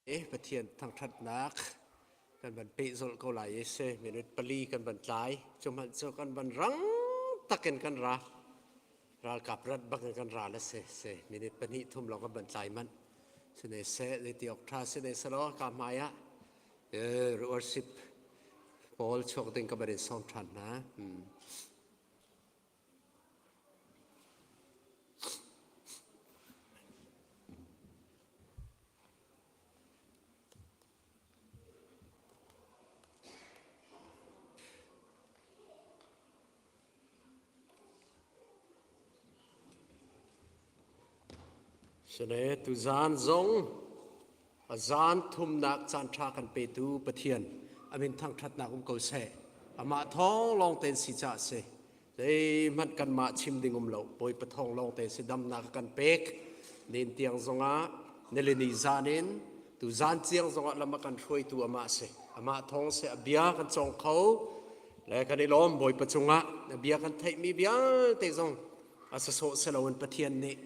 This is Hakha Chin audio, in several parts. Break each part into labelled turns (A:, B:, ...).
A: Pathian thangṭhatnak kan van pehzulh ko lai i si minute pali kan van tlai. Cu hmanh cu kan van rang takin kan ra. Ralkap rat bak in kan ra le si si minute pahnih thum lawng kan van tlai manh. Sine seh zeiti awk ṭha sine selaw ka hmai ah worship pawl chuak ding ka van in sawm ṭhan hna. Hmm. Sile tuzaan zong a zaan thumnak caanṭha kan petu Pathian a min thangṭhatnak um ko seh. Amah thawng lawng tein si caah si. Zeihmanh kanmah chim ding um lo. Bawipa thawng lawng te si damnak a kan pek. Nin tiang zongah nilini zan in tu zan ciang zongah lam a kan hruaitu amah si. Amah thawng si a bia kan cawng kho. Le kan i lawm Bawipa cungah a bia kan theihmi vialte zong a sasawh si loin Pathian nih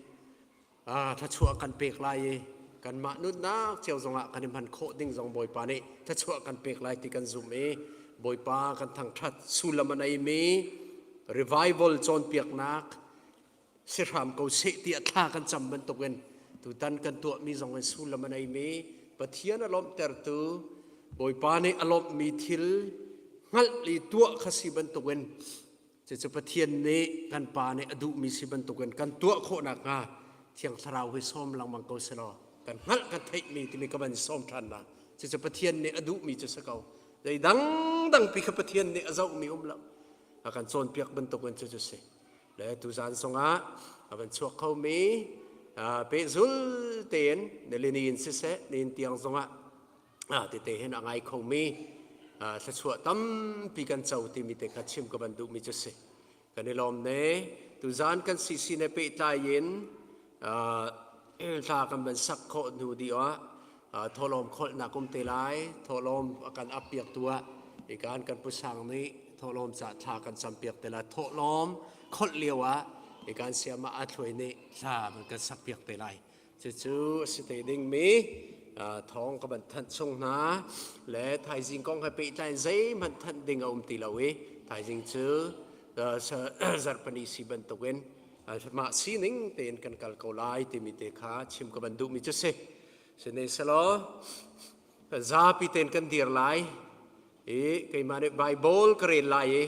A: thluachuah kan pek lai i kanmah nunnak cio zongah kan i hman khawh ding zong Bawipa nih thluachuah kan pek lai ti kan zumh i Bawipa kan thangṭhat sullam a neimi revival cawnpiaknak si hram ko seh tiah thla kan cam bantukin tutan kan tuahmi zong in sullam a neimi Pathian a lawmhtertu Bawipa nih a lawmhmi thil hngalh i tuah kha si bantukin Cucu Pathian nih kan Pa nih a duhmi si bantukin kan tuah khawh nakhnga Thiang Thlarau hi sawm lengmang ko selaw kan hngalh kan theihmi timi ka van sawm ṭhan hna. Cucu Pathian nih a duhmi cu si ko. Zei dangdang pi kha Pathian nih a zohmi um lo. A kan cawnpiak bantukin cucu si. Le tuzaan zongah a van chuak khomi pehzul tein nilini in siseh, nihin tiang zongah tete hin a ngai khomi thluachuah tampi kan co timi te kha chim ka van duhmi cu si. Kan i lawm ne. Tuzaan kan CC ne pehtlai in hla kan van sak khawh hnu dih ah thawhlawm kholhnak um te lai. Thawhlawm a kan ap piak tu ah ikan kan pusang nih thawhlawm ca thla kan cam piak te lai. Thawhlawm kholh lio ah ikan siama a thluai nih thla van kan sak piak te lai. Cucu a si te dingmi thawng ka van thanh chung hna le thaizing kong he pehtlai in zeihmanh thanh ding a um ti lo i thaizing cu zarhpani si bantukin mah sining tein kan kal ko lai timi te kha chim ka van duhmi cu si. Sine selaw zapi tein kan dir lai i keimah nih Bible ka rel lai i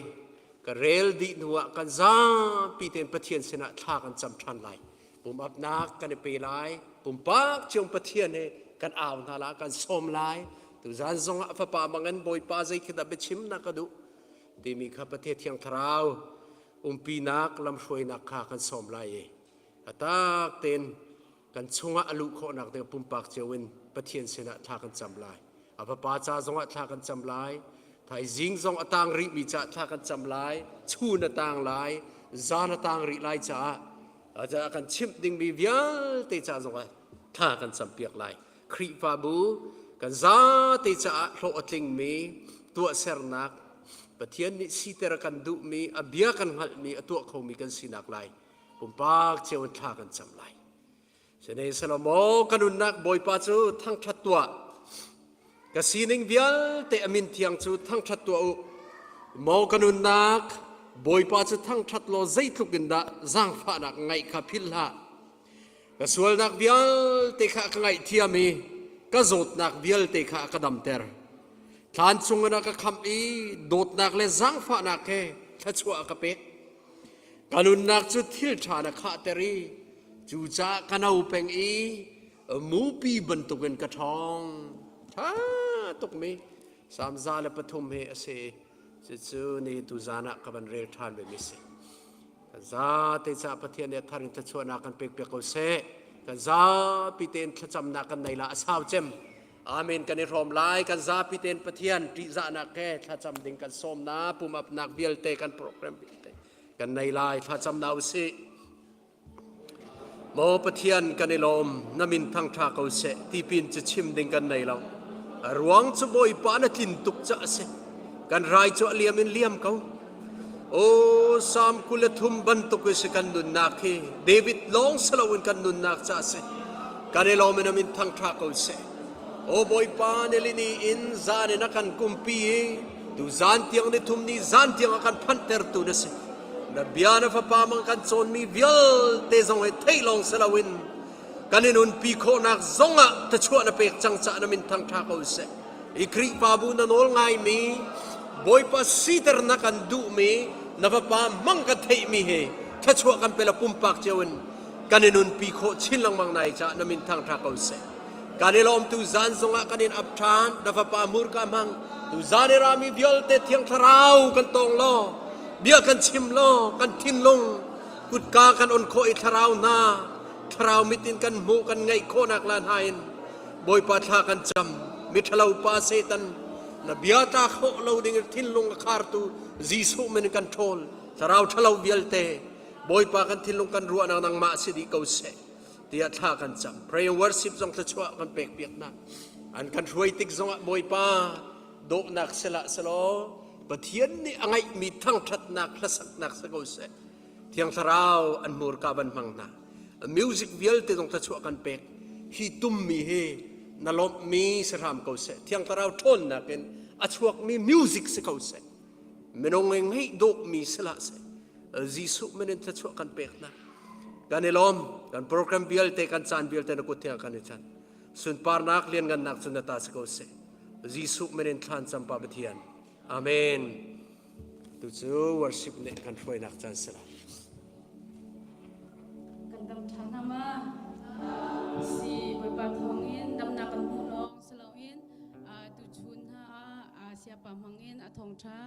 A: ka rel dih hnuah kan zapi tein Pathian sinah thla kan cam ṭhan lai. Pumapnak kan i pe lai. Pumpak cio Pathian he kan au hna la kan sawm lai. Tuzan zongah fapa mangan Bawipa zei khi dah biachim na ka duh timi kha Pathian Thiang Thlarau umpinak lamhruainak kha kan sawm lai i a tak tein kan chungah a luh khawhnak ding pumpak cio in Pathian sinah thla kan cam lai. A fapa ca zongah thla kan cam lai. Thaizing zong a tang rihmi caah thla kan cam lai. Chun a tang lai, zan a tang rih lai caah a kan chimh dingmi vialte ca zongah thla kan campiak lai. Khrihfabu kan zate caah hlawh a tlingmi tuahsernak Pathian nih siter a kan duhmi, a bia kan hngalhmi, a tuah khomi kan sinak lai pumpak cio in thla kan cam lai. Sine Salomo ka nunnak Bawipa cu thangṭhat tuah. Ka sining vialte a min thiang cu thangṭhat tuah u. Maw ka nunnak Bawipa cu thangṭhat law zeitluk in dah zaangfahnak ngaih kha philh hlah. Ka sualnak vialte kha ka ngaihthiam i ka zawtnak vialte kha a ka damter. Thlan chungin a ka khamh i dawtnak le zaangfahnak he thluachuah a ka pek. Ka nunnak cu thil ṭha na khahter i cucaah ka no peng i mupi bantukin ka ṭhawng. Ṭha tukmi Salm 103 hi a si. Cucu ni tuzan ah ka van rel ṭhan vemi si. Kan zate caah Pathian nih a thar in thluachuahnak kan pekpiak ko seh. Kan zapi tein thlacamnak kan nei la a sau cem. Amen kan i hrawm lai. Kan zapi tein Pathian ṭihzahnak he thlacam ding kan sawm na pumapnak vialte kan program vialte kan nei lai thlacam na usih. Maw Pathian kan i lawm na min thangṭha ko seh tipin cu chim ding kan nei lo. A ruang cu Bawipa na tlin tuk ca a si. Kan rai cu a liam in liam ko. O Salm 23 bantuk i si kan nunnak hi David lawng si loin kan nunnak ca a si. Kan i lawm in a min thangṭha ko seh. Aw Bawipa, nilini in zan in a kan kumpi i tu zan tiang ni thum ni zan tiang a kan phanhtertu na si. Na bia na fapa mang kan cawnmi vialte zong hi theih lawng si loin kan in unpi khawhnak zongah thluachuah na pek cang caah na min thangṭha ko seh. I Khrihfabu na nawl ngaimi Bawipa siter na kan duhmi na fapa mang kan theihmi hi thluachuah kan pe la pumpak cio in kan in unpi khawh chin lengmang nai caah na min thangṭha ko seh. Kan i lawm tu zan zongah kan in ap ṭhan na fapa hmurka hmang tu zan i rami vialte thiang thlarau kan tawng law bia kan chim law kan thinlung kutka kan on khawh i thlarau hna thlarau mit in kan hmuh kan ngaih khawhnak la hna in Bawipa thla kan cam miṭhalo pa Satan na bia tla khawh lo ding thinlung a khartu Jesuh min kan ṭhawl thlarau ṭhalo vialte Bawipa kan thinlung kan ruahnak nangmah si dih ko seh tiah thla kan cam. Pray and worship zong thluachuah kan pek piak hna. An kan hruai tik zongah Bawipa dawhnak sela selaw Pathian nih a ngaihmi thangṭhatnak hlasaknak si ko seh. Thiang Thlarau an hmurka van hmang hna. Music vialte zong thluachuah kan pek. Hi tummi hi na lawmhmi si hram ko seh. Thiang Thlarau ṭhawnnak in a chuakmi music si ko seh. Minung i ngeih dawhmi si hlah seh. Jesuh min in thluachuah kan pek hna. Kan i lawm. Kan program vialte, kan caan vialte na kut thiang kan i chan. Sunparnak lianngannak cu na ta si ko seh. Jesuh min in thlan cam Pa Pathian. Amen. Tu cu worship nih kan hruainak caan si lai.
B: Kan dam ṭha hna ma? Si Bawipa thawngin damnak kan hmuh lawng si loin tuchun hna ah siapa hmangin a thawngṭha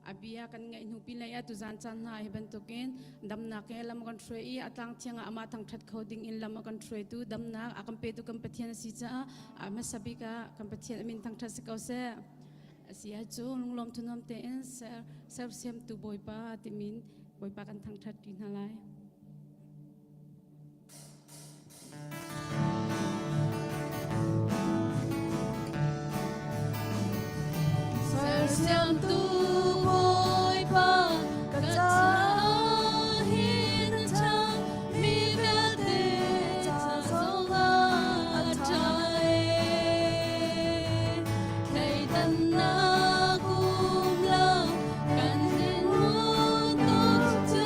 B: a bia kan ngaih hnu pin lei ah tuzan caan hna hi bantukin damnak he lam kan hruai i a tlang thiang ah amah thangṭhat kho ding in lam a kan hruaitu damnak a kan petu kan Pathian a si caah a hmasa bik ah kan Pathian a min thangṭhat si ko seh. A si ahcun lunglawm thunuam tein sersiamtu Bawipa timin Bawipa kan thangṭhat ṭi hna lai.
C: Sersiamtu Bawipa ka caah hin a ṭha mi vialte ca zongah a ṭha ee. Thleidannak um lo kan dinhmun tuk cu.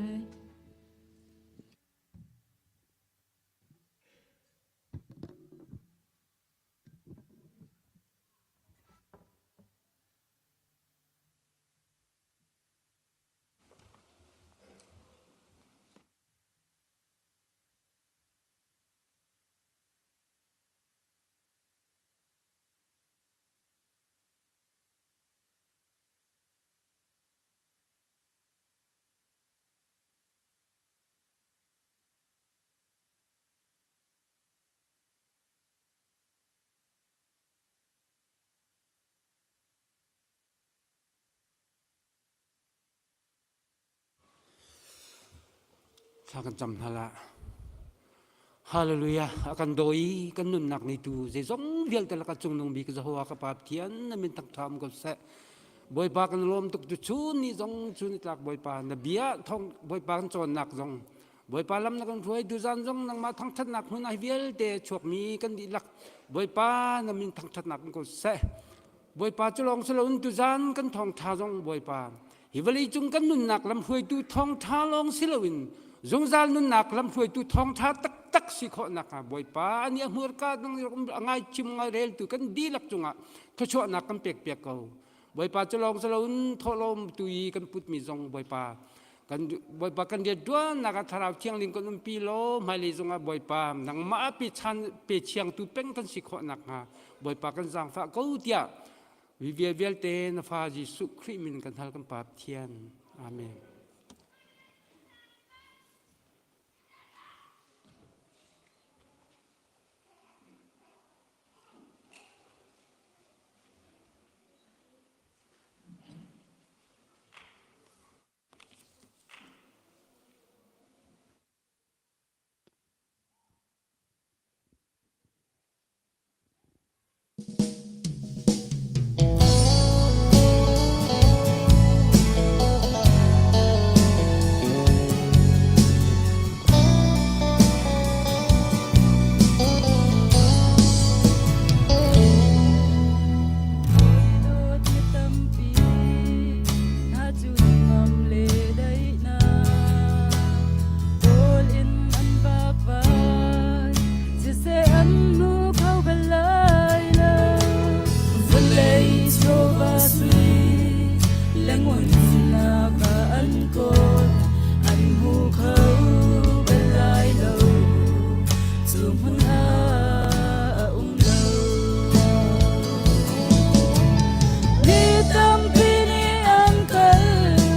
B: lai.
D: Thla kan cam hna la. Hallelujah. A kan daw i kan nunnak ni tu zeizong vialte laka cungnung bik Jehovah ka Pa Pathian na min thangṭha um ko seh. Bawipa kan lawm tuk tu chun ni zong chun tlak Bawipa na bia thong Bawipa kan cawnnak zong Bawipa lam na kan hruai tuzan zong nangmah thangṭhatnak hmun ah vialte chuakmi kan dihlak Bawipa na min thangṭhatnak um ko seh. Bawipa cu lawng si loin tuzan kan thawngṭha zong Bawipa hi vawlei cung kan nunnak lamhruaitu thawngṭha lawng si loin zungzal nunnak lamhruaitu thawngṭha taktak si khawh nakhnga Bawipa ani a hmurka a ngai chim ngai reltu kan dihlak cungah thluachuahnak kan pek piak ko. Bawipa cu lawng si loin thawhlawm tu i kan putmi zong Bawipa kan Bawipa kan rianṭuannak ah Thlarau Thianghlim kan umpi law hmailei zongah Bawipa nangmah pe chan pe chiangtu peng kan si khawh nakhnga Bawipa kan zaangfah ko tiah vi vialte na fa Jesuh Khrih min kan hal kan Pa Pathian. Amen.
C: Mi tampi nih an kal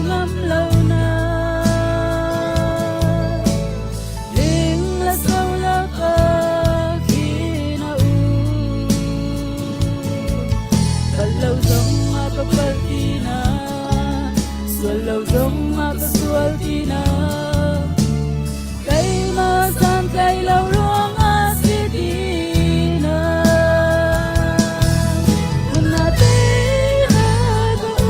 C: ngam lo nak ling le so lakah khin a um. Kal lo zong ah ka palh ti na, sual lo zong ah ka sual ti na. Keimah santlai lo ruangah si ti na. Hmun te ha ka u,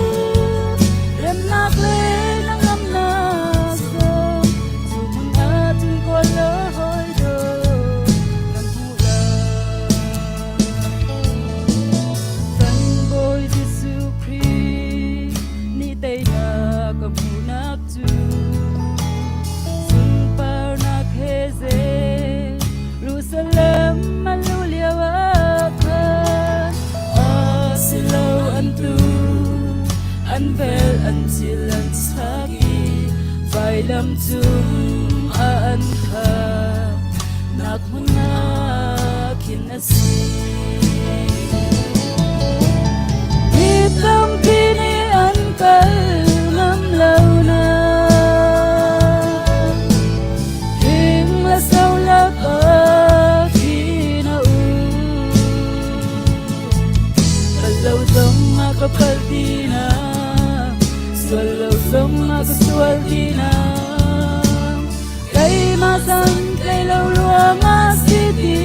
C: remnak le hnangamnak sawm, cu hmun ah cun kawl law hawi do nan hmuh lai. Kan Bawi Jesuh Khrih nih teinak ka hmuhnak cu sunparnak he Jerusalem an luh lio ah khan a si lo an tlu an vel an cil an chak i vailam cung ah an khak nak hmun ah khin a si. Mi tampi nih an kal ngam lo nak hing le so lakah khin a um. Kal lo zong ah ka palh ti na, sual lo zong ah ka sual ti na. Keimah san tlei lo ruangah si ti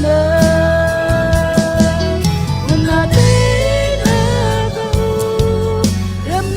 C: lo. Na te na ka u, rem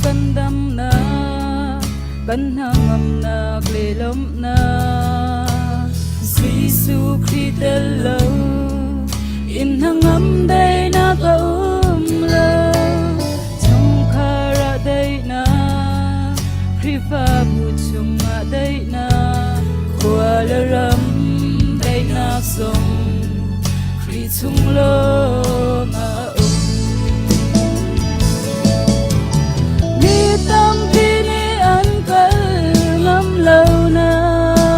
C: kan damnak, kan hnangamnak le lawmhnak. Jesuh Khrih tel lo in hnangam daihnak a um lo. Chungkhar ah daihnak, Khrihfabu chungah daihnak, khua le ram daihnak zong Khrih chung lawng ah a um. Mi tampi nih an kal ngam lo nak,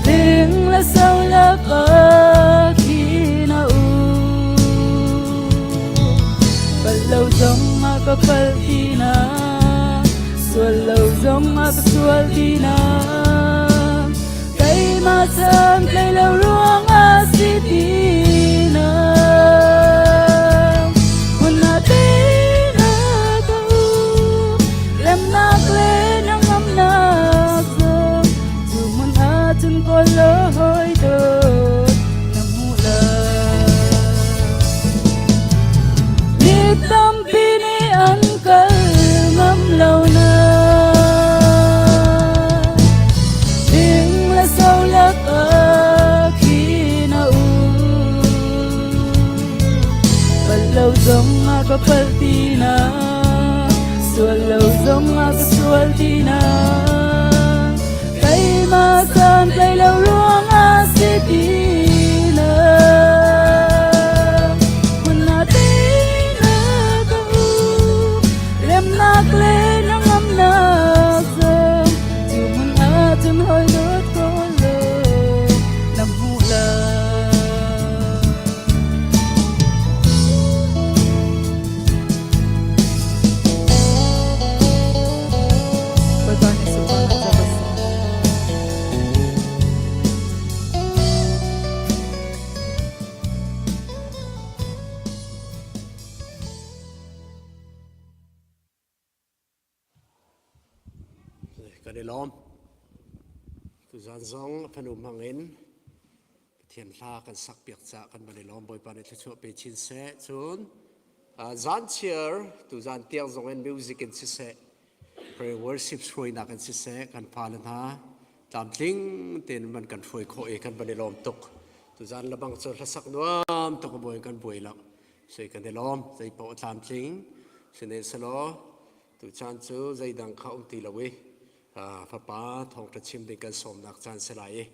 C: ling le so lak ah khin a um. Pal lo zong ah ka pal ti na, sual lo zong ah ka sual ti na. Keimah chan tlei lo ruang ah si ti na. Hmun ah teinak ka um, remnak le hnangamnak zong cu hmun ah cun kawl law hawi dawt na hmuh lai. Mi tampi nih an kal ngam lo na. Ding le so lak ah khin a um. Pal lo zong ah ka pal ti na, sual lo zong ah ka sual ti na. Keimah san tlai lo ruang ah si ti na. Hmun ah teinak ka um, remnak le hnangamnak zong cu hmun ah cun hawi dawt ko law na hmuh lai. Bawipa nih sunparnak ca ko seh.
A: Kan i lawm. Tuzan zong a fanu hmang in Pathian hla kan sak piak caah kan van i lawm. Bawipa nih thluachuah pe chin seh. Cun zan chiar tuzan tiang zong in music in siseh, prayer worship hruainak in siseh, kan fale hna tlamtling tein man kan hruai khawh i kan van i lawm tuk. Tuzan lebang cu hlasak nuam tuk a buai kan buai lo. Sei kan i lawm. Zei paoh tlamtling. Sihmanhsehlaw tuchan cu zeidang kha um ti lo i fapa thawngṭha chim ding kan sawmnak caan si lai i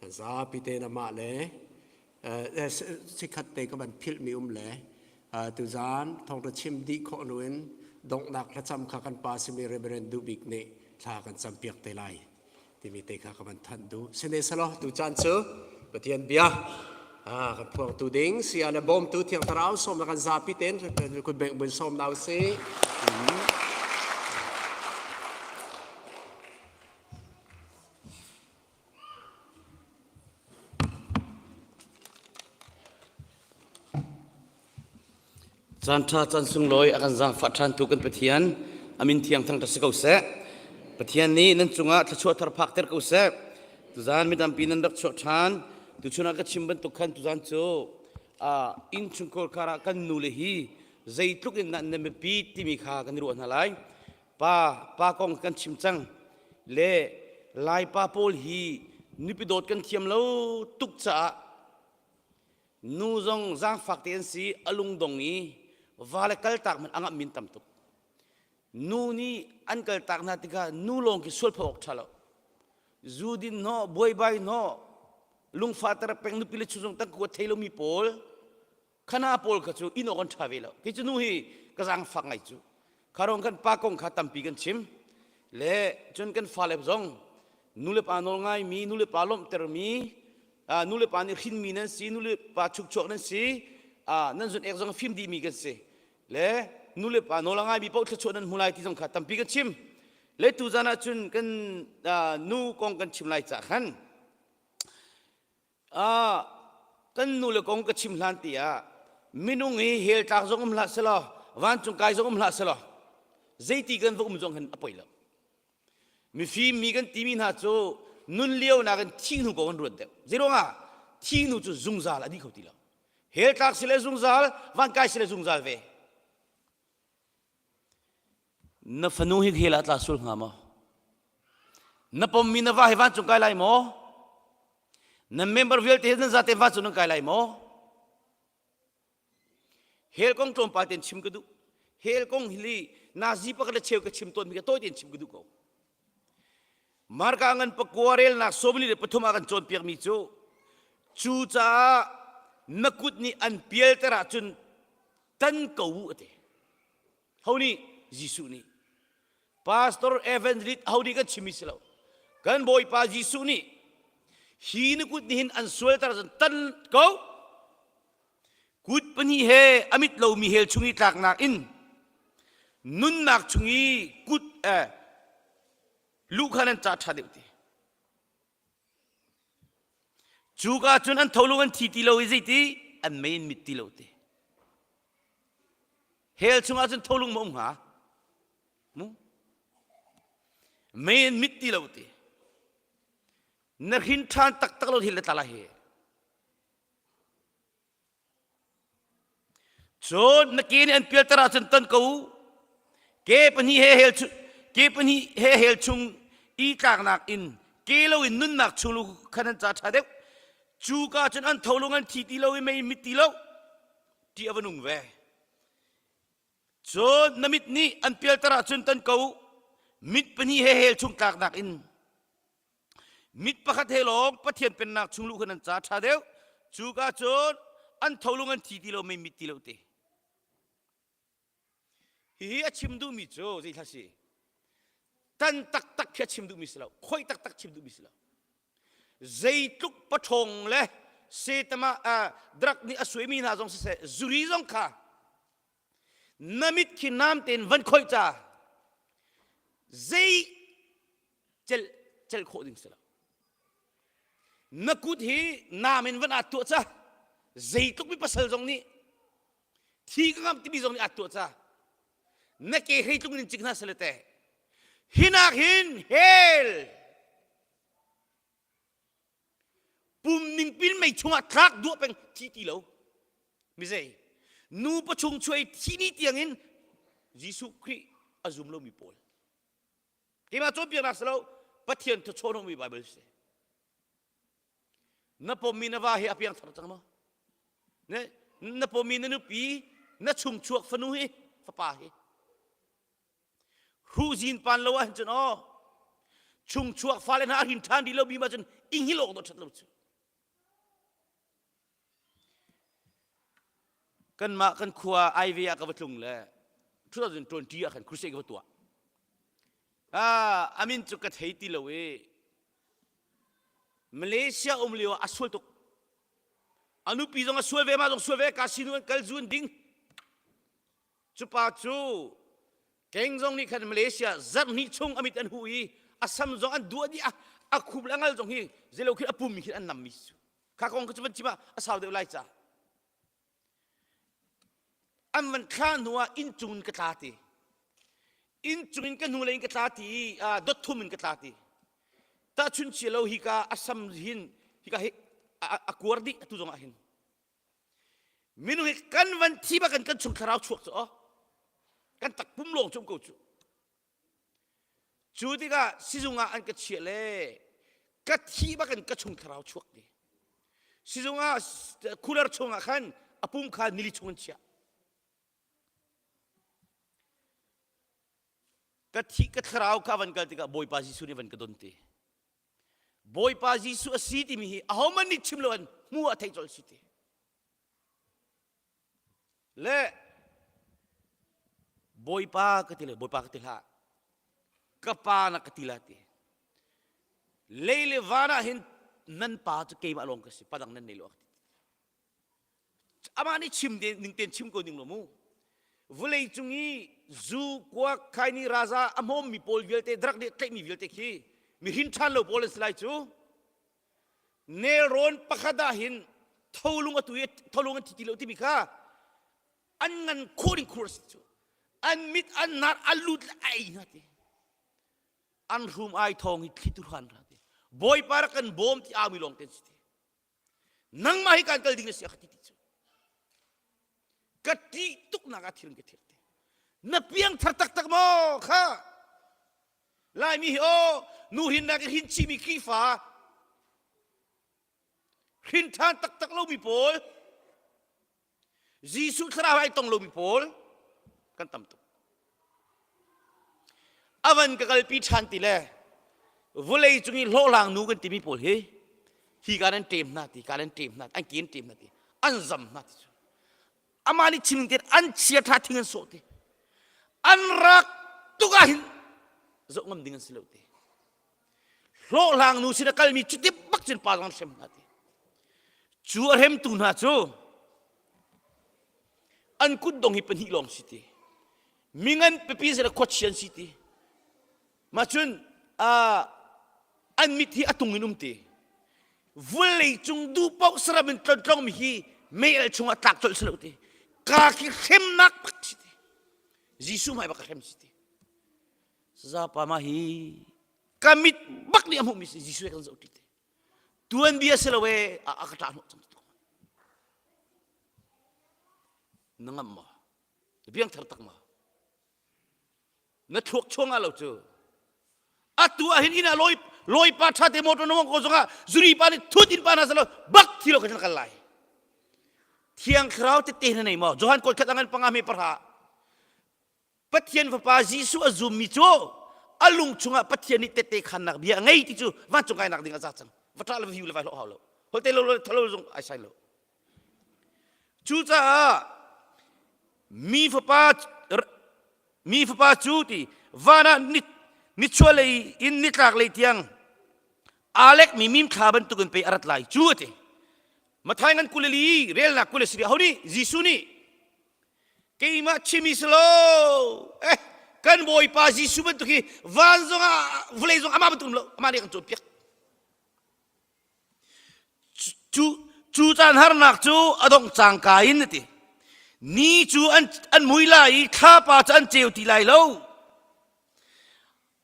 A: kan zapi tein amah le sikhat te ka van philhmi um le tuzaan thawngṭha chim dih khawh hnu in donghnak thlacam kha kan pa simi Reverend Duhbik nih thla kan campiak te lai timi te kha ka van thanh duh. Sihmanhsehlaw tucaan cu Pathian bia kan phuangtu ding sia le bawmtu Thiang Thlarau sawm na kan zapi tein kut bengh bun sawm na usih.
E: Caan ṭha caan sunglawi a kan zaangfah ṭhantu kan Pathian a min thiang thangṭhat si ko seh. Pathian nih nan cungah thluachuah thar phakter ko seh. Tuzaan mi tampi nan rak chuak ṭhan. Tuchun ah ka chim bantuk khan tuzaan cu innchungkhar kar ah kan nule hi zeitluk in dah nan biapi timi kha kan i ruah hna lai. Pa pa kong kan chim cang. Le Laipa pawl hi nupi dawt kan thiam lo tuk caah Nu zong zaangfak te an si, a lungdong i va le kaltak hmanh a ngamh min tam tuk. Nu nih an kaltak hna tikah nu lawng khi sual phaw awk ṭha lo. Zu din hnawh, buaibai hnawh, lungfah ter peng nupi le chuzung tang kuat thei lomi pawl, khana pawl kha cu inn awk an ṭha ve lo. Kei cu nu hi ka zaangfak ngai cu. Kha kan pa kong kha tampi kan chim. Le cun kan fale zong nu le pa nawl ngaimi, nu le pa lawmhtermi, nu le pa nih hrinmi nan si, nu le pa chukchuak nan si, nan zun ek zong fim dihmi kan si. Le nu le pa nawl a ngaimi paoh thluachuah nan hmu lai ti zong kha tampi kan chim. Le tu zan ah cun kan nu kong kan chim lai cah khan kan nu le kong ka chim hlan ti ah minung hi hell tlak zong um hlah selaw vancung kai zong um hlah selaw zeiti kan va um zong hin a poi lo mifim mi kan timi hna cu nun lio nakin thi hnu ko kan ruat deuh zeiruangah thi hnu cu zungzal a dih kho ti lo hell tlak si le zungzal van kai si le zungzal ve. Na fanu hi hell ah tla sul hnga maw? Na pommi na va hi vancung kai lai maw? Nan member vialte nan zate vancung nan kai lai maw? Hell kong tlawmpal ten chim ka duh. Hell kong hi li nazi pakhat le cheu ka chim tawn mi ka tawi tein chim ka duh ko. Marka ngan pakua relnak sawmli le pathum ah kan cawnpiak mi cu cu caah na kut nih an pialter ahcun tan ko u a ti. Ho nih? Jesuh nih. Pastor evangelist ho nih kan chimmi si lo. Kan Bawipa Jesuh nih hi na kut nih hin an sualter ahcun tan ko. Kut pahnih he a mit lomi hell chung i tlaknak in nunnak chung i kut eh, luh kha nan ca ṭha deuh ti. Cuka cun an tholung an thi ti lo i zeiti an mei in mit ti lo ti. Hell chungah cun tholung ma um hnga? Mu? Mei in mit ti lo ti. Na hrin ṭhan taktak lo hil le tla lai hi. Cun na ke nih an pialter ahcun ton ko u. Ke pahnih he hell ke pahnih he hell chung i tlaknak in ke loin nunnak chung lu khan an ca ṭha deuh. Cu ka cun an tholung an thi ti lo i mei mit ti lo. Ti a va nung ve. Cun na mit nih an pialter ahcun ton ko u. Mit pahnih he hell chung tlaknak in Mit pakhat he lawng Pathian pennak chung luh kha nan ca ṭha deuh. Cuka cun an tholung an thi ti lo, mei mit ti lo te. Hihi a chim duhmi cu zei thla si? Tan taktak khi a chim duhmi si lo. Khoi taktak chim duhmi si lo. Zeitluk paṭhawng le setama uh, drug nih a suaimi hna zong siseh, zuri zong kha na mit khi nam tein van khoih ca zei celh celh khawh ding si lo na kut hi nam in van aa tuah ca zeitluk mi pasal zong nih thi ka ngam timi zong nih aa tuah ca na ke hlei tluk in cik hna sale te hinak hin hell pum ning pin mei chungah tlak duah peng thi ti lo mizei nu pachung chuai thi ni tiangin Jesuh Khrih a zum lomi pawl Keimah cawnpiaknak si lo, Pathian thawchuahhnawhmi Baibal si. Na pommi na va hi a piangthar cang maw? Na, na pommi na nupi, na chungchuak fanu hi, fapa hi. Hruhzin pan lo ahhin cun aw, chungchuak fale hna a hrin ṭhan rih lo mi ma cun inghil awk dawh ṭhat lo cu. Kanmah kan khua Aive ah ka va tlung le 2020 ah khan crusade ka va tuah. Ah, amin cu ka thei ti lo i Malaysia um lio ah a sual tuk. A nupi zong a sual ve, mah zong sual ve, casino an kal zu an ding. Cupa cu keng zong nih khan Malaysia zarh hnih chung a mit an hu i a sam zong an duah dih a a khum le a ngal zong hi zeilo khin a pum mi khin an nam mi cu. Kha kong kha cu van chim ah a sau deuh lai ca. An van thla hnu ah inn cung in ka tla ti. Inn cung in ka hnu lei in ka tla ti i dot thum in ka tla ti. Tahchun chia lo hika a sam hin hika hi a kuar dih atu zong ah hin. Minung hi kan van thi bak in kan chung thlarau chuak cu aw. Kan takpum lawng cu um ko cu. Cu tikah sizung ah an ka chiah le ka thi bak in ka chung thlarau chuak ti. Sizung ah cooler chung ah khan a pum kha nili chung an chiah. Ka thi ka thlarau kha van kal tikah Bawipa Jesuh nih van ka don ti. Bawipa Jesuh a si timi hi ahohmanh nih chim lo an hmu a theih colh si ti. Le Bawipa ka ti le Bawipa ka ti hlah. Ka pa na ka ti la ti. Lei le van ah hin nan pa cu keimah lawng ka si, padang nan nei lo. Amah nih chim ning ten chim ko ning lo mu. Vulei cung i zu kuak khaini raza a hmawm mi pawl vialte drug nih tlaihmi vialte khi mi hrin ṭhan lo pawl an si lai cu. Nelrawn pakhat ah hin tholung atu i tholung an thi ti lo timi kha an ngan khur in khur a si cu. An mit an nar a lut le a ei hna ti. An hrum ai thawng hi thli tu hran ra ti. Bawipa rak kan bawm ti aumi lawng te an si ti. Nangmah hi kan kal ding na si a ka ti ti cu. Ka ṭih tuk nak ah thil in ka thir te. Na piangthar taktak maw kha? Laimi hi aw nu hrinnak i hrin chihmi Khrihfa hrin ṭhan taktak lomi pawl Jesuh thlarau ai tong lomi pawl kan tam tuk. A van ka kalpi ṭhan ti le vawlei cung i hlawhhlang nu kan timi pawl hi hi ka nan ṭem hna ti ka nan ṭem hna an ke an ṭem hna ti an zam hna ti cu amah nih chim ning an chia ṭha thing an sawh ti an rak tuk ah hin zoh ngam ding an si lo ti hlawhhlang nu sin a kalmi cuti bak cun pa zong an hrem hna ti cu a hremtu hna cu an kut dong hi pahnih lawng si ti mingan pipi si le khuachia an si ti mah cun an mit hi a tung in um ti vulei cung duh paoh saram in tlontlong mi hi mei al chungah tlak colh si lo ti ka khi hremnak bak si ti Jesuh hmai bak ka hrem si ti Sazapa mah hi ka mit bak nih a hmuhmi si Jesuh he kan zoh ṭi te. Tuanbia si lo ee a ka ṭah hnawh cang tuk. Na ngamh maw? Na piangthar tak maw? Na thluak chuang ah lo cu. Atu ah hin inn ah lawi lawi pa ṭha te motor na mong ko zongah zuri pa nih thut in pa na salo bak thi lo ka kal lai. Thiang Thlarau tette na nei maw? Johan kol khat angan panga me parha. Pathian Fapa Jesuh a zummi cu a lung chungah Pathian nih tehte khannak bia a ngei ti cu vancung kainak ding a za cang. Va ṭah le va hiu le vai hlawh hau lo. Holte lo lo thalo zong ai sai lo. Cucaah mi fapa mi fapa cu ti van ah nichuahlei in nitlak lei tiang aa lekmi mimthla bantukin pei a rat lai cu a ti. Mathai ngan 24 relnak 20 ho nih Jesuh nih keimah chimi si lo eh kan bawipa Jesuh bantuk hi van zong ah vawlei zong amah bantuk um lo amah nih kan cawnpiak cu cu caan harnak cu a dongh cangka in a ti ni cu an an mui lai i thlapa cu an ceu ti lai lo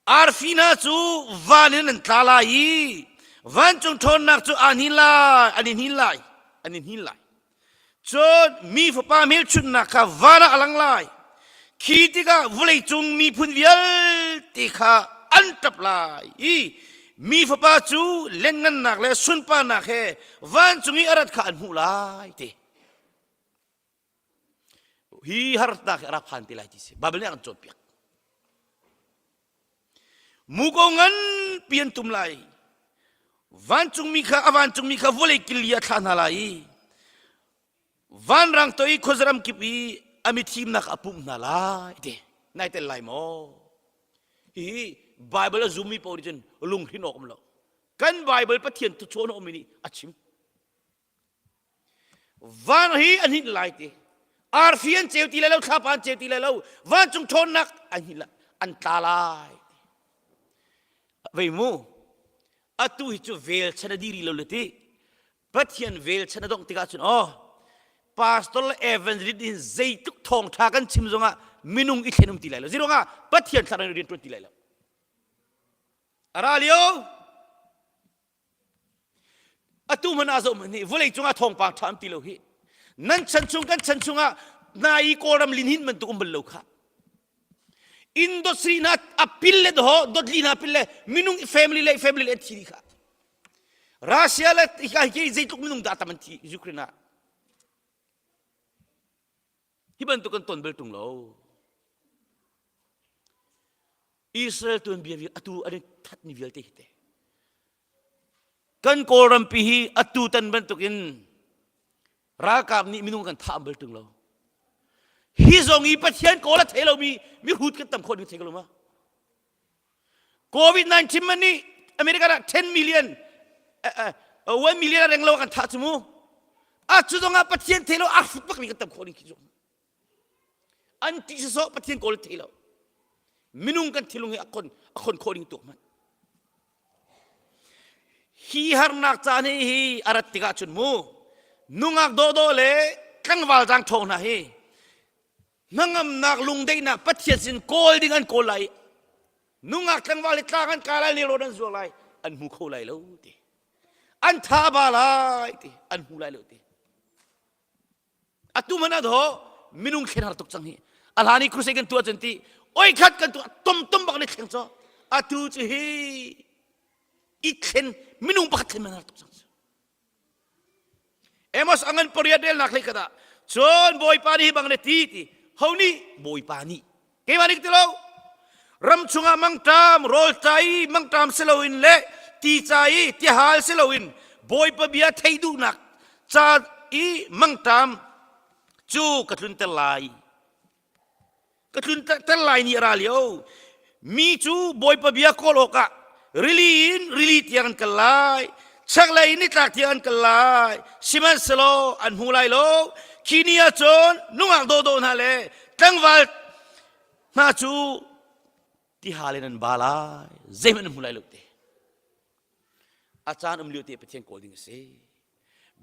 E: Arfi hna cu van in an tla lai i vancung ṭhawnnak cu aa hnin lai, an i hnin lai, an i hnin lai. Cun mi fapa hmelchunhnak kha van ah a lang lai. Khi tikah vawleicung miphun vialte kha an ṭap lai i mi fapa cu lianngannak le sunparnak he vancung i a rat kha an hmuh lai ti. Hi harnak hi a rak phan te lai ti si. Bible nih a kan cawnpiak. Muko nganpi an tum lai. Vancungmi kha a vancungmi kha vawlei kil i a thlah hna lai i vanrang toi i khuazaram kip i a mithimnak a pumh hna lai ti. Nai tel lai maw? Hihi Bible a zummi paoh nih cun lunghlin awk um lo. Kan Bible Pathian thuchuan a ummi nih a chim. Van hi an hinh lai ti. Arfi an ceu ti lai lo, thlapa an ceu ti lai lo, vancung ṭhawnnak an hinh lai, an tla lai ti. Vei mu, atu hi cu vel chan a diri lo le ti. Pathian vel chan a dongh tikah cun aw, pastor le evangelist in zeitluk thawngṭha kan chim zongah minung i thlen um ti lai lo. Zeiruangah Pathian thlarau in rian ṭuan ti lai lo. A ra lio, Atu hmanh ah zoh hmanh hi vawlei cungah thawngpang ṭha um ti lo hi. Nan chan chung kan chan chungah nai Kawlram linhin bantuk um bal lo kha. Industry hna a pil le doho dotli hna pil le minung family le family le an thi dih kha. Russia le hika hi zeitluk minung dah tam an thi Ukraine ah. Hi bantuk kan ton bal ṭung lo. Israel tuanbia vial atu an i thatmi vialte hi te. Kan Kawlrampi hi atu tan bantukin ralkap nih minung kan thah bal ṭung lo. Hi zong i Pathian kawl a thei lomi mihrut kan tam khawh ding thei ko lo ma? COVID-19 man nih America ah 10 million 1 million a reng lo kan thah cu mu. A cu zong ah Pathian thei lo a hrut bakmi kan tam khawh ding khi zong. An ti sawsawh Pathian kawl thei lo. Minung kan thilung hi a khon a khon khawh ding tuk hmanh. Hi harnak caan hi hi a rat tikah cun mu nungak dawhdawh le tlangval zaang ṭhawng hna hi hnangamnak lungdaihnak Pathian sin kawl ding an kawl lai nungak tlangval hi tlang an kai lai nelrawn an zuar lai an hmu kho lai lo ti an tha ba lai ti an hmu lai lo ti Atu hmanh ah dawh minung thlen har tuk cang hi. A hlan i crusade kan tuah cun ti oi khat kan tuah tom tom bak ni thleng cho. Atu cu hi i thlen minung pakhat thlen man har tuk cang cu. Amos angan pariat relnak hlei khat ah cun Bawipa nih hi bang ne ti ti ho nih Bawipa nih keimah nih ti lo ram chungah mangṭam rawl ca i mangṭam si loin le ti ca i tihal si loin Bawipa bia theih duhnak ca i mangṭam cu ka tlunter lai ka tlunter lai ni a ra lio mi cu Bawipa bia kawl awkah rili in rili tiang an kal lai chaklei in nitlak tiang an kal lai sihmanhsehlaw an hmu lai lo khi ni ah cun nungak dawhdawh hna le tlangval hna cu tihal in an ba lai zeihmanh an hmu lai lo te a caan um lio te Pathian kawl ding a si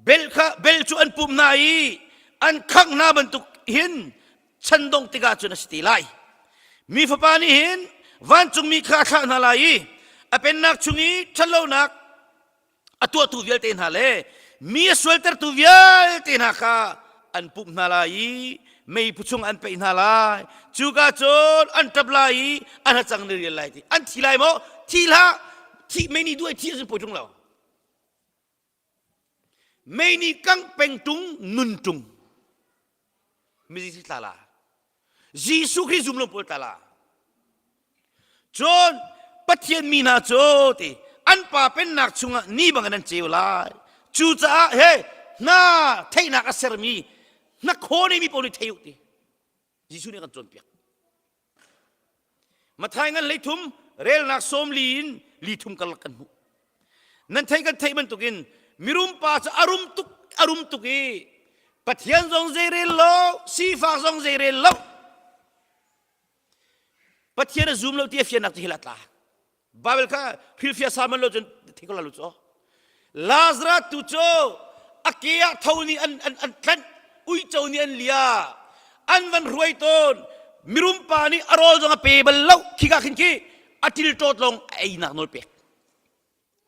E: Bel kha bel cu an pumh hna i an khangh hna bantuk hin chan dongh tikah cun a si te lai. Mi fapa nih hin vancungmi kha a thlah hna lai i a pennak chung i ṭhatlonak a tuahtu vialte hna le mi a sualtertu vialte hna kha an pumh hna lai i meiphu chung an peih hna lai. Cuka cun an ṭap lai i an hacang ni rial lai ti. An thi lai maw? Thi hlah! Thih mei nih duai thi a si poi ṭung lo. Mei nih kangh peng ṭung nun ṭung. Mizi si tla la. Jesuh Khrih zum lo pawl tla la. Cun Pathian mi hna cu ti an pa pennak chungah ni bangin an ceu lai. Cucaah he hna theihnak a sermi hnakhaw neimi pawl nih thei u ti. Jesuh nih a kan cawnpiak. Mathai ngan leithum relnak 40 in li thum karlak kan hmuh. Nan thei kan theih bantukin mirum pa cu a rum tuk a rum tuk i Pathian zong zei rel lo, sifak zong zei rel lo. Pathian a zum lo ti a fiannak cu hil a tla. Bible kha hrilhfiah sa man lo cun thei ko la lu cu. Lazarus tu cu a ke ah tho nih an an an tlanh uico nih an lia an van hruai tawn mirum pa nih a rawl zong a pe bal lo khika khin khi a ṭilṭawt lawng a einak nawl pek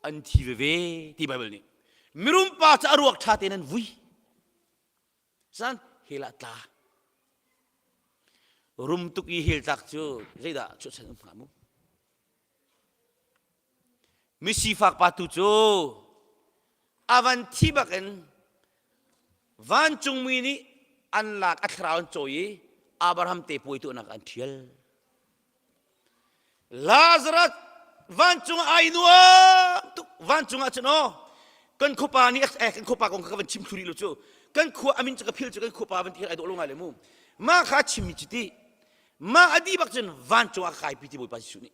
E: an thi veve ti Bible nih mirum pa cu a ruak ṭha tein an vui San hell ah tla. Rum tuk i hell tlak cu zeidah chuahchan um hnga mu? Misifak pa tu cu a van thi bakin vancungmi nih an lak a thlarau an cawi i Abraham te puai tuahnak an ṭhial. Lazarus vancung ah ai nuam tuk vancung ah cun aw kan khuapa nih eh, kan khuapa kong kha ka van chim thlu rih lo cu kan khua amin cu ka phil cu kan khuapa van ti ai dawh lo ngai le mu ma kha chimmi cu ti ma a di bak cun vancung ah kai pi ti bawipa Jesuh nih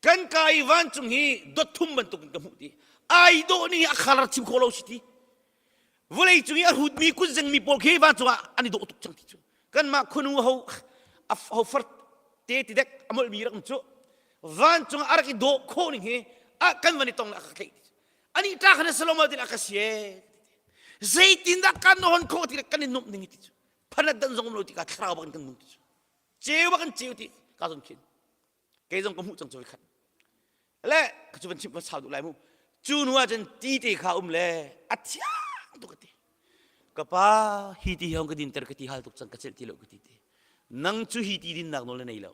E: kan ka i vancung hi dot thum bantuk in ka hmuh ti ai dawh ning hi a khalar chim khawh lo si ti vawlei cung i a hrutmi kutzengmi pawl khi vancung ah an i dawh tuk cang ti cu kanmah khuanu ho ho far te ti dek a molhmi rak um cu vancung ah a rak i dawh khawh ning hi a kan van i tong le a ka tlaih ani ta khan Solomon tin a ka sie zeitindah kan hon khawh ti kan i nuamh ning ti cu phanat dan zong um lo ti ka thlarau bak in kan nung ti cu ceu bak in ceu ti ka zon khin kei zong ka hmuh cang cu khat le ka cu van chim van sau duh lai mu cu hnu ah cun ti te kha um le a thiang tuk ka ti ka pa hi ti hong ka dinter ka ti hal tuk cang ka celh ti lo ka ti ti nang cu hi ti dinnak nawl na nei lo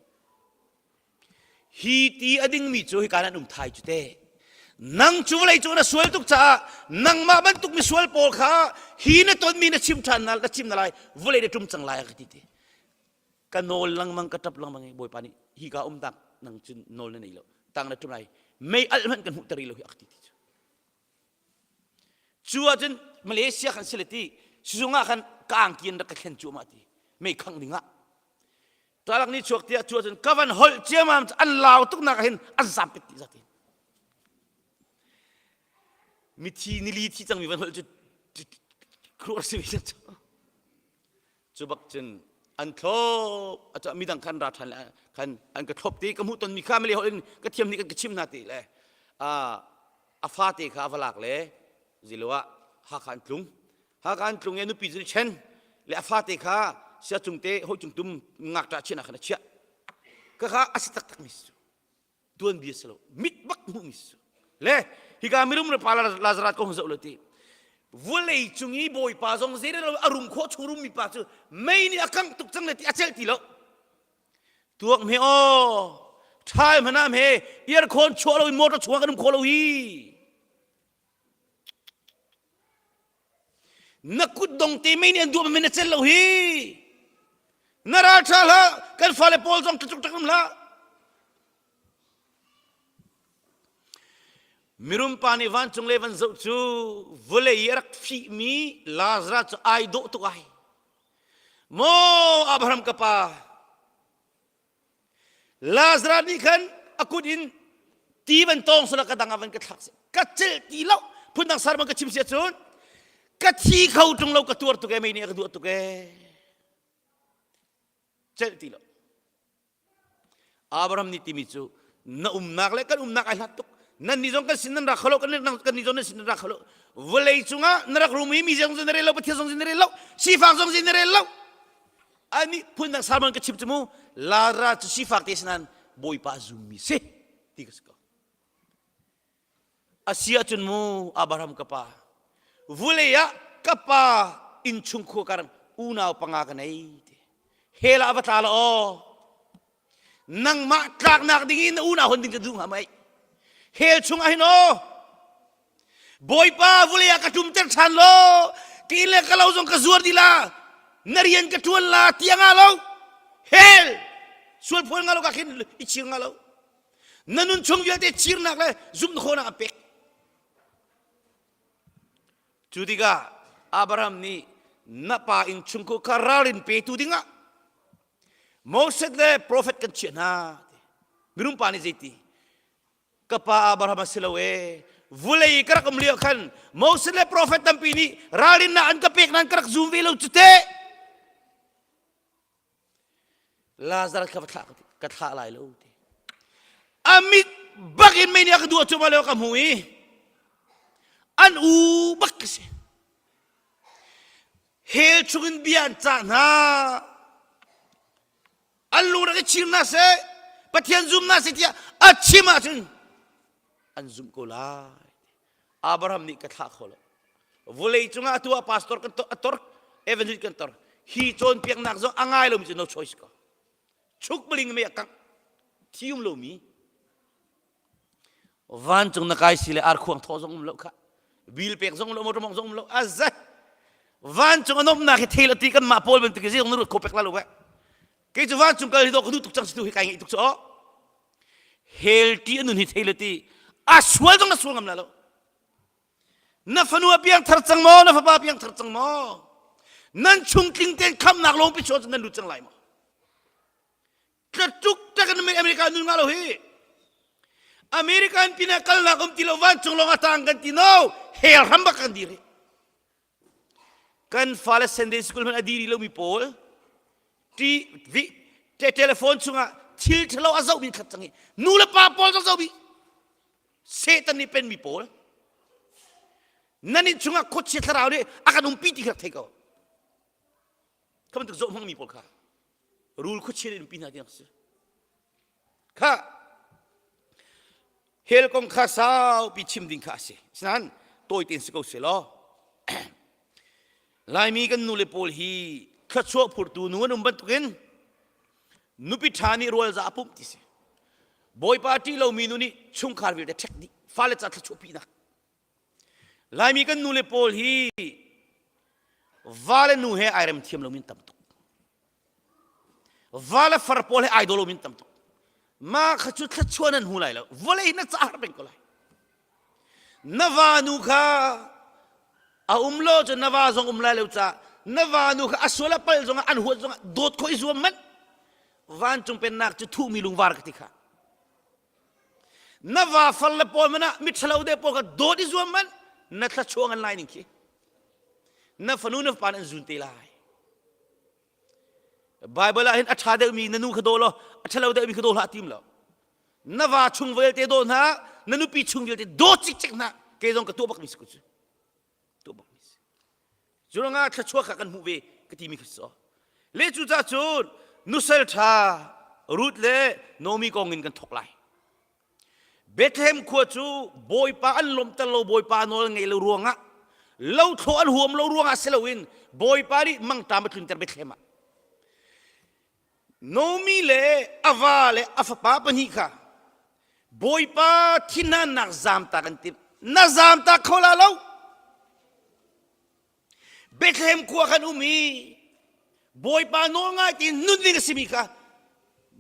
E: hi ti a dingmi cu hika nan um thai cu te nang cu vawlei cu na sual tuk caah nangmah bantuk misual pawl kha hi na tonmi na chim ṭhan na na chim na lai vawlei na ṭum cang lai ka ti ti ka nawl lengmang ka ṭap lengmang i bawipa nih hi ka um tak nang cun nawl na nei lo tang na ṭum lai mei alh hmanh kan hmuh ter lo hi a ka ti ti cu cu ahcun Malaysia kan si le ti sizung ah khan ka angki in rak ka thlen cu ma ti mei khang ding ah talak ni chuak tiah cu ahcun ka van holh ciamam an lau tuk nak hin an zam pet ti zati mithi nili thi cangmi van holh cu kruar si ve cu bak cun an thlop a midang khan ra ṭhan le khan an ka thlop ti ka hmuh tonmi kha mali holh in ka thiam nih kan ka chim hna ti le a fate kha a va lak le zilo ah Hakha an tlung Hakha an tlung i nupi cu chen le a fate kha sia cung te hoi cung tum ngakṭah chiah khan a chiah ka kha a si taktak mi si tuanbia si lo mit bak hmuhmi si le hika mirum le pa Lazarus kong zoh lo ti vulei cung i bawipa zong zei lo a rum khawh chung rum mi pa cu mei nih a kangh tuk cang le ti a celh ti lo. Tuak hme aw. Ṭhai hmana hme earcon chuah lo in motor chungah kan um kho lo hi. Na kut dong te mei nih an duah men na cel lo hi. Na ral ṭha hlah kan fale pawl zong tluk ṭak um hlah. Mirum pa nih vancung le van zoh cu vawlei i a rak fihmi Lazarus cu ai dawh tuk ai. Maw Abraham ka pa, Lazarus nih khan a kut in ti van tawng sala ka dang ah van ka thlak seh. Ka celh ti lo. Phundang sar bang ka chim si ahcun ka thi kho ṭung lo ka tuar tuk ee mei nih a ka duah tuk ee. Celh ti lo. Abraham nih timi cu na umnak le kan umnak ai hlat tuk nan nih zong kan sin nan rak kho lo kan kan nih zong nan sin nan rak kho lo vawlei cungah na rak rum i mi zong na rel lo pathian zong na rel lo sifak zong na rel lo ani phun dang salman ka chim cu mu lara cu sifak te sinan bawipa zummi si ti ka si ko A si ahcun mu Abraham ka pa, vulei ah ka pa innchung khua kar unau panga ka nei ti. Hell ah va tla la aw. Nangmah tlaknak ding in na unau hon ding ka duh hnga mei. Hell chung ah hin aw. Bawipa vulei ah ka ṭumter ṭhan law, ka inn le ka lo zong ka zuar dih la, na rian ka ṭuan la ti a nga lo. Hell sual phuan nga lo ka khin i chir nga lo. Na nun chung vialte cirnak le zumh khawhnak a pek. Cu tikah Abraham nih na pa innchungkhar kha ralrin petu dingah Moses le profet kan chiah hna. Minung pa nih zeiti? Ka pa Abraham a si lo ee. Vulei ka rak um lio khan Moses le profet tampi nih ralrinnak an ka pek nain ka rak zum ve lo cu teh. Lazarus kha va thlah ka thlah lai lo ti. A mit bak in mei nih a ka duah cuahmah lio ka hmu i an u bak ka si. Hell chungin bia an cah hna. An lung rak i chir hna seh, Pathian zum hna seh tiah a chim ahcun an zumh ko lai. Abraham nih ka thlah kho lo. Vulei cungah atu ah pastor kan a tor, evangelist kan tor. Hi cawnpiaknak zong a ngai lomi cu no choice ko. Chuk baling mei a kangh. Thi um lomi. Vancung na kai si le arkhuang thaw zong um lo kha. Bil pek zong um lo, motor mong zong um lo. Azai. Vancung a nomnak hi thel ati kan mah pawl bantuk hi zong na ruat kho pek la lo ve. Kei cu vancung kal hi dawh ka duh tuk cang si tu hi kai ngeih tuk cu aw. Hell ti a nun hi thei le ti a sual zong na sual ngam la lo. Na fanu a piang thar cang maw? Na fapa piang thar cang maw? Nan chung tling tein khamnak lawng pi chuah nan lut cang lai maw? Tlatuk tak in America nun nga lo hi. American pina kalnak um ti lo vancung lawng a tang kan ti no. Hell ram bak kan dir hi. Kan fale Sunday school hmanh a diri lomi pawl ti vi te telephone chungah thil ṭhalo a zohmi khat cang i nu le pa pawl zong zohmi Satan nih penmi pawl nan inn chungah khuachia thlarau nih a kan umpi ti kha rak thei ko kha bantuk zoh hmangmi pawl kha rul khuachia nih umpi hna tiang si Kha hell kong kha saupi chim ding kha a si. Asinain tawi tein si ko seh law. Laimi kan nule pawl hi thluachuah phurtu nu an um bantukin nupi ṭha nih rual za a pumh ti si. Bawipa ṭih lomi nu nih chungkhar vialte ṭhek dih fale ca thluachuah pinak. Laimi kan nule pawl hi va le nu he ai rem thiam lomi an tam tuk. Va le far pawl he ai daw lomi an tam tuk. Mah kha cu thluachuah nan hmu lai lo. Vawlei na ca har peng ko lai. Na va nu kha a um lo cu na va zong um lai lo ca na va nu kha a sual a palh zongah an huat zongah dawt khawh i zuam manh. Vancung pennak cu thuhmi lungvar ka ti kha. Na va far le pawl man ah miṭhalo de pawl kha dawt i zuam man na thluachuah ngan lai ning khi. Na fanu na fapa an zun te lai. Bible ah hin a ṭha deuhmi na nu kha daw law a ṭhalo deuhmi kha daw hlah tim lo. Na va chung vialte daw hna, na nupi chung vialte daw cikcek hna. Kei zong ka tuah bakmi si ko cu. Tuah bakmi si. Cu ruangah thluachuah kha kan hmuh ve ka timi kha si. Le cucaah cun nusal ṭha Ruth le Naomi kong in kan thawk lai. Bethlehem khua cu Bawipa an lawmhter lo Bawipa nawl ngei lo ruangah lothlawh an huam lo ruangah si loin Bawipa nih mangṭam a tlunter Bethlehem ah. Nomi le a va le a fapa pahnih kha Bawipa thinhannak zamtak an timh. Na zamtak kho la lo. Bethlehem khua khan um i Bawipa nawl ngai tein nun ding a simi kha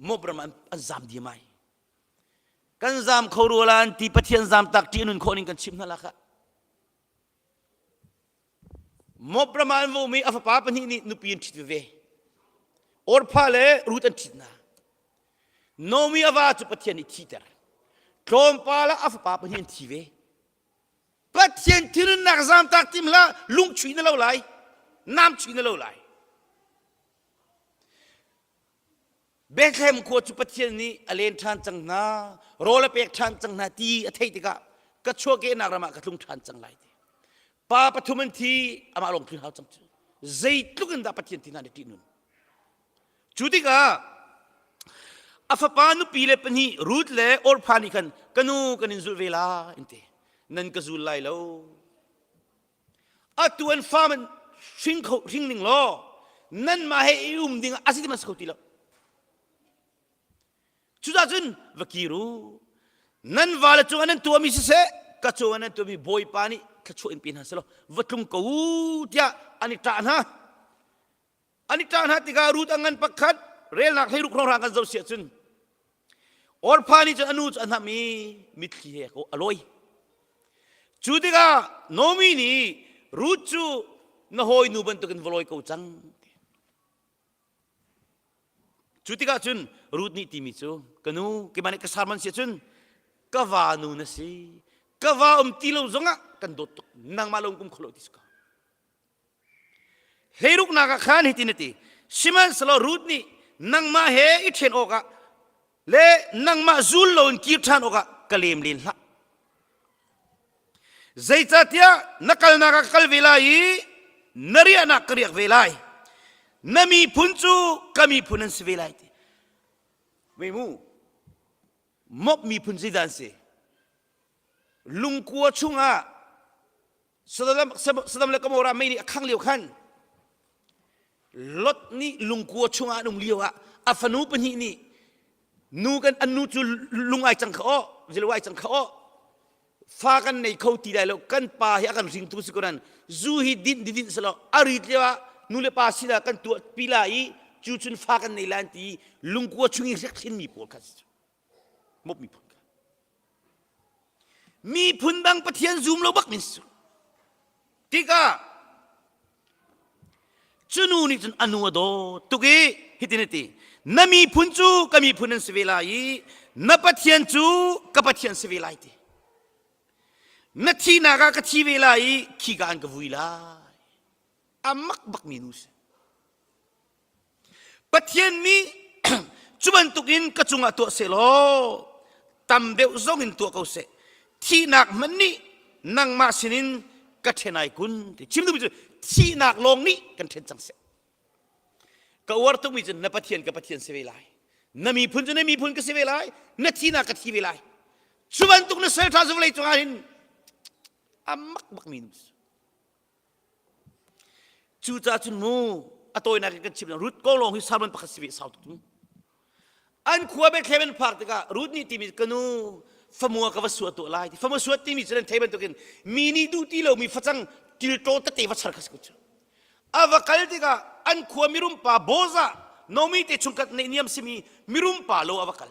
E: Moab ram an, an zam diam ai. Kan zam kho rua la an ti Pathian zamtak ṭih nun khawh ning kan chim hna la kha. Moab ram ah an va um i a fapa pahnih nih nupi an ṭhit veve. Orpha le Ruth an ṭhit hna. Naomi a va cu Pathian nih thiter. Tlawmpal ah a fapa pahnih an thi ve. Pathian thinunnak zamtak tim hlah lungchuih na lo lai. Nam chuih na lo lai. Bethlehem khua cu Pathian nih a len ṭhan cang hna, rawl a pek ṭhan cang hna ti a theih tikah ka chuahkehnak ram ah ka tlung ṭhan cang lai ti. Pa pathum an thi, amah lawng tlun hau cang cu. Zeitluk in dah Pathian ti hna nih ṭih nun. Cu tikah a fapa nupi le pahnih Ruth le Orpha nih khan ka nu kan in zulh ve la in ti. Nan ka zul lai lo. Atu an fa man hring kho hring ning law nanmah he i um ding a si ti man si kho ti lo. Cucaah cun va kir u. Nan vale cungah nan tuahmi siseh, ka cungah nan tuahmi Bawipa nih thluachuah in pe hna seh law va tlung ko u tiah an i ṭah hna. An i ṭah hna tikah Ruth a ngan pakhat relnak 16 hrawnghrang kan zoh siah cun Orpha nih cun a nu cu a hnamh i mitthli he a lawi. Cu tikah Naomi nih Ruth cu na hawinu bantukin va lawi ko cang. Cu tikah cun Ruth nih timi cu ka nu keimah nih ka sarman si ahcun ka va nu na si ka va um ti lo zongah kan dawt tuk nangmah lo kum kho lo ti si ko. Hleiruknak ah khan hitin a ti sihmanhsehlaw Ruth nih nangmah he i ṭhen awkah le nangmah zul loin kir ṭhan awkah ka lem len hlah. Zeicahtiah na kalnak ah ka kal ve lai i na riahnak ka riak ve lai. Na miphun cu ka miphun an si ve lai ti. Mei mu, Moab miphun zeidah an si? Lungkua chungah Sodom le Gomorrah mei nih a khang lio khan Lot nih lungkua chungah an um lio ah a fanu pahnih nih nu kan an nu cu lung ai cang kha aw zilu ai cang kha aw fa kan nei kho ti lai lo kan pa hi a kan hringtu si ko nan zu hi din di din selo a rit lio ah nu le pa sinah kan tuah pi la i cu cun fa kan nei lan ti lungkua chung i hrek hrin mi pawl kha mop miphun kha miphun dang pathian zum lo bak min su tikah cu nu nih cun a nu a dawt tuk i hitin a ti na miphun cu ka miphun an si ve lai i na pathian cu ka pathian si ve lai ti na thihnak ah ka thi ve lai i khika an ka vui lai a mak bak mi nu si Pathian mi cu bantukin ka cungah tuah seh law tam deuh zong in tuah ko seh thihnak hmanh nih nangmah sinin ka ṭhen ai kun ti chim duhmi cu thihnak lawng nih kan ṭhen cang seh ka uar tukmi cu na Pathian ka Pathian si ve lai na miphun cu na miphun ka si ve lai na thihnak ka thi ve lai cu bantuk na sal ṭha zu vawlei cungah hin a mak bakmi nu Cucaah cun mu a tawinak in kan chim Ruth kong lawng hi sermon pakhat si ve sau tuk mu. An khua Bethlehem an phak tikah Ruth nih timi ka nu famua ka va suat tuah lai ti famua suat timi cu nan thei bantukin mi nih duh ti lomi facang tilṭaw tete va char kha si ko cu. A va kal tikah an khua mirum pa Boza Nomi te chungkhat neihniam simi mirum pa lo a va kal.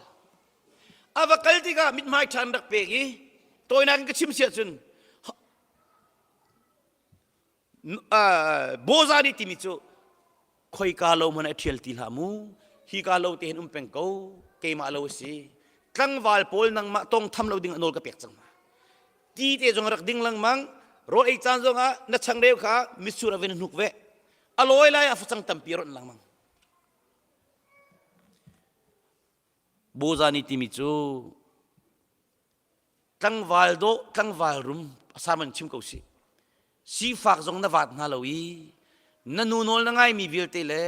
E: A va kal tikah mithmai ṭha an rak pek i tawinak in ka chim siah cun Boza nih timi cu khoika lo hmanh a ṭhial ti hlah mu hika lo te hin um peng ko keimah lo a si tlangval pawl nangmah tong tham lo ding a nawl ka pek cang hna ti te zong rak ding lengmang rawl ei caan zong ah na changreu kha mitsur a vin hnuk ve a lawi lai ah facang tampi a ronh lengmang Boza nih timi cu tlangval dawh tlangval rum asaman chim ko si sifak zong na vaat hna lo i na nu nawl na ngaimi vialte le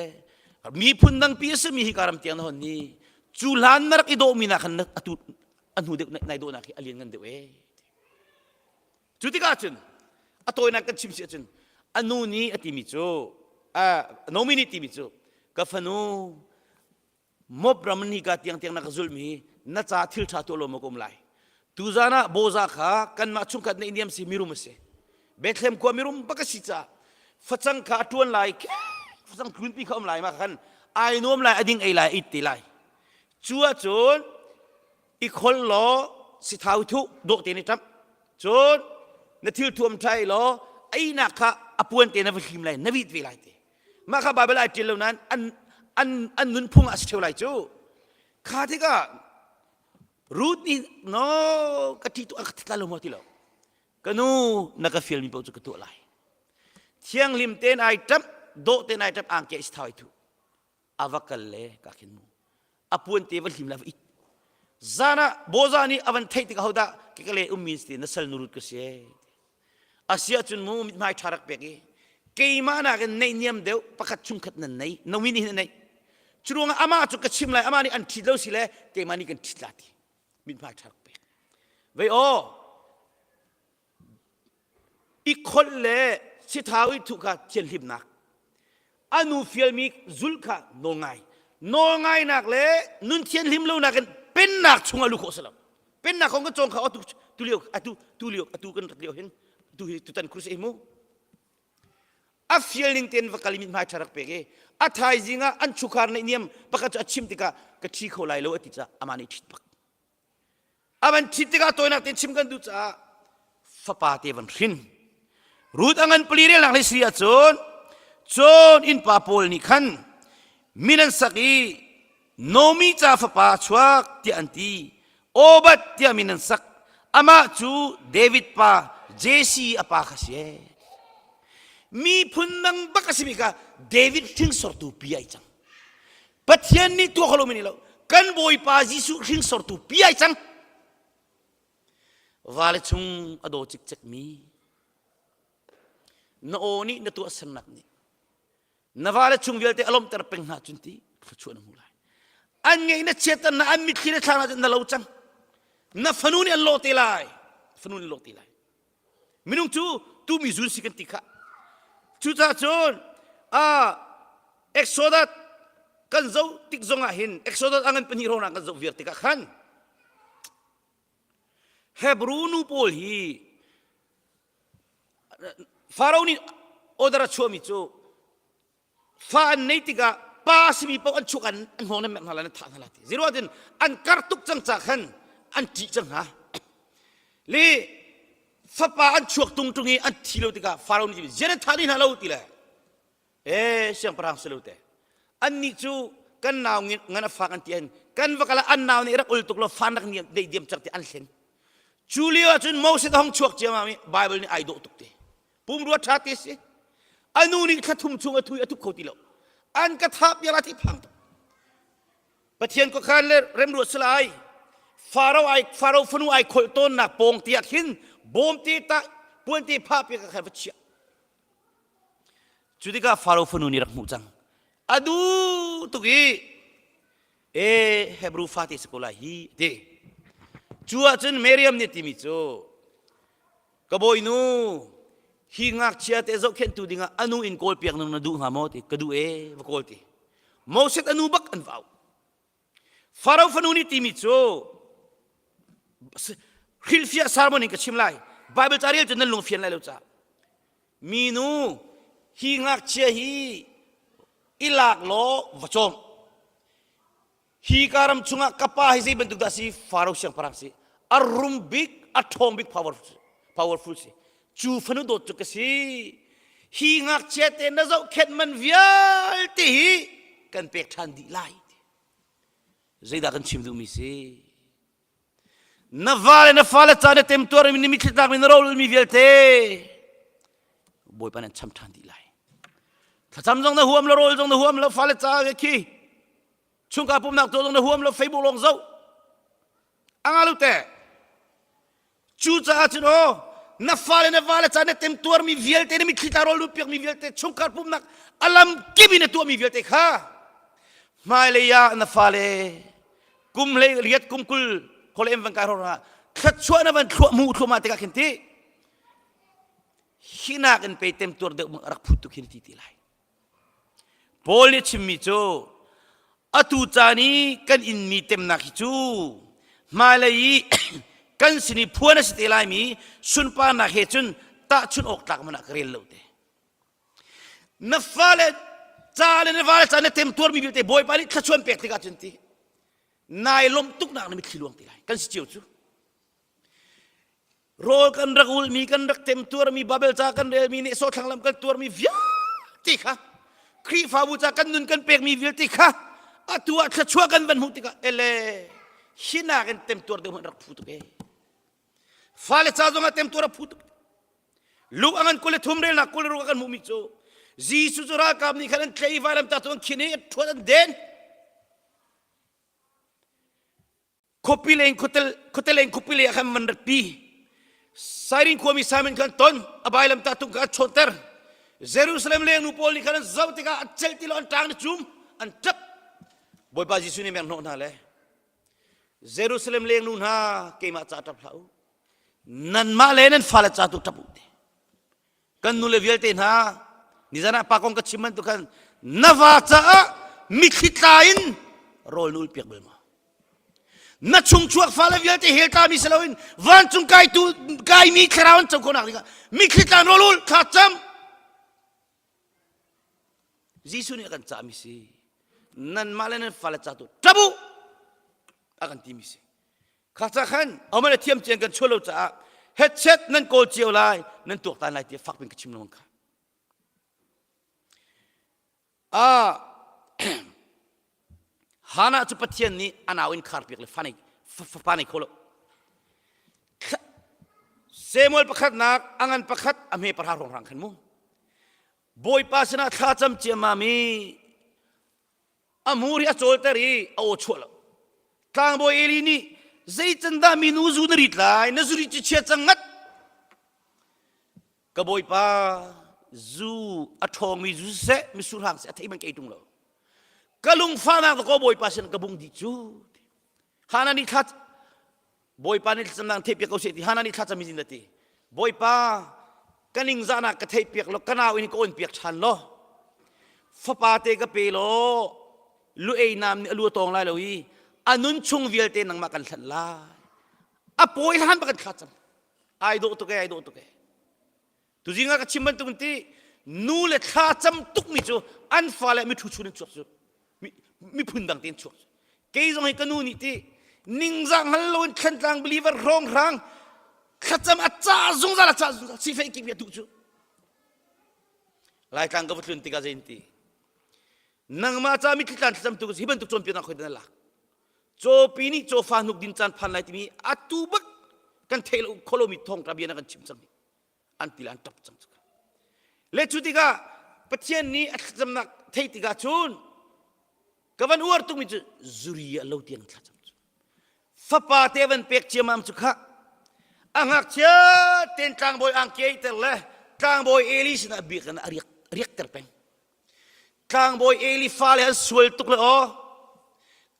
E: miphun dangpi a simi hi karam tiang na hon ni cu hlan na rak i dawhmi nak khan atu a hnu deuh nai dawhnak hi a lian ngan deuh e cu tikah cun a tawinak kan chim si ahcun a nu nih a timi cu Naomi nih timi cu ka fanu. Moab ram ni ka tiang tiang na ka zulmi na ca thil ṭha tuah lo maw ka um lai. Tuzan ah Boza kha kanmah chungkhat na iniam si mirum a si. Bethlehem khua mirum bak a si caah facang kha a ṭuan lai, facang tlunpi kha um lai ma khan ai nuam lai, a ding ei lai, a it te lai. Cu ahcun i khol law sithau thuh dawh tein i ṭamh. Cun na thil thuam ṭha law einak kha a puan te na va hlim lai, na vit ve lai te. Mah kha Baibal ai ṭial lo nain an an an nunphung ah a si ṭheo lai cu. Kha tikah Ruth nih no ka ṭih tu a ka thit lai lo maw ti lo. Ka nu na ka fialmi paoh cu ka tuah lai. Thianghlim tein ai ṭamh, dawh tein ai ṭamh, angki ai sithau ai thuh. A va kal le ka khin mu. A puan te va hlim le va it. Zan ah Boza nih a van theih tikah hodah ke ka le ummi si na sal nu Ruth ka si ee. Asiah cun mu mithmai ṭha rak pek i keimah nakin neihniam deuh pakhat chungkhat nan nei Nomi nih hin a neih. Cu ruangah amah cu ka chim lai amah nih an ṭhit lo si le keimah nih kan ṭhit la ti mithmai ṭha rak pek. Vei aw i kholh le sithau i thuh kha thianhlimnak a nu fialmi zulh kha nawlngai nawlngainak le nun thianhlim lonak in pennak chungah luh khawh si lo pennak kong kan cawng kha atu tu lio atu tu lio atu kan rat lio hin tu hi tutan krus hi mu a fial ning tein va kal i mithmai ṭha rak pek i a thaizing ah an chukhar neih niam pakhat cu a chim tikah ka ṭhi kho lai lo a ti caah amah nih ṭhit bak A van ṭhit tikah tawinak tein chim kan duh caah fapa te van hrin. Ruth a ngan pali relnak hlei siri ahcun cun innpa pawl nih khan min an sak i Nomi ca fapa a chuak tiah an ti. Obad tiah min an sak. Amah cu David pa Jesse a pa kha si ee. Miphun dang bak a simi kha David hringsortu pi ai cang. Pathian nih tuah kho lomi nih lo kan Bawipa Jesuh hringsortu pi ai cang. Vale chung a daw cikcek mi na aw nih na tuahsernak nih na vale chung vialte a lawmhter peng hna cun ti thluachuah na hmu lai. An ngeih na chiatter na an mitthli na thlang na lo cang. Na fanu nih an lawh te lai. Fanu nih lawh te lai. Minung cu tumi zun si kan ti kha. Cucaah cun ah Exodus kan zoh tik zong ah hin Exodus a ngan pahnih hrawng kan zoh viar tikah khan Hebrew nu pawl hi Pharaoh nih order a chuahmi cu fa an nei tikah pa simi paoh an chuak an an hngawng nan merh hna lai nan thah hna lai ti zero tin an kar tuk cang ca khan an ṭih cang hna le fapa an chuak tung tung i an thi lo tikah Pharaoh nih zian an thah ni hna lo ti le e siangpahrang si lo te annih cu kan nau ngan a fak an ti an kan va kala an nau nih rak ul tuk lo fan rak nei diam cak ti an hlen cu lio ahcun Moses a hong chuak ciamam i Bible nih ai dawh tuk ti pumrua ṭha te si a nu nih thla thum chung a thui a thup kho ti lo an ka thah piak la ti phang tuk pathian ko khan le remruat salai Faro ai Faro fanu ai kholh tawnnak pawng tiah khin bawm te ta puan te phah piak khan va chiah cu tikah Faro fanu nih rak hmuh cang a du tuk i e Hebrew fate si ko lai hi ti cu ahcun Miriam nih timi cu Ka bawinu, hi ngakchia te zohkhenhtu dingah a nu in kawlpiak nung na duh hnga maw ti ka duh ee va kawl ti. Moses a nu bak an vau. Faro fanu nih timi cu hrilhfiah sermon in ka chim lai. Bible ca rel cu nan lung fian lai lo ca. Minu hi ngakchia hi i lak law va cawm. Hi ka ram chungah ka pa hi zei bantuk dah si? Faro siangpahrang si. A rum bik, a ṭhawng bik powerful, powerful si. Cu fanu dawt cu ka si. Hi ngakchia te na zohkhenh man vialte hi kan pek ṭhan dih lai. Zeidah kan chim duhmi si? Na va le na fale ca na temtuar mi na mitthli tlak mi na rolmi vialte Bawipa nan cham ṭhan dih lai. Thlacam zong na huam lo, rawl zong na huam lo, fale ca ke khi chungka pumnak tuah zong na huam lo, Facebook lawng zoh. Anga lo te. Cucaah cun aw na fale na vale ca na temtuarmi vialte na mitthli tla rawl piakmi vialte chungkhar pumnak alam kip in na tuahmi vialte kha hmailei ah na fale kum hlei riat kum 20 khole em van kai ro thluachuah na van thluah mu thluahmah tikah khin ti hinak in pe temtuar deuh rak phut tu khin ti ti lai Paul nih chimmi cu. Atu caan i kan inmi temnak hi cu hmailei i kan sin i phuan a si te laimi sunparnak he cun tahchunh awk tlak hmanh ah ka rel lo te. Na fale ca le na vale ca na temtuarmi vialte Bawipa nih thluachuan pek tikah cun ti nai lawmh tuknak na mitthli luang te lai kan si cio cu. Rawl kan rak ulmi, kan rak temtuarmi, Babel ca kan relmi, nehsawh thlanglam kan tuarmi vialte kha Khrihfabu ca kan nun kan pekmi vialte kha atu ah thluachuah kan van hmuh tikah ele hi nakin temtuar deuh hmanh rak phu tuk ee. Fale ca zongah temtuar a phu tuk. Luke a ngan 23 relnak 26 kan hmuhmi cu Jesuh cu ralkap nih khan an tlei vailamtah cu an khin i an ṭhuat an den. Khuapi leng khuate leng khuapi lei ah khan man ratpi. Sairin khuami Simon khan ton a vailamtah tung kha an chawnter. Jerusalem leng nu pawl nih khan an zoh tikah an celh ti lo an ṭang na cum an ṭap. Bawipa Jesuh nih meng hnawh hna le Jerusalem leng nu hna keimah ca ṭap hlah u. Nanmah le nan fale ca tu ṭap u ti. Kan nule vialte hna nizan ah pa kong ka chim bantuk khan na va caah mitthli tla in rawl na ul piak bal maw? Na chungchuak fale vialte hell tlami si loin vancung kaitu kaimi thlarau an co khawhnak dingah mitthli tla in rawl ul thla cam. Jesuh nih a kan cahmi si. Nanmah le nan fale ca tu ṭap u a kan timi si. Kha ca khan aman a thiam cian kan chuah lo caah headset nan kawl cio lai nan tuaktan lai tiah fak pin ka chim lengmang kha. Ah Hannah cu Pathian nih a nau in khar piak le fa nei fa nei kho lo. Samuel pakhatnak a ngan pakhat a hme pahra hrawnghrang khan mu. Bawipa sinah thla cam ciammam i a hmur hi a cawlter i a aw chuah lo tlangbawi Eli nih zeicandah minu zu na rit lai na zuri cu chia cang ngat ka bawipa zu a ṭhawngmi zu siseh misur hang seh a thei man kei ṭung lo ka lungfahnak ka bawipa sin ka bung dih cu Hana nih thla Bawipa nih thlacamnak theihpiak ko seh ti Hana nih thlacam in a ti. Bawipa ka ningzahnak ka theihpiak law ka nau in ka on piak ṭhan law fapa te ka pe law lu ei nam nih a lu a tawng lai lo i a nun chung vialte nangmah kan hlanh lai a pawi hlan bak kan thlacam ai dawh tuk e ai dawh tuk e tuzing ah ka chim bantuk in ti nu le thla cam tukmi cu an fale mithu chun in chuak cu miphun dang tein chuak kei zong hi ka nu nih ti ningzah hngal loin thlantlang believer hrawng hrang thlacam a ca zungzal a ca zungzal sifei kip a duh cu laitlang ka va tlun tikah zein ti nangmah ca mitthli tlan thlacam tu hi bantuk cawnpiaknak khoi dan lak cawpi nih cawfa hnuk din caan phan lai timi atu bak kan theih lo kholomi thawngṭha bia na kan chim cang an ti le an ṭap cang le cu tikah Pathian nih a thlacamnak theih tikah cun ka van uar tukmi cu zuri a lo tiang thlacam cu fapa te van pek ciamam cu kha a ngakchia ten tlangbawi angki ei ter le tlangbawi Eli sinah biakinn a riak riakter peng tlangbawi Eli fale an sual tuk le aw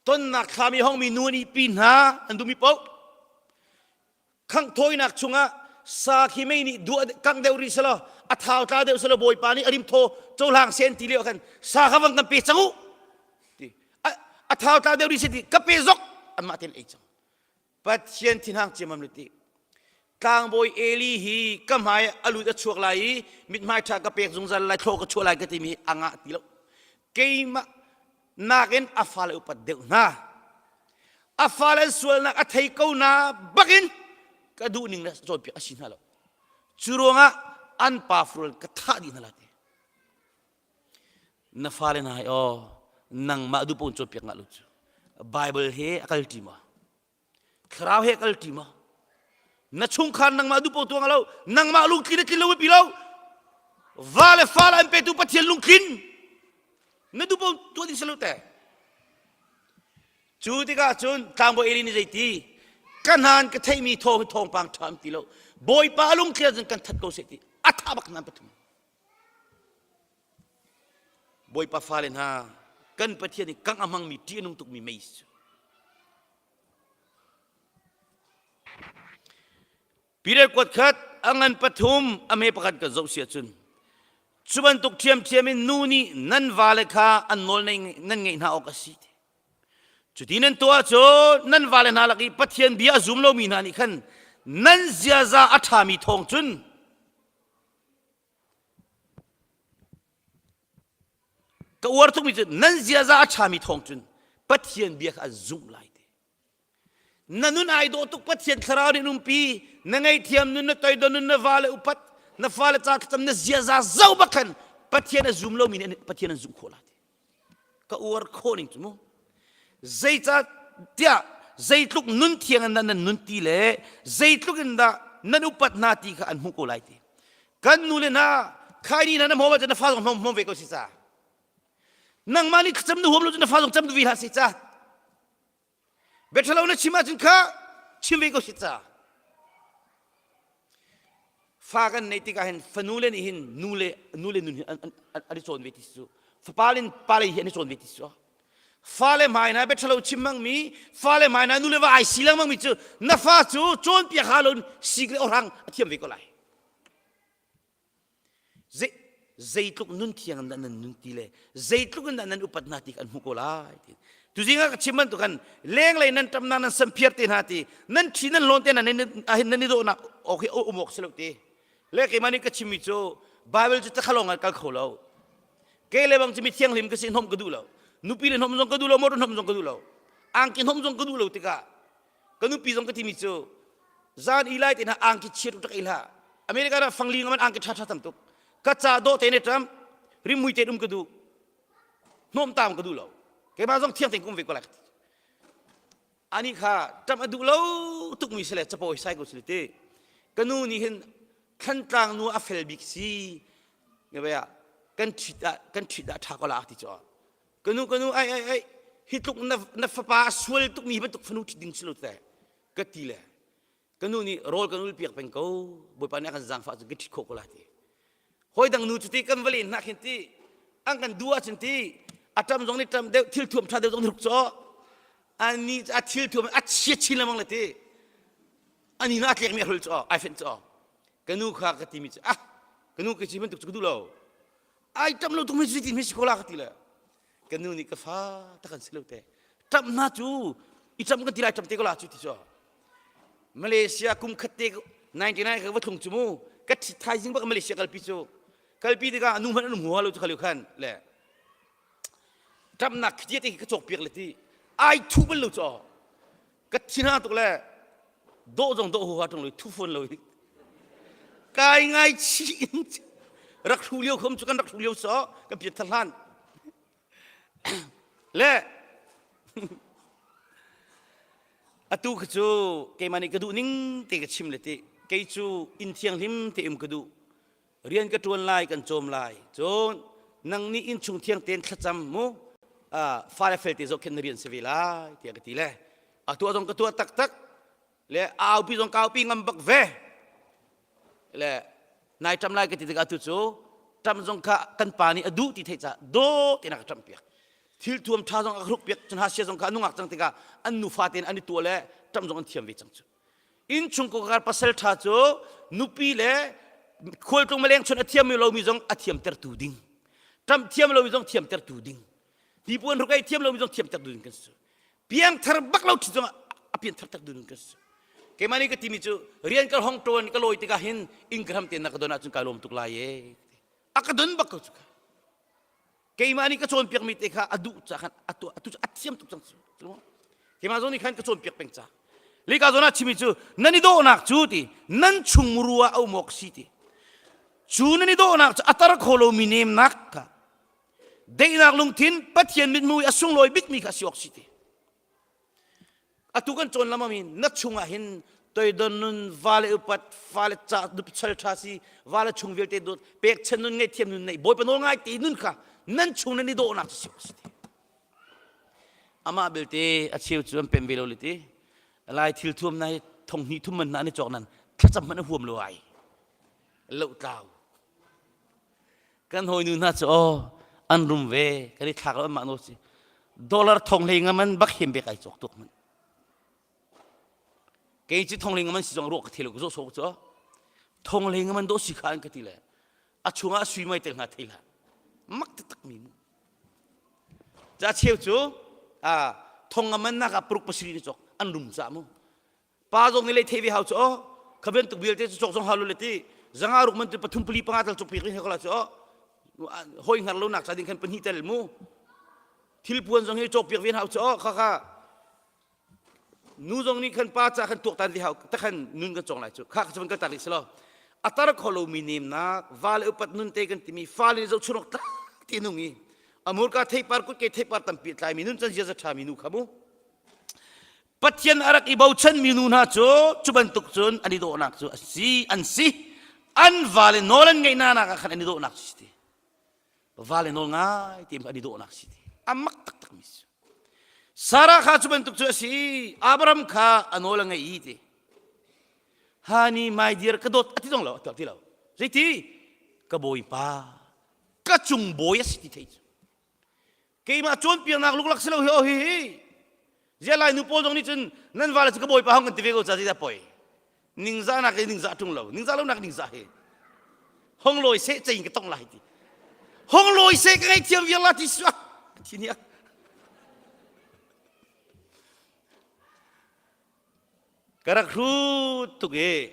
E: tonnak thlam i hongmi nu an ihpi hna an duhmi paoh Khanghthawinak chungah sa khi mei nih duah kangh deuh rih selaw a thau tla deuh selaw Bawipa nih a rim thaw cohlang sen ti lio khan sa kha vang kan pe cang u ti a thau tla deuh rih se ti ka pe zok anmah ten ei cang Pathian thinhang ciamam le ti tlangbawi Eli hi ka hmai a lut a chuak lai i mithmai ṭha ka pek zungzal lai thlaw ka chuah lai ka timi a ngah ti lo keimah nakin a fale upat deuh hna a fale an sualnak a thei ko na bakin ka duh ning le cawnpiak a si hna lo cu ruangah an pa furul ka thah dih hna la ti na fale hna hai aw nangmah duh pawn cawnpiak ngah lo cu Bible he a kal ṭi maw thlarau he kal ṭi maw na chungkhar nangmah duh paoh tuang lo nangmah lungtlin a tlin lo pi lo va le fa le an petu pathian lungtlin na duh paoh tuah ding si lo te cu tikah cun tlangbawi Eli nih zeiti ka hnan ka theihmi thawng hi thawngpang ṭha an ti lo bawipa lungtlian cun kan that ko seh ti a tha bak nan pathum Bawipa fale hna kan Pathian i kangh a hmangmi ṭih a nung tukmi mei cu Peter kuat khat a ngan pathum a hme pakhat kan zoh si ahcun cu bantuk ṭhiamṭhiam in nu nih nan vale kha an nawl nan ngeih hna awk a si. Cuti nan tuah cun nan vale hna lak i Pathian bia a zum lomi hna nih khan nan ziaza a ṭhami thawng cun ka uar tukmi cu nan ziaza a ṭhami thawng cun Pathian bia kha an zumh lai ti. Na nun ai dawh tuk Pathian thlarau nih umpi na ngaihthiam nun na toidor nun na vale upat na fale ca thlacam na ziaza zo bak khan Pathian a zum lomi nih Pathian an zumh khawh lai ti. Ka uar khawh ning cu mu. Zeicah tiah zeitluk nun thiang in dah nan nun ti le zeitluk in dah nan upat hna ti kha an hmuh ko lai ti. Kan nu le hna khaini hna na hmawm ahcun na fa zong hmawm ve ko si ca. Nangmah nih thlacam na huam lo cun na fa zong cam duh ve hlah si ca. Biaṭhalo na chim ahcun kha chim ve ko si ca. Fa kan neih tikah hin fanu le nih hin nu le nu le nun hi an, an, an, an i cawn ve ti si cu. Fapa le pale hi an i cawn ve ti si cu. Fale hmai na biaṭhalo chim hmangmi, fale hmai na nu le va ai si lengmang mi cu na fa cu cawnpiak ha lo sik le awhrang a thiam ve ko lai. Zeitluk nun thiang in dah nan nun ti le zeitluk in dah nan upat hna ti kha an hmuh ko lai ti. Tuzing ah ka chim bantuk khan lenglei nan ṭamnak nan samphiar te hna ti nan ṭhi nan lawn te hna nan nan i dawhnak awk hi um awk si lo ti. Le keimah nih ka chimmi cu Bible cu cakhalawng ah kal kho lo. Kei le bang cu mi thianghlim ka si hnom ka duh lo. Nupi le hnom zong ka duh lo, motor hnom zong ka duh lo. Angki hnom zong ka duh lo tikah ka nupi zong ka timi cu zan i lai te hna angki chiat tuk i hlah America ah fangli ngaman angki ṭha ṭha tam tuk ka ca dawh te ne ṭam rimhmui te um ka duh hnawm tam ka duh lo keimah zong thiang tein ka um ve ko lai ani kha ṭam a duh lo tukmi si le capo sai ko si ti ka nu nih hin thlantlang nu a fel bik si nge kan ṭhit ah kan ṭhit ah ṭha ko la ti cu ka nu ka nu ai ai ai hi tluk na na fapa a sual tukmi hi bantuk fanu ṭhit ding si lo te ka ti le ka nu nih rawl kan ul piak peng ko bawipa nih a kan zaangfah cun ka ṭhit khawh ko la ti hawi dang nu cu ti kan va len hna khin ti an kan duh ahcun ti a ṭam zong nih ṭam deuh thil thuam ṭha deuh zong nih ruk caw ani a thil thuam a chia chin lengmang le ti ani na a tlekmi a hrul caw ai fenh caw ka nu kha ka timi cu ah ka nu ka ci bantuk cu ka duh lo ai ṭam lo tuk mi si ti mi si ko la ka ti le ka nu nih ka fa tak an si lo te ṭam hna cu i ṭam kan ti lai ṭam te ko la cu ti cu Malaysia kum khat te 99 ka va thlung cu mu ka thi thaizing bak Malaysia kalpi cu kalpi tikah nu hmanh an um hua lo cu kha khan le ṭamnak khitia te ka cawk piak le ti ai thu bal lo cu ka thi hna tuk le dawh zong dawh huha ṭung lo thu fawn lo kai ngai chi in rak hru lio khom cu kan rak hru lio so kan pian thar hlan le atu kha cu keimah nih ka duh ning te ka chim le ti kei cu inn thianghlim te um ka duh rian ka ṭuan lai kan cawm lai cun nang nih innchung thiang tein thlacam mu fale fel te zohkhenh na rian si ve lai tiah ka ti le a tuah zong ka tuah taktak le a aupi zong ka aupi ngam bak ve le nai ṭam lai ka ti tikah atu cu ṭam zong kha kan pa nih a duh ti theih caah daw tein a ka ṭamh piak thil thuam ṭha zong a ka hruk piak cun hasia zong kha a nungak cang tikah an nufa tein an i tuah le ṭam zong an thiam ve cang cu Innchungkhar pasal ṭha cu nupi le khualtlung maleng chun a thiam lomi zong a thiamtertu ding. Ṭamh thiam lomi zong thiamtertu ding. Hnipuan hruk-ei thiam lomi zong thiamtertu ding kan si. Piangthar bak lo ṭhi zong a piangthar ding kan si. Keimah nih ka timi cu rian ka hong ṭuan ka lawi tikah hin inn ka hram tein na ka don ahcun kai lawm tuk lai ee. A ka don bak ko cu. Keimah nih ka cawnpiakmi te kha a duh ca khan a tuah atu cu a thiam tuk cang cu. Keimah zong nih khan ka cawnpiak peng ca. Lika zawn ah chimi cu nan i dawhnak cu ti nan chung muru ah a um awk si ti. Cu nan i dawhnak cu a tar kho lomi nemnak kha daihnak lungthin Pathian mithmuh i a sunglawi bikmi kha si awk si ti. Atu kan cawn lamam in na chungah hin toidon nun vale upat fale ca nupi chal ṭha si vale chung vialte dawt pekchan nun ngaihthiam nun neih bawipa nawl ngai te nun kha nan chung nan i dawhnak cu si ti amah belte a cheu cu an pem ve lo le ti lai thil thuam na hi thong hnih thum man na an i cawk nan thlacam hmanh a huam lo ai lohtlau Kan hawinu hna cu aw an rum ve kan i thlak lo anmah nawl si. Dollar thong hlei nga man bak hem bek ai cawk tuk man. Kei cu thong hlei nga man si zong ruak ka thei lo ka zawh sawk cu. Thong hlei nga man dawh si kha an ka ti le a chungah sui mai tel hnga thei hlah. Mak taktak mi mu. Ca cheu cu a. Thong nga man nak ah paruk pasarih ni cawk an rum ca mu. Pa zong nih lei thei ve hau cu aw. Kha bantuk vialte cu cawk zong hau lo le ti. Zanga ruk man tu pathum pali panga tal cawk piak ring he ko la cu aw. Hoi hngar lo nak ca ding khan pahnih tel mu. Thil puan zong hi cawk piak ve hau cu aw kha kha. Nu zong nih khan pa ca khan tuaktan ve hau ta khan nun kan cawng lai cu. Kha kha cu van kal tak rih selaw. A tar kho lomi nemnak, va le upat nun te kan timi fale zohchun awk tlak ti nung i amurka theipar kutke theipar tampi a tlaimi nun can ziaza ṭhami nu kha mu. Pathian a rak i bochanmi nu hna cu cu bantuk cun an i dawhnak cu a si an si. An vale nawl an ngeih hna nak ah khan an i dawhnak cu si ti. Vale nawl ngai te an i dawhnak si ti. A mak taktak mi si. Sarah kha cu bantuk cu a si. Abraham kha a nawl a ngei i ti. Hani my dear ka dawt a ti dong lo a tuak ti lo. Zeiti? Ka bawipa ka cung bawi a si ti thei cu. Keimah cawnpiaknak luklak si lo hi oh hi hi. Zia lai nu pawl zong nih cun nan vale cu ka bawipa hong kan ti ve ko ca zeidah poi. Ningzah nak i ningzah ṭung lo. Ningzah lo nak ningzah hi. Hong lawi seh cein ka tong lai ti. Hong lawi seh ka ngaihthiam viar la ti suah. Thi nih Ka rak hrut tuk i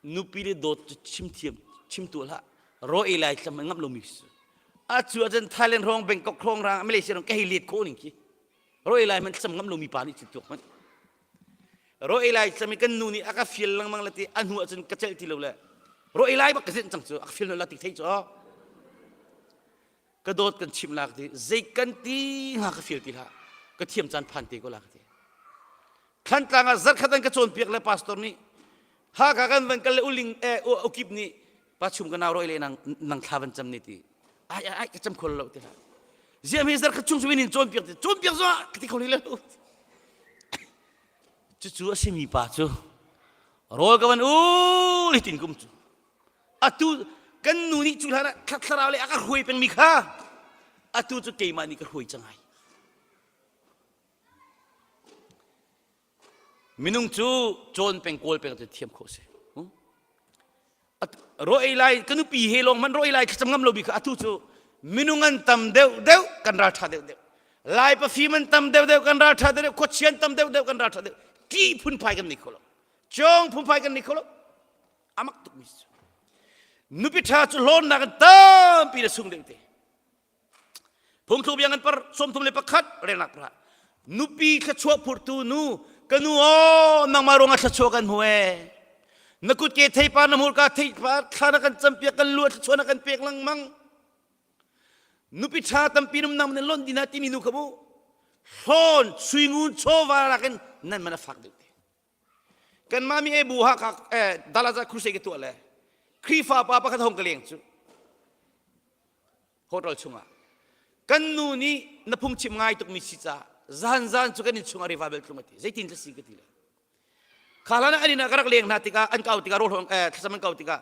E: nupi le dawt cu chim thiam chim tu hlah. Raw ei lai tlam ngamh lomi si. A cu ahcun Thailand hrawng Bangkok hrawng rang Malaysia hrawng ka hei let khawh ning khi. Raw ei lai hmanh thlacam ngam lomi pa nih cun tuak hmanh. Raw ei lai tlam i kan nu nih a ka fial lengmang le ti a hnu ahcun ka celh ti lo le raw ei lai bak ka zenh cang cu a ka fial la ti thei cu ka dawt kan chimh la ka ti zei kan ti hnga ka fial ti hlah ka thiam caan phan te ko la ka ti Thlantlang ah zarkhat an ka cawnpiak le pastor nih Hakha kan van kal le uling eh ukip nih pa chum ka nau roi le nang nang thla van cam ni ti ai ai ai ka cam khol lo ti hlah ziam hi zarkhat chung cu in cawnpiak ti cawnpiak zong ah ka ti kho lo cucu a simi pa cu rawl ka van ul hi tin kum cu atu kan nu nih cu hlan ah thlarau le a ka hruai pengmi kha atu cu keimah nih ka hruai cang ai Minung cu cawn peng kawl peng cu thiam khawh si. Ro ei lai ka nupi he lawng man ro ei lai thlacam ngam lo bi kha atu cu minung an tam deuh deuh kan ral tha deuh deuh. Lai pafim an tam deuh deuh kan ral tha deuh deuh khuachian tam deuh deuh kan ral tha deuh. Ti phunphai kan nei kho lo. Cawng phunphai kan nei kho lo. Amak tuk mi cu. Nupi tha cu hlawnnak an tampi le sung deuh te. Phungthluk bia ngan par 31 relnak pra. Nupi thluachuah phurtu nu ka nu aw nangmah ruangah thluachuah kan hmu ee. Na kutke theipar na hmurka theipar thla na kan campiak kan lu thluachuah na kan pek lengmang. Nupi ṭha tampi num nang nan lonh dina timi nu kha mu. Hlawn suingun chawva nakin nan man a fak deuh te. Kanmah mi e bu ha kha dalaza crusade ka tuah le Khrihfa pa pakhat hong ka leng cu hotel chungah kan nu nih na phungchim ngai tukmi si caah zan zan cu kan inn chungah revival tlung a ti zeitin tla si ka ti le kha hlan ah an inn ah ka rak leng hna tikah an kau tikah rawl eh, thlacam an kau tikah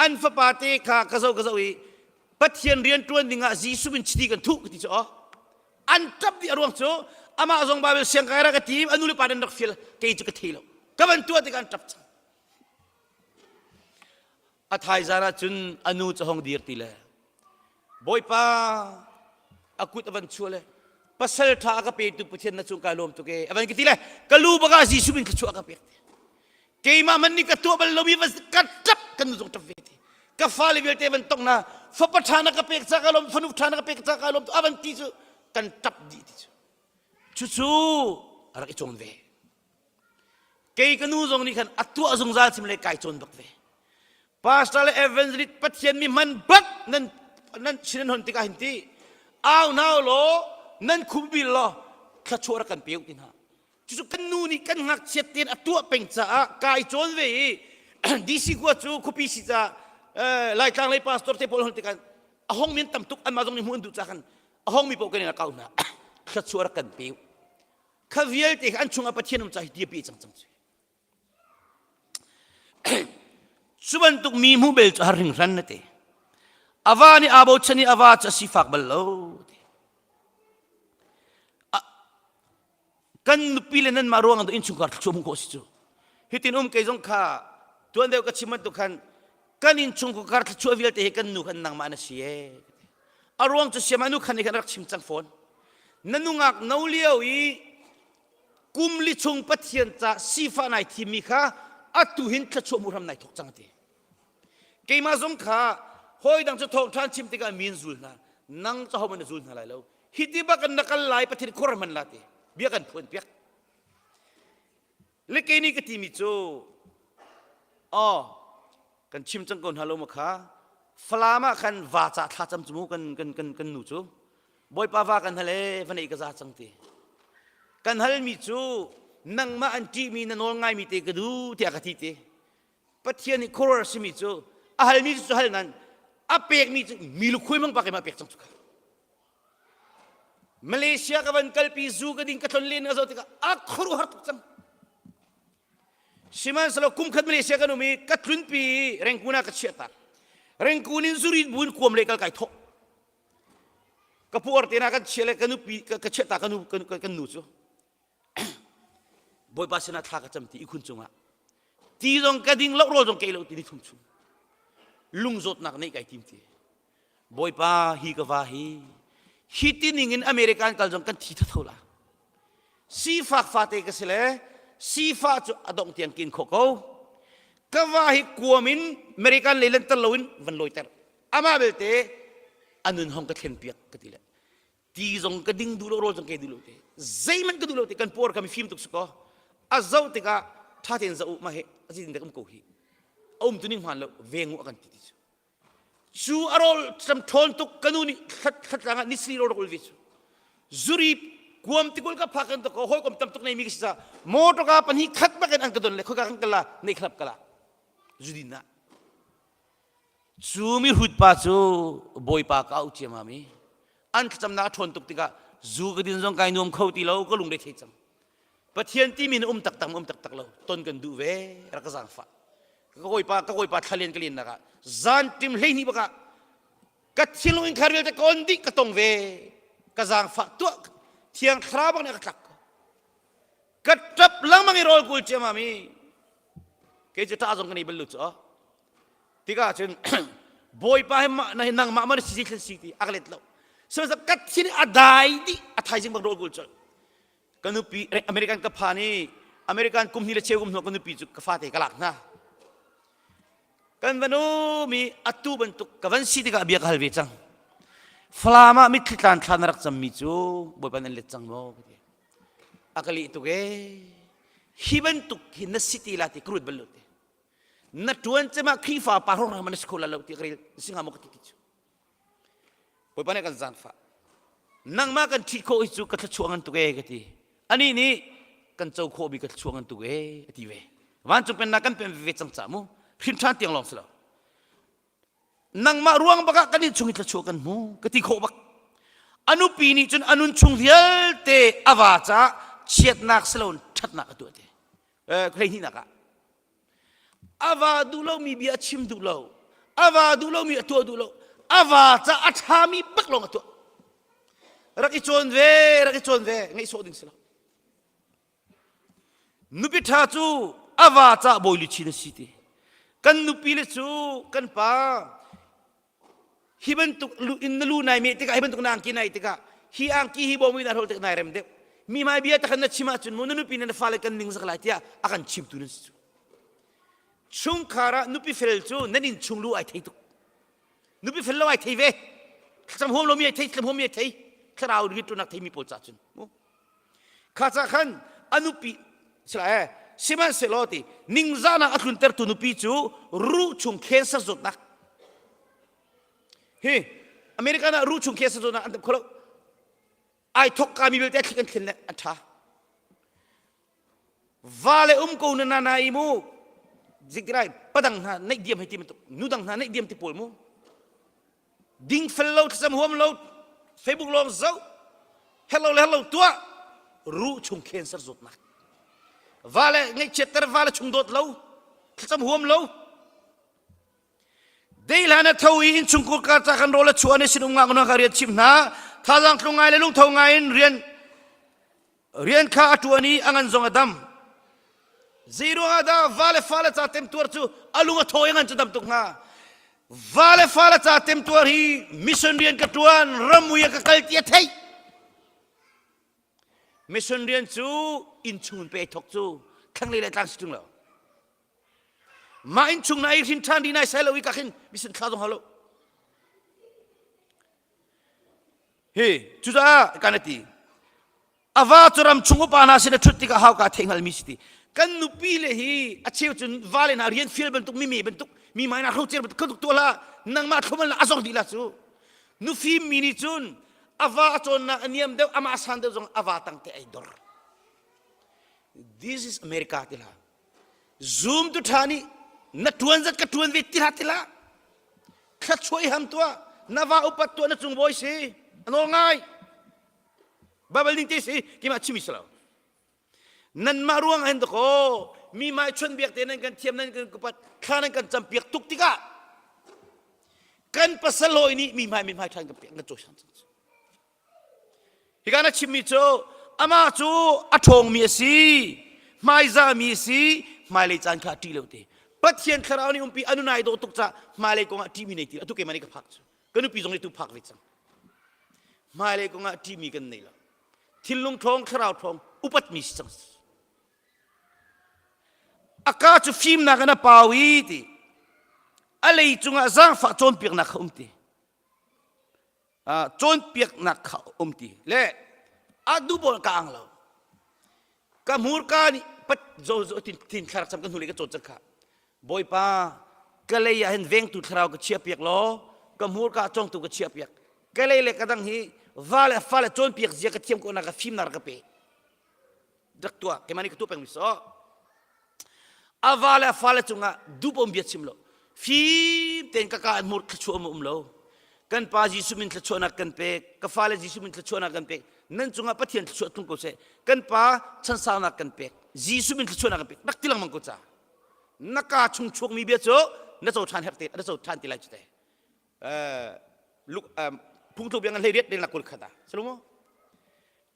E: an fapa te kha ka zo ka zo i Pathian rian ṭuan dingah Jesuh min chiti kan thuh ka ti cu aw an ṭap dih a ruang cu amah zong Bible siangkai rak ka tim a nu le pa nan rak fial kei cu ka thei lo ka van tuah tikah an ṭap cang A thaizan ah cun a nu cu hong dir ti le Bawipa a kut a van chuah le pasal ṭha a ka petu Pathian na cung kai lawm tuk ee a van ka ti le ka lu bak ah Jesuh min thluachuah a ka pek ti keimah man nih ka tuah bal lomi van ka ṭap kan nu zong ṭap ve ti ka fale vialte van tong na fapa ṭha na ka pek ca ka lawm fanu ṭha na ka pek ca ka lawm a van ti cu kan ṭap dih ti cu cucu a rak i cawn ve Kei ka nu zong nih khan a tuah zungzal chim le kai cawn bak ve. Pastor le evangelist Pathian mi hman bak nan nan chin nan hon tikah hin ti au nau law nan khum bil law thluachuah rak kan pe ti hna. Cucu kan nu nih kan ngakchiat tein a tuah peng caah kai cawn ve i DC khua cu khuapi si caah Laitlang lei pastor te pawl hon tikah a hong min tam tuk anmah zong nih hmuh an duh caah khan a hong mi paoh kan in a kau hna thluachuah rak kan pe kha vialte kha an chungah Pathian um ca hi ti a pe cang cang cu cu bantuk mi hmuh bel cu har hringhran na ti ava nih aa bochan i ava cu a sifak bal lo ti kan nupi le nanmah ruang ah innchungkhar thluachuah hmuh khawh si cu hitin um kei zong kha tuan deuh ka chim bantuk khan kan innchungkhar thluachuah vialte hi kan nu khan nangmah na si ee a ruang cu siam anu khan nih khan rak chim cang fawn na nungak no lio i. Kum li chung Pathian ca sifah nai thimmi kha atu hin thluachuah hmuh hram nai thawk cang ti. Keimah zong kha hawi dang cu thawngṭha chim tikah min zul hna. Nang cu hohmanh na zul hna lai lo. Hi ti bak in na kal lai Pathian khuaruahhar hman la ti. Bia kan phuan piak. Le kei nih ka timi cu aw kan chim cang ko hna lo ma kha Falam ah khan va ca thla cam cu mu kan kan kan kan nu cu Bawipa va kan hal e va neih ka za cang ti kan halmi cu nangmah an ṭihmi na nawl ngaimi te ka duh tiah ka ti ti Pathian nih khuaruahhar simi cu a halmi cu hal nan a pekmi cu mi lukhui mang pak in a pek cang cu kha Malaysia ka van kalpi zu ka ding ka tlon len ka zoh tikah a khuaruahhar tuk cang. Sihmanhsehlaw kum khat Malaysia kan um i ka tlunpi i Rangoon ah ka chiah tak. Rangoon in zurin buin kuam le kal kai thawh. Ka puar te na kan chia le ka nupi ka chiah ta ka nu kan nu cu. Bawipa sinah thla ka cam ti ikhun cungah ti zong ka ding lo rawl zong ka ei lo ti ni thum chung lung zawtnak neih kai tim ti Bawipa hi ka va hi hi ti ning in American kal zong kan thi tho la sifak fate ka si le sifah cu a dongh tiang kin khawh ko ka va hi kuam in American lei lanter loin van lawiter amah belte anun hong ka thlen piak ka ti le ti zong ka ding duh lo rawl zong ke duh lo te zeihmanh ka duh lo te kan puar kha mi fim tuk si ko a zoh tikah tha tein zoh u mah hi a zin dek um ko hi a um tu ning hmaan lo veng u a kan ti ti cu cu a rawl ṭam ṭhawn tuk ka nu nih thlatlang ah nisli rawl rak ul ve cu zuri kuam tikul ka phak kan to ko hawikom tam tuk nei mi ka si ca motor ka pahnih khat bakin an ka don le khoika kan kala nei khlap kala zudin ah Cu mihrut pa cu Bawipa ka auh ciammam i an thlacamnak a ṭhawn tuk tikah zu ka din zong kai nuam kho ti lo ka lungre thei cang. Pathian timi na um taktak um taktak lo ton kan duh ve rak ka zaangfah. Ka kawipa ka kawipa thlalian ka lennak ah zan ṭim 12 bakah ka thinlung in khar vialte ka on dih ka tong ve ka zaangfah tuah thiang thlarau bak nih a ka tlak ko. Ka ṭap lengmang i rawl kul ciammam i kei cu ṭah zong ka nei bal lo cu tikah cun bawipa hi mah na nangmah ma na si thil si ti a ka let lo sihmanhsehlaw ka thin a dai dih a thaizing bak rawl kul colh ka nupi American ka phan i American kum hnih le cheu kum hnu ka nupi cu ka fate ka lak hna kan van um i atu bantuk ka van si tikah bia ka hal ve cang Falam ah mitthli tlan thla na rak cammi cu Bawipa nan let cang maw ka ti a ka lih tuk ee hi bantuk hi na si ti la ti ka ruat bal lo ti na ṭuan cem ah Khrihfa pa hrawng ram na si kho la lo ti ka rel singa maw ka ti ti cu Bawipa nih kan zaangfah nangmah kan ṭhit khawh hi cu ka thluachuah ngan tuk ee ka ti anih nih kan co khawhmi ka thluachuah ngan tuk ee a ti ve vancung pennak kan pen ve cang ca mu hrim ṭhan tiang lawng si lo nangmah ruang bak ah kan in chung i thluachuah kan hmu ka ti khawh bak a nupi nih cun a nun chung vialte a va caah chiatnak si loin ṭhatnak a tuah te hleihnihnak ah a va duh lomi bia a chim duh lo a va duh lomi a tuah duh lo a va ca a ṭhami bak lawng a tuah rak i cawn ve rak i cawn ve ngaih sawh ding si lo nupi ṭha cu a va ca bawi luchin a si ti kan nupi le cu kan pa hi bantuk in na lu nai meh tikah hi bantuk na angki nai tikah hi angki hi bawmi na hrol tik nai rem deuh mi hmai bia takhan na chim ahcun mu na nupi na fale kan ning zak lai tiah a kan chimtu nan si cu chungkhar ah nupi fel cu nan inn chung lu ai thei tuk nupi fel lo ai thei ve thlacam huam lomi ai thei thlacam huam mi ai thei thlarau rianṭuannak thei mi pawl ca cun mu kha ca khan a nupi sila eh sihmanhsehlaw ti ningzahnak a tluntertu nupi cu ruh chung cancer zawtnak hi American ah ruh chung cancer zawtnak an tam kho lo ai thok ka mi belte thlik an thlen le an tha va le um ko na na i mu zikrai padang hna neih diam hei ti bantuk nu dang hna neih diam ti pawl mu Dingfel lo thlacam huam lo Facebook lawng zoh hello le hello tuah ruh chung cancer zawtnak va le ngaihchiatter va le chung dawt lo thlacam huam lo Deihlan a tho i innchungkhur kar ca kan rawl a chuah ne sin um ngak ka rian chim hna thazaang tlung ngai le lungtho ngai in rian Rian kha a ṭuan i a ngan zong a dam. Zeiruangah dah va le fale ca temtuar cu a lung a thaw i ngan cu dam tuk hnga? Va le fale ca temtuar hi mission rian ka ṭuan, ramui ah ka kal ti a theih. Mission rian cu innchung in pe thok cu thlanglei le tlang si ṭung lo. Mah innchung na ei hrin ṭhan ri nai sai lo i ka khin mission thla zong hau lo. Hi cucaah kan ti a va cu ram chung upa hna sin a ṭhut tikah hauka theih hngalmi si ti kan nupi le hi a cheu cun vale hna rian fial bantuk mi me bantuk mi mai na hrocer bantuk kha tuah la nangmah thluman la a zor dih la cu nufim mi nih cun a va a cawnnak a niam deuh amah san deuh zong a va tang te ai dor this is America ti la zoom tu ṭha nih na ṭuan zat ka ṭuan ve ti hlah ti lah thluachuah i ham tuah na va upat tuah na cung bawi si a nawl ngai Bible ning te si keimah chimi si lo nanmah ruang ah hin dakaw mi mai chon biak te nan kan thiam nan kan kupat thla nan kan cam piak tuk tikah kan pasal hawi nih mi hmai mi hmai ṭhan kan piak kan cawisan cang Hika na chimmi cu amah cu a ṭhawngmi a si, hmaizahmi a si, hmailei caan kha a ṭih lo te. Pathian thlarau nih umpi a nun ai dawh tuk caah hmailei kong ah ṭihmi nei ti atu keimah nih ka phak cu. Ka nupi zong nih tu phak ve cang. Hmailei kong ah ṭihmi kan nei lo. Thinlung ṭhawng, thlarau ṭhawng, upatmi si cang. A ka cu fimnak in a pau i ti. A lei cungah zaangfah cawnpiaknak kha um ti. Cawnpiaknak kha um ti le a dubawl ka ang lo ka hmurka nih pat zo zo tin thin thlarau cam ka hnulei ka cawn cang kha bawipa ka lei ah hin vengtu thlarau ka chia piak law ka hmurka congtu ka chia piak ka lei le ka dang hi va le fa le cawnpiak zia ka thiam ko na ka fimnak ka pe rak tuah keimah nih ka tuah pengmi so a va le a fale cungah dupom bia chim lo fim tein ka ka an hmur thluachuah um um lo kan pa Jesuh min thluachuahnak kan pek ka fale Jesuh min thluachuahnak kan pek nan cungah Pathian thluachuah tlung ko seh kan pa chansaunak kan pek Jesuh min thluachuahnak kan pek rak ti lengmang ko ca na ka chung chuakmi bia cu na co ṭhan herh te na co ṭhan ti lai cu te phungthluk bia ngan hlei riat deng kul khat ah salomo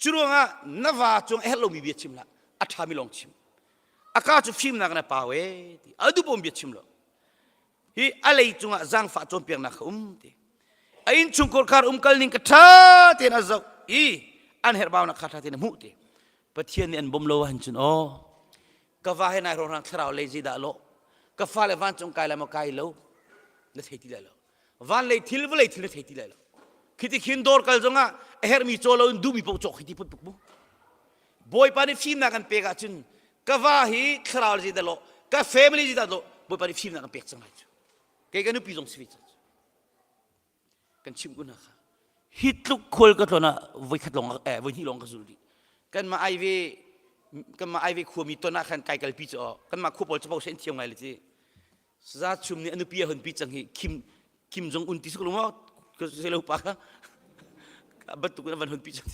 E: cu ruangah na va cung a herh lomi bia chim hlah a ṭhami lawng chim a ka cu fimnak na pau e ti a dupom bia chim lo hi a lei cungah zaangfah cawnpiaknak kha um ti a innchungkhar khar umkal ning ka ṭha tein a zoh i an herhbaunak kha ṭha tein a hmuh ti Pathian nih an bawm lo ahhin cun aw ka va he nai rawhrang thlarau lei zeidah lawh ka fale vancung kai lai maw kai lo na thei ti lai lo van lei thil vawlei thil na thei ti lai lo khiti khin dawr kal zongah a herhmi caw lo in duhmi paoh cawk hi ti put puk mu bawipa nih fimnak kan pek ahcun ka va hi thlarau lei zeidah lawh ka family zeidah lawh bawipa nih fimnak kan pek cang lai cu kei ka nupi zong si ve cang kan chimh ko hna kha hi tluk khual ka tlawn ah voikhat lawng eh voihnih lawng ka zul dih kanmah ai ve kanmah ai ve khuami ton ah khan kai kalpi cu aw kanmah khua pawl capo sen thiam ngai le ci saza chum nih a nupi a hun pi cang hi Kim Kim Jong Un ti suk lo maw ka lo pa kha bantuk in a van hun pi cang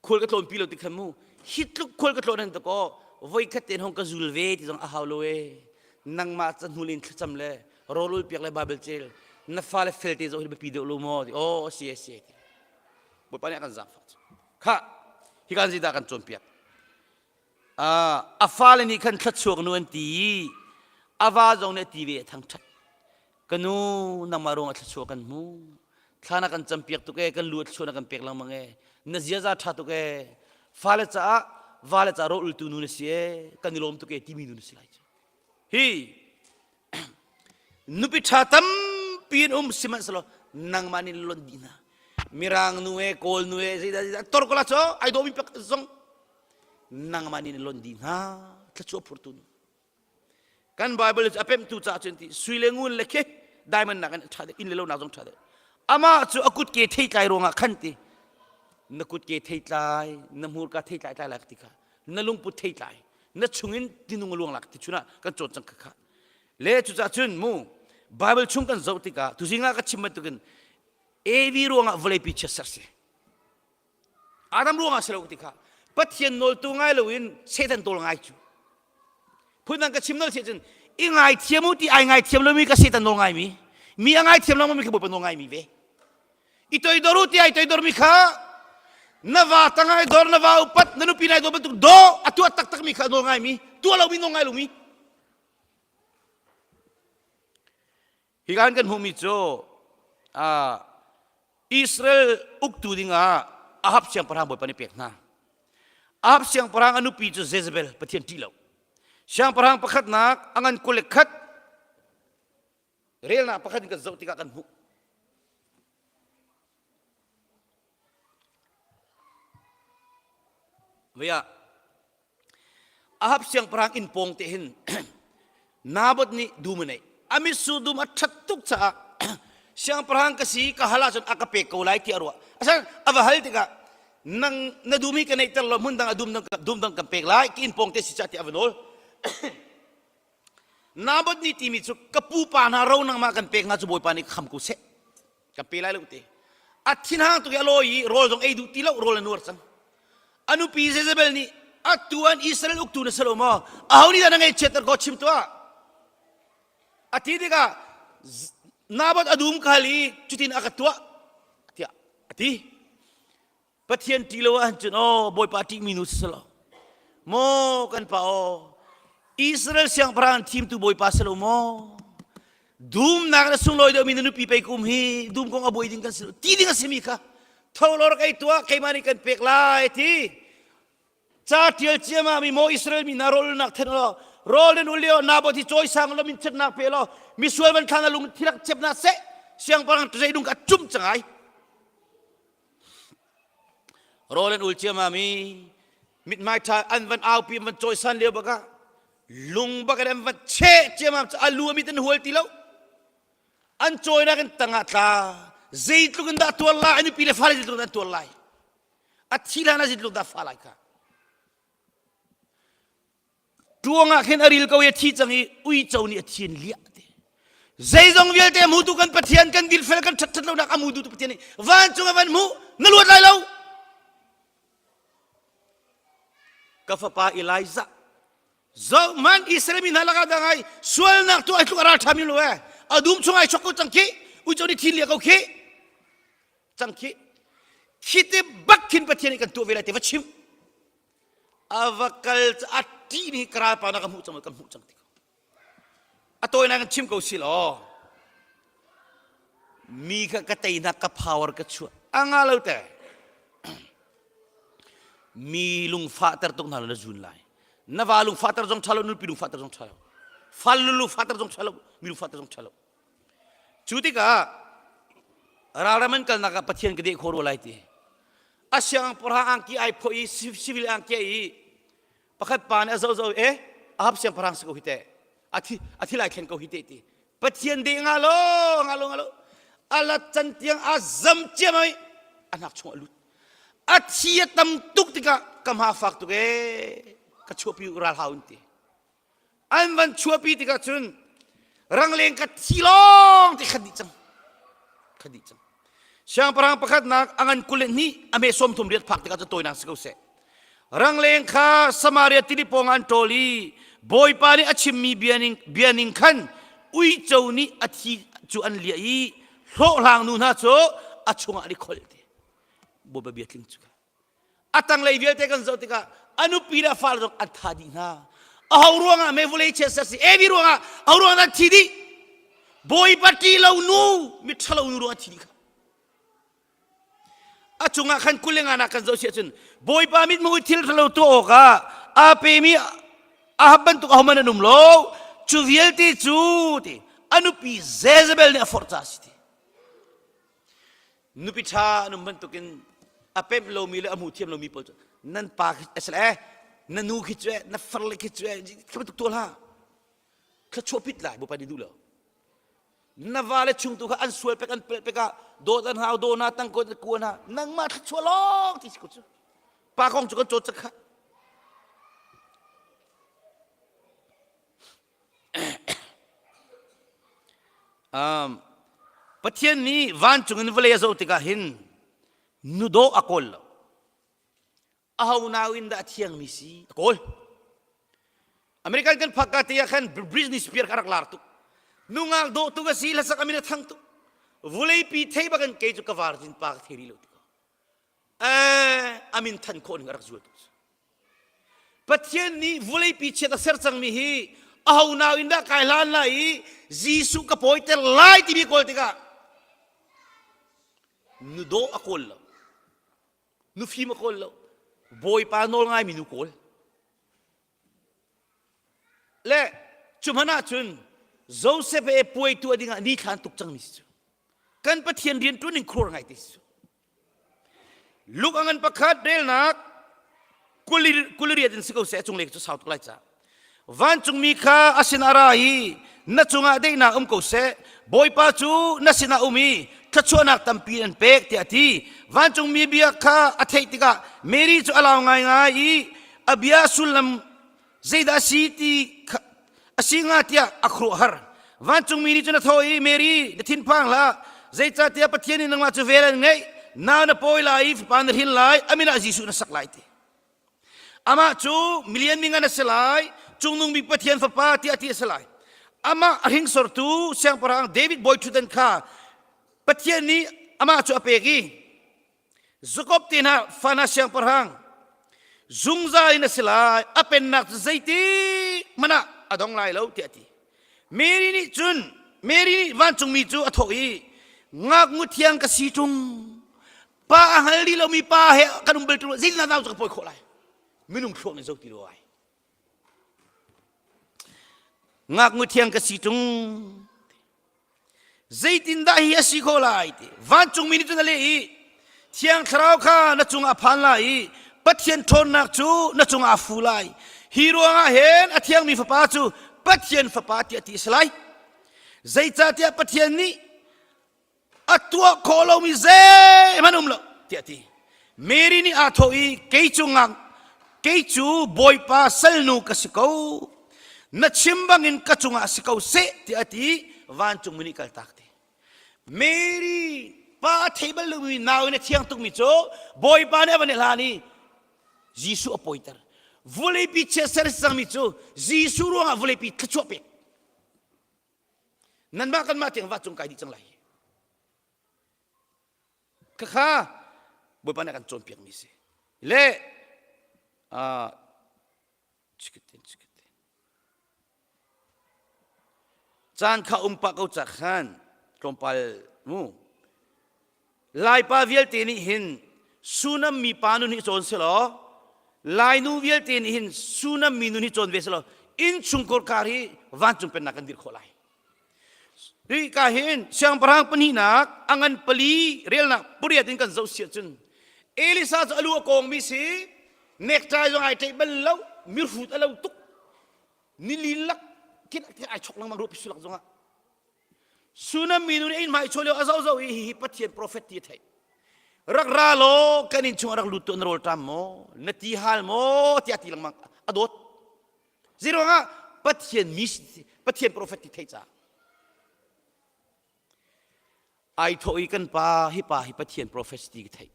E: khual ka tlawn pi lo ti khan mu hi tluk khual ka tlawn han to voi khat ten hong ka zul ve ti zong a hau lo e nangmah ca hnul in thlacam le rawlul piak le bible cel na fale fel te zo hi biapi deuh lo maw ti oh si si ti bawipa nih a kan zaangfak kha hi kan zeidah kan cawnpiak a fale nih khan thluachuak nu an ti i a va zong nih a ti ve a thangṭhat ka nu nangmah ruangah thluachuah kan hmu thla na kan campiak tuk e kan lu thluachuah na kan pek lengmang e na ziaza ṭha tuk e fale caah vale caah rawlultu nu na si e kan i lawm tuk e timi nu na si lai cu hi nupi ṭha tampi in um sihmanhsehlaw nangmah nih lonh dih hna mirang nu e kawl nu e zeidah zeidah tor ko la cho ai dawmi pak zong nangmah nih na lonh dih hna thluachuah phurtu nu kan bible cu a pemhtu caah cun ti sui le ngun le khi diamond nak in ṭha deuh inn le lo nak zong ṭha deuh amah cu a kutke theitlai ruangah khan ti na kutke theitlai na hmurka theitlai tlai lai ti kha na lungput theitlai na chungin tinung a luang lak ti chunah kan cawn cang kha kha le cucaah cun mu bible chung kan zoh tikah tuzing ah ka chim bantukin Evi ruangah vawleipi chiatser si Adam ruangah si lo ti kha Pathian nawltu ngai loin Satan tawl ngai cu phundang ka chim nawl si cun i ngaithiam u ti ai ngaithiam lomi ka Satan nawl ngaimi mi a ngaithiam lo mi kha Bawipa nawl ngaimi ve i toidor u ti ai toidor mi kha na va tangai dor na va upat na nupi nai dor bantuk do a tuah taktak mi kha nawl ngaimi tuah lomi nawl ngai lomi Hi kan kan hmuhmi cu Israel uktu dingah Ahab siangpahrang bawipa nih pek hna. Ahab siangpahrang a nupi cu Jezebel Pathian ṭih lo. Siangpahrang pakhatnak a ngan 21 relnak pakhat in kan zoh tikah kan hmuh. Via Ahab siangpahrang inn pawng te hin Naboth nih dum a neih. A mitsur dum a ṭhat tuk caah siangpahrang ka si ka hal ahcun a ka pek ko lai ti a ruah. Asan a va hal tikah nang na dum hi ka neihter lo hmun dang a dum dang dum dang kan pek lai ki inn pawng te si cah tiah a va nawl. Naboth nih timi cu ka pupa hna ro nangmah kan pek hna cu Bawipa nih kham ko seh. Kan pe lai lo te. A thinhang tuk i a lawi i rawl zong ei duh ti lo rawl a nuar cang. A nupi Jezebel nih atu an Israel uktu na si lo maw? Aho nih dah na ngaihchiatter ko chim tuah. A ti tikah Naboth a dum ka hal i cutin a ka tuah tiah a ti. Pathian ṭih lo ahcun aw Bawipa ṭihmi nu si lo. Maw kan pa aw Israel siangpahrang thimtu Bawipa si lo maw? Dumnak na sunglawi deuhmi na nupi pei kum hi dum kong a buai ding kan si lo ti ding a simi kha tho law rak ei tuah keimah nih kan pek lai ti ca ṭial ciamah mi maw Israel mi hna rawlnak then law rawl nan ul lio Naboth hi cawisang law min chiatnak pe law misual van thlang na lung thirak chep na seh siangpahrang zeidung ka cum cangai Rawl an ul ciamam i mithmai ṭha an van aupi an van cawisan lio bak ah lung bak in an van cheh ciamam cu a lu a mit an hual ti lo. An cawinak in tangah tla zeitluk in dah tuar lai a nupi le fale zeitluk in an tuar lai a thi hlan ah zeitluk dah fa lai kha Ṭuang ah khin a ril ko i a thi cang i uico nih a thi in liah ti. Zeizong vialte a hmutu kan Pathian kan dinfel kan ṭhat lonak a hmutu Pathian nih vancung a van hmuh na luat lai lo. Ka fapa Elijah zohman Israel mi hna lakah dah ngai sualnak tu ai tluk a ral ṭhami lo e a dum chung ai chok ko cang khi uico nih thi liah ko khi cang khi khi te bak khin Pathian nih kan tuah ve lai te va chim A va kal a ṭih ni ka ralpa na ka hmuh cang kan hmuh cang ti ko. A tawinak in chim ko si law mi kha ka teinak ka power ka chuah a nga lo te mi lungfahter tuk hna lo na zun lai na va lungfahter zong ṭha lo nupi lungfahter zong ṭha lo fal lungfahter zong ṭha lo mi lungfahter zong ṭha lo cu tikah ralram an kalnak ah Pathian ka deh khawh rua lai ti a siangpahrang angki ai phoih i civil angki ai i pakhat pa nih a zoh zoh e Ahab siangpahrang si ko hi teh a thi a thil ai thlen ko hi teh ti Pathian deh nga lo nga lo nga lo ala can tiang a zam ciam ai a hnak chung a lut a thi a tam tuk tikah ka hma fak tuk e ka chuahpi ral hau in ti An van chuahpi tikah cun rangleng ka thi lawng ti khat dih cang. Khat dih cang. Siangpahrang pakhatnak a ngan 22 a me sawm thum riat phak tikah cu tawinak si ko seh. Rangleng kha Samaria tili pawng an ṭawl i Bawipa nih a chimmi bia ning, bia ning khan uico nih a thi cu an liah i hlawhhlang nu hna cu a chungah an i kholh ti. Bawipa bia tling cu A tanglei vialte kan zoh tikah a nupi le a fale zong an tha dih hna. Aho ruangah me vulei chia ser si Evi ruangah aho ruangah an thi dih. Bawipa ṭih lo nu miṭhalo nu ruangah thi dih kha. A cungah khan kulenga nak kan zoh si ahcun Bawipa mithmuh i thil ṭhalo tuah awkah aa pemi Ahab bantuk ahohmanh an um lo. Cu vialte cu ti a nupi Jezebel nih a forh caah a si ti. Nupi ṭha an um bantukin a pemh lomi le a hmu thiam lomi pawl cu nan pa khi asal eh na nu khi cu eh na farle khi cu eh thla bantuk tuah hlah thluachuah pit lai bawipa nih duh lo na va le chung tu kha an sual pek an pelh pek ah dawt an hau daw na tang ko kua na nangmah thluachuah lawng ti si ko cu pa kong cu kan cawt cak kha Um, Pathian nih vancung in vawlei a zoh tikah hin nu dawh a kawl lo. Aho nau in dah a thiangmi si a kawl. American kan phak ka te ah khan Britney Spears kha rak lar tuk. Nungak dawh tuk a si, hlasak a min a thang tuk. Vuleipi thei bak in kei cu ka virgin pa ka thei rih lo ti ko. Eh, a min than khawh ning a rak zual tuk. Pathian nih vawleipi chiat a ser cangmi hi aho nau in dah kai hlan lai i Jesuh ka pawiter lai timi kawl tikah nu dawh a kawl lo nu fim a kawl lo. Bawipa nawl ngaimi nu kawl. Le cu hmanh ah cun Joseph he puai tuah dingah ni thlan tuk cangmi si cu. Kan Pathian rian ṭuan ning khuar ngai te si cu. Luke a ngan pakhat relnak kuliriat in si ko seh cunglei cu sau tuk lai ca. Vancungmi kha a sin a ra i na cungah daihnak um ko seh. Bawipa cu na sinah um i thluachuahnak tampi an pek tiah a ti. Vancungmi bia kha a theih tikah Mary cu a lau ngaingai i a bia sullam zeidah a si ti a si hnga tiah a khuaruahhar. Vancungmi nih cun a thawh i Mary na thinphang hlah zeicahtiah Pathian nih nangmah cu vel an ngeih nau na pawi lai i fapa na hrin lai a min ah Jesuh na sak lai ti. Amah cu milian mi ngan a si lai cungnung bik Pathian fapa tiah ti a si lai. Amah a hringsortu siangpahrang David bawi ṭhutdan kha Pathian nih amah cu a pek i Jakob te hna fana siangpahrang zungzal in a si lai a pennak cu zeiti hmanh ah a dong lai lo tiah a ti Mary nih cun Mary nih vancungmi cu a thawh i ngaknu thiang ka si ṭung pa a hngal rih lomi pa he kan um bal ṭung zeitindah nau cu ka pawi khawh lai minung thluak nih zo ti lo ai ngaknu thiang ka si ṭung Zeitindah hi a si khawh lai ti vancungmi nih cun a leh i Thiang Thlarau kha na cungah a phan lai i Pathian ṭhawnnak cu na cungah a fu lai. Hi ruangah hin a thiangmi fapa cu Pathian fapa tiah ti a si lai. Zeicahtiah Pathian nih a tuah khawh lomi zeihmanh um lo tiah a ti. Mary nih aa thawh i kei cu ngak kei cu Bawipa salnu ka si ko na chim bangin ka cungah si ko seh tiah a ti vancungmi nih kaltak ti Mary pa a thei bal lomi nau in a thiang tukmi cu Bawipa nih a van i hlan i Jesuh a pawiter vawleipi chiatser cangmi cu Jesuh ruangah vawleipi thluachuah pek nanmah kanmah tiang va cung kai dih cang lai Khakha Bawipa nih a kan cawnpiakmi si. Le uh, caan kha um pah ko cak khan tlawmpal mu Laipa vialte nih hin Sunam mi pa nun hi cawn selaw Lainu vialte nih hin Sunam mi nun hi cawn ve selaw innchungkhar kar hi vancung pennak kan dirh khawh lai. Hika hin siangpahrang pahnihnak a ngan pali relnak pariat in kan zoh si ahcun Elisa cu a lu a kawngmi si necktie zong ai tlaih bal lo mirhut a lo tuk nilin lak khin ai chok lengmang ruahpi sulak zongah Sunam minu nih a inn hmai chaw lio a zoh zoh i hihi Pathian profet ti a theih rak ra law kan inn chung rak lut tuah na rawl ṭam maw na ti hal maw tiah ti lengmang a dawt Zeiruangah Pathian mi Pathian profet ti theih caah ai thawh i kan pa hi pa hi Pathian profet ti ka theih.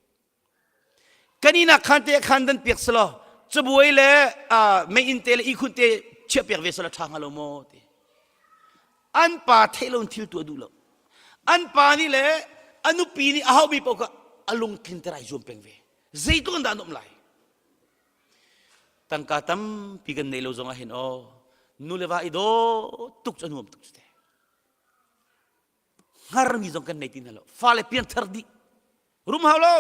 E: Kan inak khan te khan dan piak selaw cabuai le meiinn te le ihkhun te chiah piak ve selaw ṭha hnga lo maw ti. An pa theih lo in thil tuah duh lo. An pa nih le a nupi nih a haumi paoh kha a lungtlin ter ai zuam peng ve. Zeitluk in dah an um lai? Tangka tampi kan neih lo zongah hin aw nu le va i daw tuk cu a nuam tuk cu te. Hngarmi zong kan nei ti hna lo. Fale piangthar dih. Rum hau lo.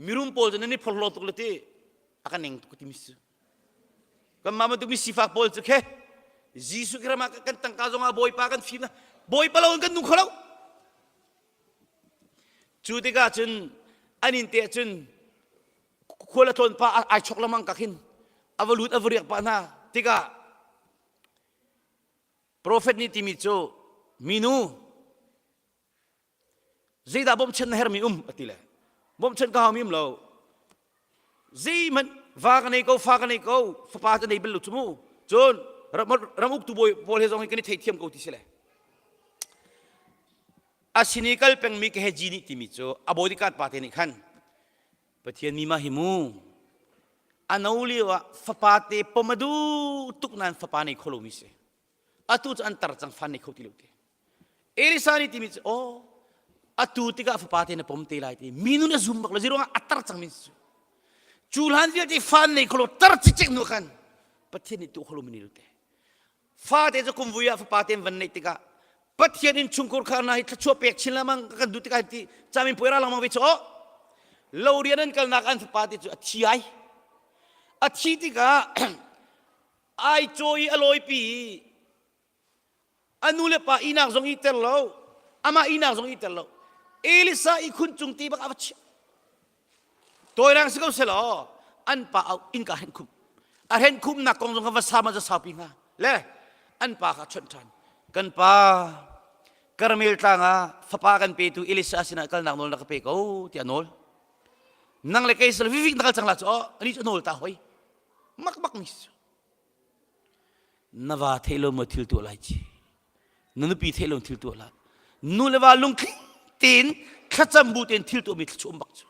E: Mirum pawl cu nan i phorhlaw tuk le ti a kan eng tuk ti mi si. Kanmah bantuk mi sifak pawl cu khe Jesuh Christ ah kan tangka zongah Bawipa kan fim na Bawipa lo in kan nung kho lo. Cu tikah cun an inn te cun khual a tlawn pa ai chok lengmang ka khin a va lut a va riak pah hna tikah profet nih timi cu minu zeidah bawmchan na hermi um a ti le bawmchan ka haumi um lo zeihmanh va ka nei ko fa ka nei ko fapa ka nei bal lo cu mu cun ram uktu bawi pawl he zong hi kan i theithiam ko ti si le A sin i kal pengmi Gehazi nih timi cu a bodyguard pa te nih khan Pathian mi mah hi mu a no lio ah fapa te pom a duh tuk nain fapa nei kho lomi si atu cu an tar cang fan nei kho ti lo ti Elisa nih timi cu aw atu tikah fapa te na pom te lai ti mi nun a zum bak lo zeiruangah a tar cang min cu cu hlan vialte fan nei kho lo tar cikcek nu khan Pathian nih tu kho lo mi ni lo te Fate cu kumvui ah fapa te van neih tikah Pathian in chungkhur kha na hi thluachuah pek chin lengmang kan duh tikah ti camin puai ra lengmang ve chu. Lo rian an kalnak an fapa te cu a thi ai. A thi tikah ai cawi a lawipi i a nu le pa ihnak zong iter lo amah ihnak zong iter lo Elisa ihkhun cung ti bak a va chiah tawirang si ko selaw an pa au innka hen khum a hen khumnak kong zong kha va sa ma za saupi hnga le an pa kha chawnh ṭhan kan pa Karmel tlang ah fapa kan petu Elisa sinah kalnak nawl na ka pe ko tiah nawl nang le kei sal vivik na kal cang la cu oh ani cu nawl ta hoi mak bak mi Na va theih lo maw thil tuah lai ci? Na nupi theih lo thil tuah lai. Nu le va lungtling tein thlacam bu tein thil tuahmi thluachuah um bak cu.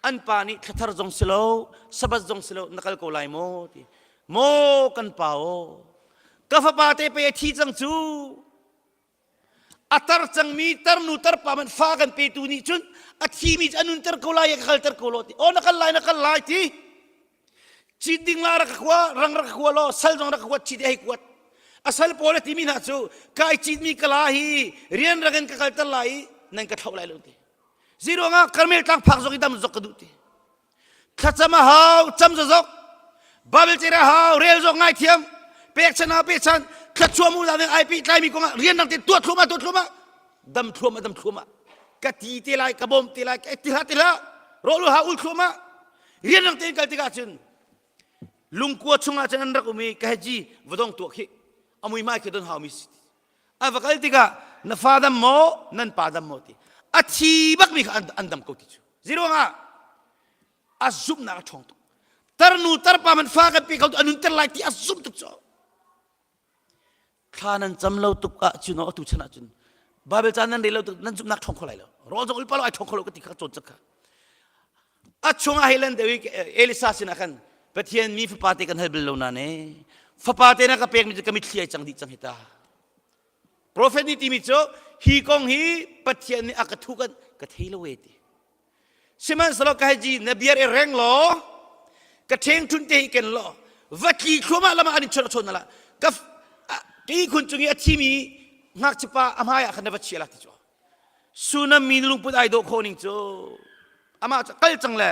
E: An pa nih thlathar zong si lo, sabbath zong si lo, na kal ko lai maw ti. Maw kan pa aw, ka fapa te pei a thi cang cu. A tar cangmi tarnu tarpa man fa kan petu nih cun a thimi cu a nunter ko lai ka kalter ko lo ti. Aw na kal lai na kal lai ti. Cit ding la rak ka kua, rang rak ka kua law, sal zong rak ka kuat, cit hei kuat. A sal pawl a timi hna cu kai citmi kala hi rian rang in ka kalter lai i nan ka thloh lai lo ti. Ziruangah Karmel tlang phak zong i dam zok ka duh ti. Thlacam a hau, cam zok. Bible cer a hau, rel zok ngai thiam. Pekchan a pechan, thlachuah mu la ai pi tlaimi kongah rian rang te tuah thluahmah tuah thluahmah. Dam thluahmah dam thluahmah. Ka ti te lai, ka bawm te lai, ka ti hlah ti hlah. Rawh lu ha ul thluahmah. Rianrang tein kal tikah cun lungkua chungah cun an rak um i ka heji va dong tuah khi a muihmai khi don haumi si a va kal tikah na fa dam maw nan pa dam maw ti a thi bakmi kha an dam ko ti cu ziruangah a zumhnak a ṭhawng tuk tarnu tarpa man fa kan pe ko a nunter lai ti a zumh tuk cu Thla nan cam lo tuk ahcun atu chan ahcun Bible ca nan rel lo tuk nan zumhnak ṭhawng kho lai lo. Rawl zong ulpa lo ai ṭhawng kho lo ka ti kha cawn cak kha. A chungah hei lan deuh i Elisa sinah khan Pathian mi fapa te kan hal bal lo na ne. Fapa te na ka pekmi cu ka mitthli ai cang dih cang hi ta. Prophet nih timi cu hi kong hi Pathian nih a ka thu kan ka thei lo e ti. Sihmanhsehlaw ka hei na biar i reng law ka ṭheng ṭhun te hi ken law va tli thluahmah lam ah an in chawnh chawn la ka kei khun cung i a thimi ngakchipa a hmai ah khan na va chia la ti cu Sunam mi lungput ai dawh khawh ning cu amah cu kal cang le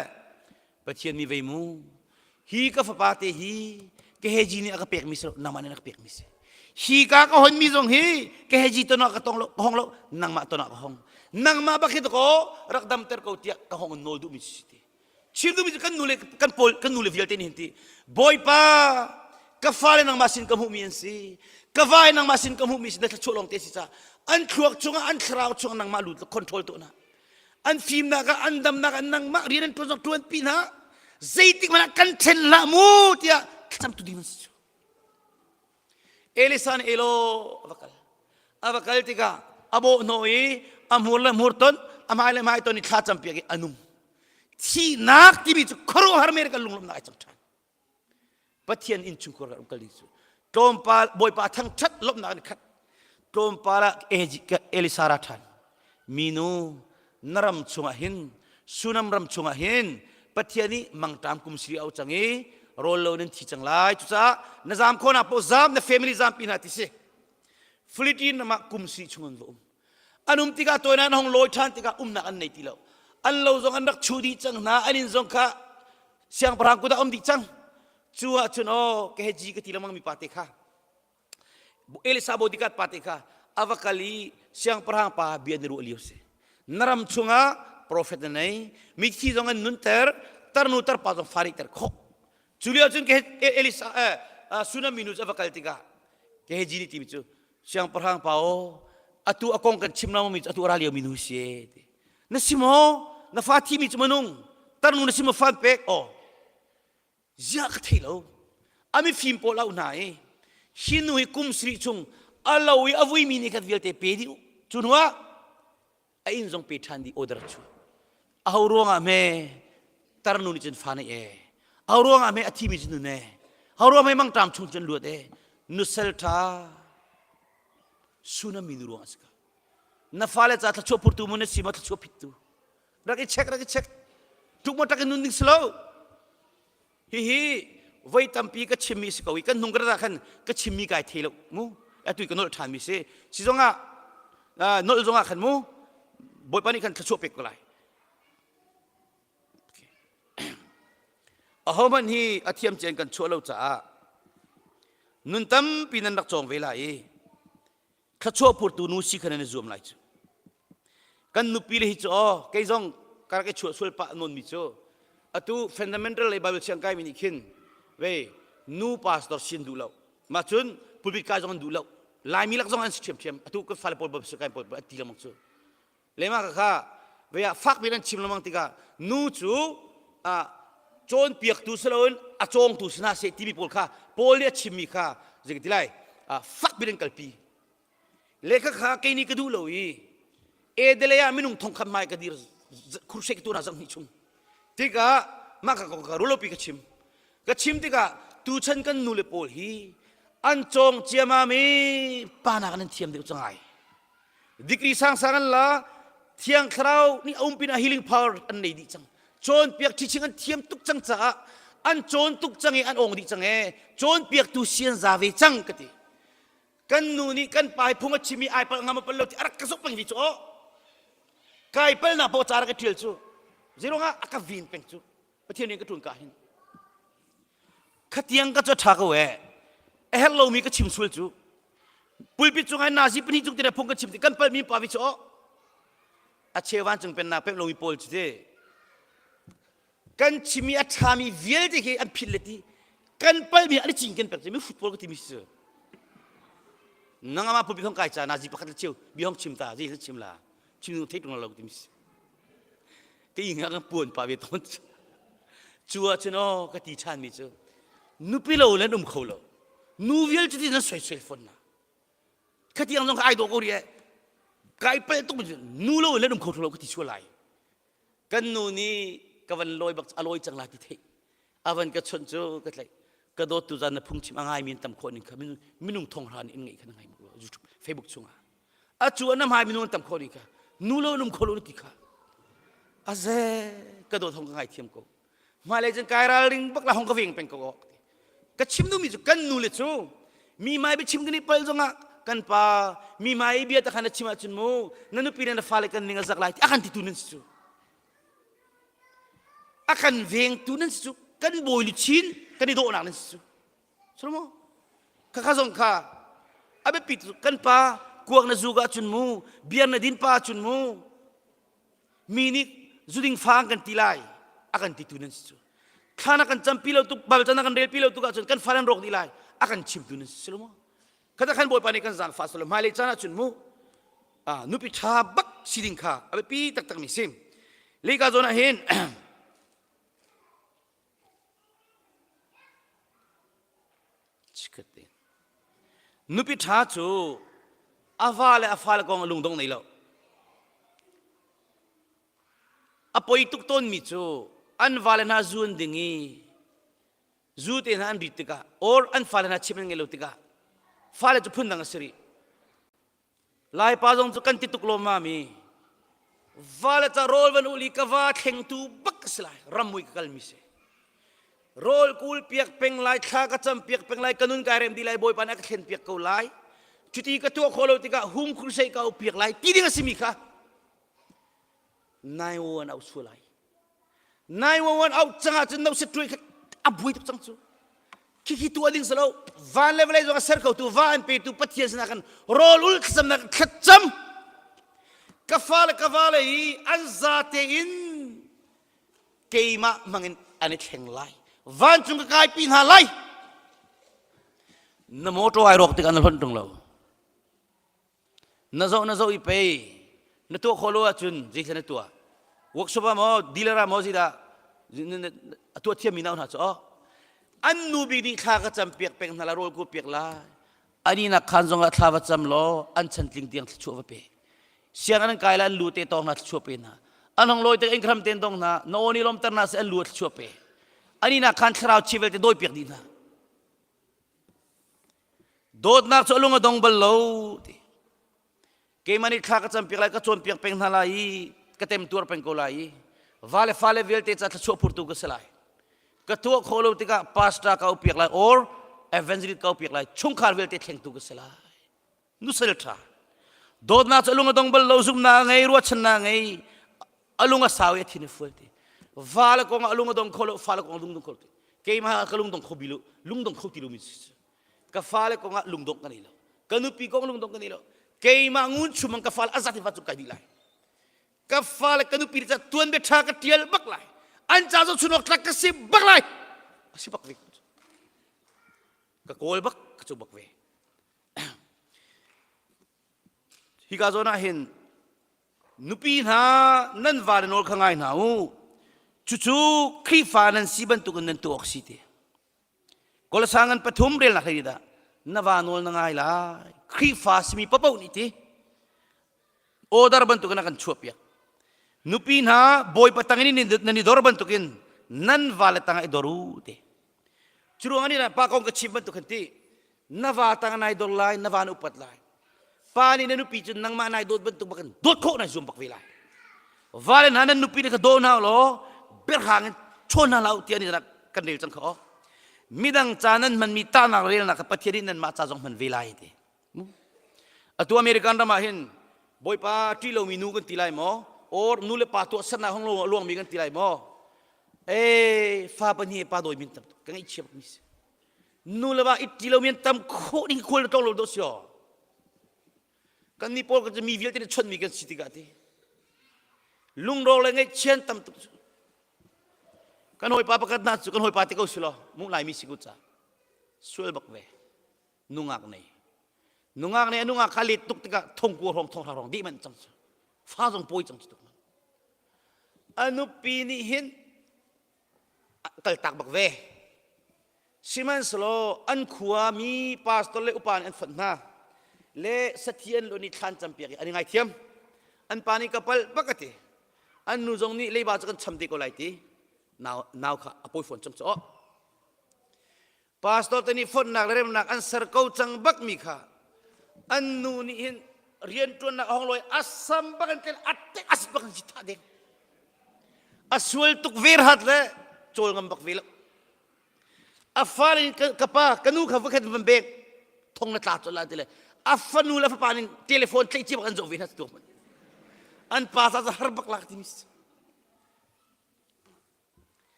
E: Pathian mi vei mu hi ka fapa te hi ka heji nih a ka pekmi si lo nangmah nih na ka pekmi si hi ka ka honmi zong hi ka heji ton ah ka tong lo ka hong lo nangmah ton ah ka hong nangmah bak hi ko rak damter ko tiah ka hong nawl duhmi si ti chim duhmi cu kan nu le kan pawl kan nu le vialte nih hin ti bawipa ka fale nangmah sin ka hmuhmi an si ka vai nangmah sin ka hmuhmi si na thluachuah lawng te si ca an thluak chungah an thlarau chungah nangmah lut control tuah na An fimnak ah an damnak ah nangmah rian an ṭuan zong ṭuanpi hna. Zeitik hmanh ah kan ṭhen hlah mu tiah thlacamtu ding nan si cu. Elisa nih elaw a va kal. A va kal tikah a bawh hnawh i a hmur le hmur ton, a hmai le hmai ton i thla campiak i a nung. Thihnak timi cu khuaruahhar men kan lunglawmhnak ai cang ṭhan. Pathian innchungkhar kan um kal ding cu tlawmpal Bawipa thangṭhat lawmhnak in khat tlawmpal ah Elisa ra ṭhan minu na ram chungah hin Sunam ram chungah hin Pathian nih mangṭam kum siri au cang i rawl lo nan thi cang lai cucaah na zaam khawhnak paoh zaam na family zaampi hna ti si Philippine ram ah kum si chung an va um an um tikah tawinak an hong lawi ṭhan tikah umnak an nei ti lo an lo zong an rak chu dih cang hna an inn zong kha siangpahrang kut ah um dih cang cu ahcun aw ka heji ka ti lengmang mi pa te kha Elisa bodyguard pa te kha a va kal i siangpahrang pa bia na ruah lio si na ram chungah prophet na nei mithi zong an nunter tarnu tarpa zong fa ter khawh cu lio cun Elisa eh, Sunami nu cu a va kal tikah Gehazi nih timi cu siangpahrang pa aw atu a kong kan chim lo mi cu atu a ra lio mi nu si e ti na si maw na fa thi mi cu manung tarnu na si maw fan pek aw ziah ka thei lo a mifim pawl au hna i hi nu hi kum sarih chung a lo i a vui mi nih khan vialte pe dih u cu hnu ah a inn zong pe ṭhan dih order chu aho ruangah hme tarnu nih cun fa nei e aho ruangah hme a thimi cu nun e aho ruangah hme mangṭam chung cun luat e nusal ṭha sunami nu ruangah si ka na fale ca thluachuah phurtu mu na si ma thluachuah phittu rak i check rak i check tuk mo tak in nun ding si lo Hihi voi tampi ka chimmi si ko i kan hnung ka khan ka chimmi kai thei lo mu atu ka nolh ṭhanmi si si zongah nolh zongah khan mu Bawipa nih khan thluachuah pek ko lai. Ahohmanh hi a thiam cian kan chuah lo caah nun tampi nan rak cawng ve lai i thluachuah phurtu nu si kha nan i zuam lai cu. Kan nupi le hi cu aw kei zong ka rak i chuah sual pah nawnmi cu atu fundamental lei Bible siang kaimi nih khin ve nu pastor sin duh lo mah cun pulpit kai zong an duh lo Laimi lak zong an si ṭhiamṭhiam atu kan fale pawl Bible kai pawl an ti lengmang cu lema ka kha ve ah fak bik an chim lengmang tikah nu cu cawnpiaktu si loin a cawngtu si hna seh timi pawl kha Paul nih a chimmi kha zei ti lai fak bik an kalpi lehkha kha kei nih ka duh lo i edele ah minung thongkhat mai ka dir khurse ka tuah zang hnih chung tikah mah ka kong ka rulopi ka chim ka chim tikah tuchan kan nu le pawl hi an cawng ciamam i pa nak an thiam deuh cangai Degree sangsang an la Thiang Thlarau nih a um pinah healing power an nei dih cang. Cawnpiak teaching an thiam tuk cang caah an cawn tuk cang i an ong dih cang ee. Cawnpiaktu si an za ve cang ka ti. Kan nu nih kan pa hi phung a chim i ai palh ngam a palh lo ti a rak ka zuk peng vi cu aw. Kai palnak paoh ca rak i ṭial cu. Zeiruangah a ka vin peng cu. Pathian rian ka ṭuan ka hin. Khatiang ka cu ṭha ko ee. A herh lomi ka chim sual cu. Pulpit cungah nazi pahnih cung tira phung ka chim ti kan palmi pa vi cu aw. A cheu vancung pennak pemh lomi pawl cu ti. Kan chimi a ṭhami vialte khi an philh le ti. Kan palmi an i cinken pek mi football ka timi si. Nang ama pulpit hong kai ca nazi pakhat le cheu bi hong chim ta zei chim la. Chim nu thei tung lo timi si. Ka ing ah kan puan pa ve tawn cu ahcun aw ka ti ṭhanmi cu nupi lo le um kho lo nu vial cu ti nan soisel fawn na khatiang zong kha ai dawh ko rih eh kai palh tuk nu lo le um kho lo ka ti sual lai kan nu nih ka van lawi bak a lawi cang la ti theih a van ka chawnh cu ka tlaih ka dawt tu zan na phungchim a ngai mi an tam khawh ning kha minung thong hra nih in ngeih kha na ngai YouTube Facebook chungah a cu na hmai minung an tam khawh ning kha nu lo num kho lo na ti kha a ze ka dawt hong ka ngai thiam ko hmailei cun kai ralring bak la hong ka veng peng ko ka chim duhmi cu kan nu le cu mi mai biachim kan i pal zongah kan pa mi mai bia ta khan na chim ahcun mu na nupi le na fale kan ning a zak lai ti a kan titu nan si cu a kan vengtu nan si cu kan bawi luchin kan i dawhnak nan si cu Salomo khakha zong kha a biapi cu kan pa kuak na zuk ahcun mu beer na din pa ahcun mu mi nih zuding fa an kan ti lai a kan titu nan si cu thla na kan campi lo tuk bal na kan relpi lo tuk ahcun kan fa nan rawk dih lai a kan chimtu nan si Salomo khata khan bawipa nih kan zaangfah salo hmailei caan ahcun mu nupi ṭha bak si ding kha a biapi taktak mi si lika zawn ah hin Nupi ṭha cu a va le a fale kong a lungdong nei lo. A poi tuk tawnmi cu an vale hna zuan ding i zu te hna an rit tikah or an fale hna chim an ngei lo tikah fale cu phundang a si rih. Laipa zong cu kan ti tuk lawmmam i va le ca rawl van uli ka va thlengtu bak ka si lai ramui ka kalmi si rawl kul piak peng lai thla ka cam piak peng lai ka nun kai rem di lai bawipa nih a ka thlen piak ko lai cuti ka tuah khawh lo tikah hum crusade ka au piak lai ti ding a simi kha 911 au su lai 911 out cang ahcun no set kha a buai tuk cang cu khikhi tuah ding si lo van le vawlei zong a ser khotu va an petu pathian sinah kan rawl ul thlacamnak thlacam ka fa le ka va le hi an za tein keimah hmangin an i thleng lai vancung ka kaipi hna lai na motor ai rawk tikah na hlonh tung lo Na zoh na zoh i pei na tuah khawh lo ahcun zeithla na tuah workshop ah maw dealer ah maw zeidah a tuah thiammi nau hna cu oh an nu bik nih thla ka cam piak peng hna la rawl ku piak lai ani nak khan zongah thla va cam law an chan tling tiang thluachuah va pe siang an kai la an lu te tawng hna thluachuah pe hna an hong lawi te in ten dong hna na aw ni lomter na se an lu thluachuah pe ani nak khan thlarau chi velte dawi piak dih hna Dawtnak cu a lung a dong bal lo ti. Keimah nih thla ka campiak lai, ka cawnpiak peng hna lai i ka temtuar peng ko lai i va le fale vialte ca thluachuah phurtu ka si lai. Ka tuah khawh lo tikah pastor ka upiak lai or evangelist ka upiak lai, chungkhar vialte thlengtu ka si lai. Nusal ṭha. Dawtnak cu a lung a dong bal lo, zumhnak a ngei, ruahchannak a ngei, a lung a sau i a thin a fual ti. Va le kong ah lung a dong kho lo, fa le kong ah lung dong kho lo. Keimah ka lung dong kho bi lo, lung dong kho ti lo mi si. Ka fa le kong ah lung dong ka nei lo. Ka nupi kong lung dong ka nei lo. Keimah ngun chumang ka fa le azat hi fa cu kai dih lai. Ka fa le ka nupi ca tuan bia tha ka tial bak lai. An ca zo chunok tlak ka si bak lai. A si bak ve. Ka kawl bak ka cu bak ve. Hika zawn ah hin nupi hna nan vale nawl kha ngai hna u. Cucu Khrihfa nan si bantukin nan tuah awk si ti. Kolosang ngan pathum relnak hlei dah na va nawl na ngai lai. Khrihfa simi papoh nih ti order bantukin a kan chuahpiak. Nupi hna Bawipa tangin nan i dor bantukin nan vale tangah i dor u ti. Curuang ah nih pa kong ka chim bantuk khan ti na va tang nai dor lai na va na upat lai pa nih na nupi cu nangmah nai dawt bantuk bakin dawt khawh nai zuam bak ve lai va le hna nan nupi nih kha daw hna law berhang in chawn hna hlah u tiah nih kan rel cang kha aw midang ca nan hmanmi tahnak relnak kha Pathian nih nanmah ca zong hman ve lai ti Atu American ram ah hin Bawipa ṭih lomi nu kan ti lai maw? Or nu le pa tuahsernak hong lo luangmi kan ti lai maw? Ee, fa pahnih pa dawi min tam tuk. Ka ngaihchia bak mi si. Nu le va i ṭi lomi an tam khawh ding khual na tong lo do si aw. Kan nih pawl kan mi vialte nih chonmi kan si tikah ti. Lungro le ngaihchian tam tuk cu. Kan hawipa pakhat hna cu kan hawipa te ko si law, mu laimi si ku ca. Sual bak ve. Nungak nei nungak nei a nungak kha let tuk tikah thongkua hrawng thonghra hrawng dih manh cang cu fa zong pawi cang cu tuk a nupi nih hin kaltak bak ve sihmanhsehlaw an khua mi pastor le upa nih an fonh hna le sathi an lo nih thlan campiak i an i ngaithiam an pa nih ka palh bak a ti an nu zong nih leiba cu kan cham te ko lai ti nau nau kha a pawi fawn cang cu Pastor te nih fonhnak le remnak an ser ko cang bakmi kha an nu nih hin rianṭuannak a hong lawi a sam bak in tel a tek a sit bak in thah ding a sual tuk ver hat le cawl ngam bak ve lo a fale in ka pa ka nu kha vakhat van bek thong na tla chol la ti le a fanu le fapa ning telephone tleih ci bak an zoh ve hna tu an pa za har bak lak ti mi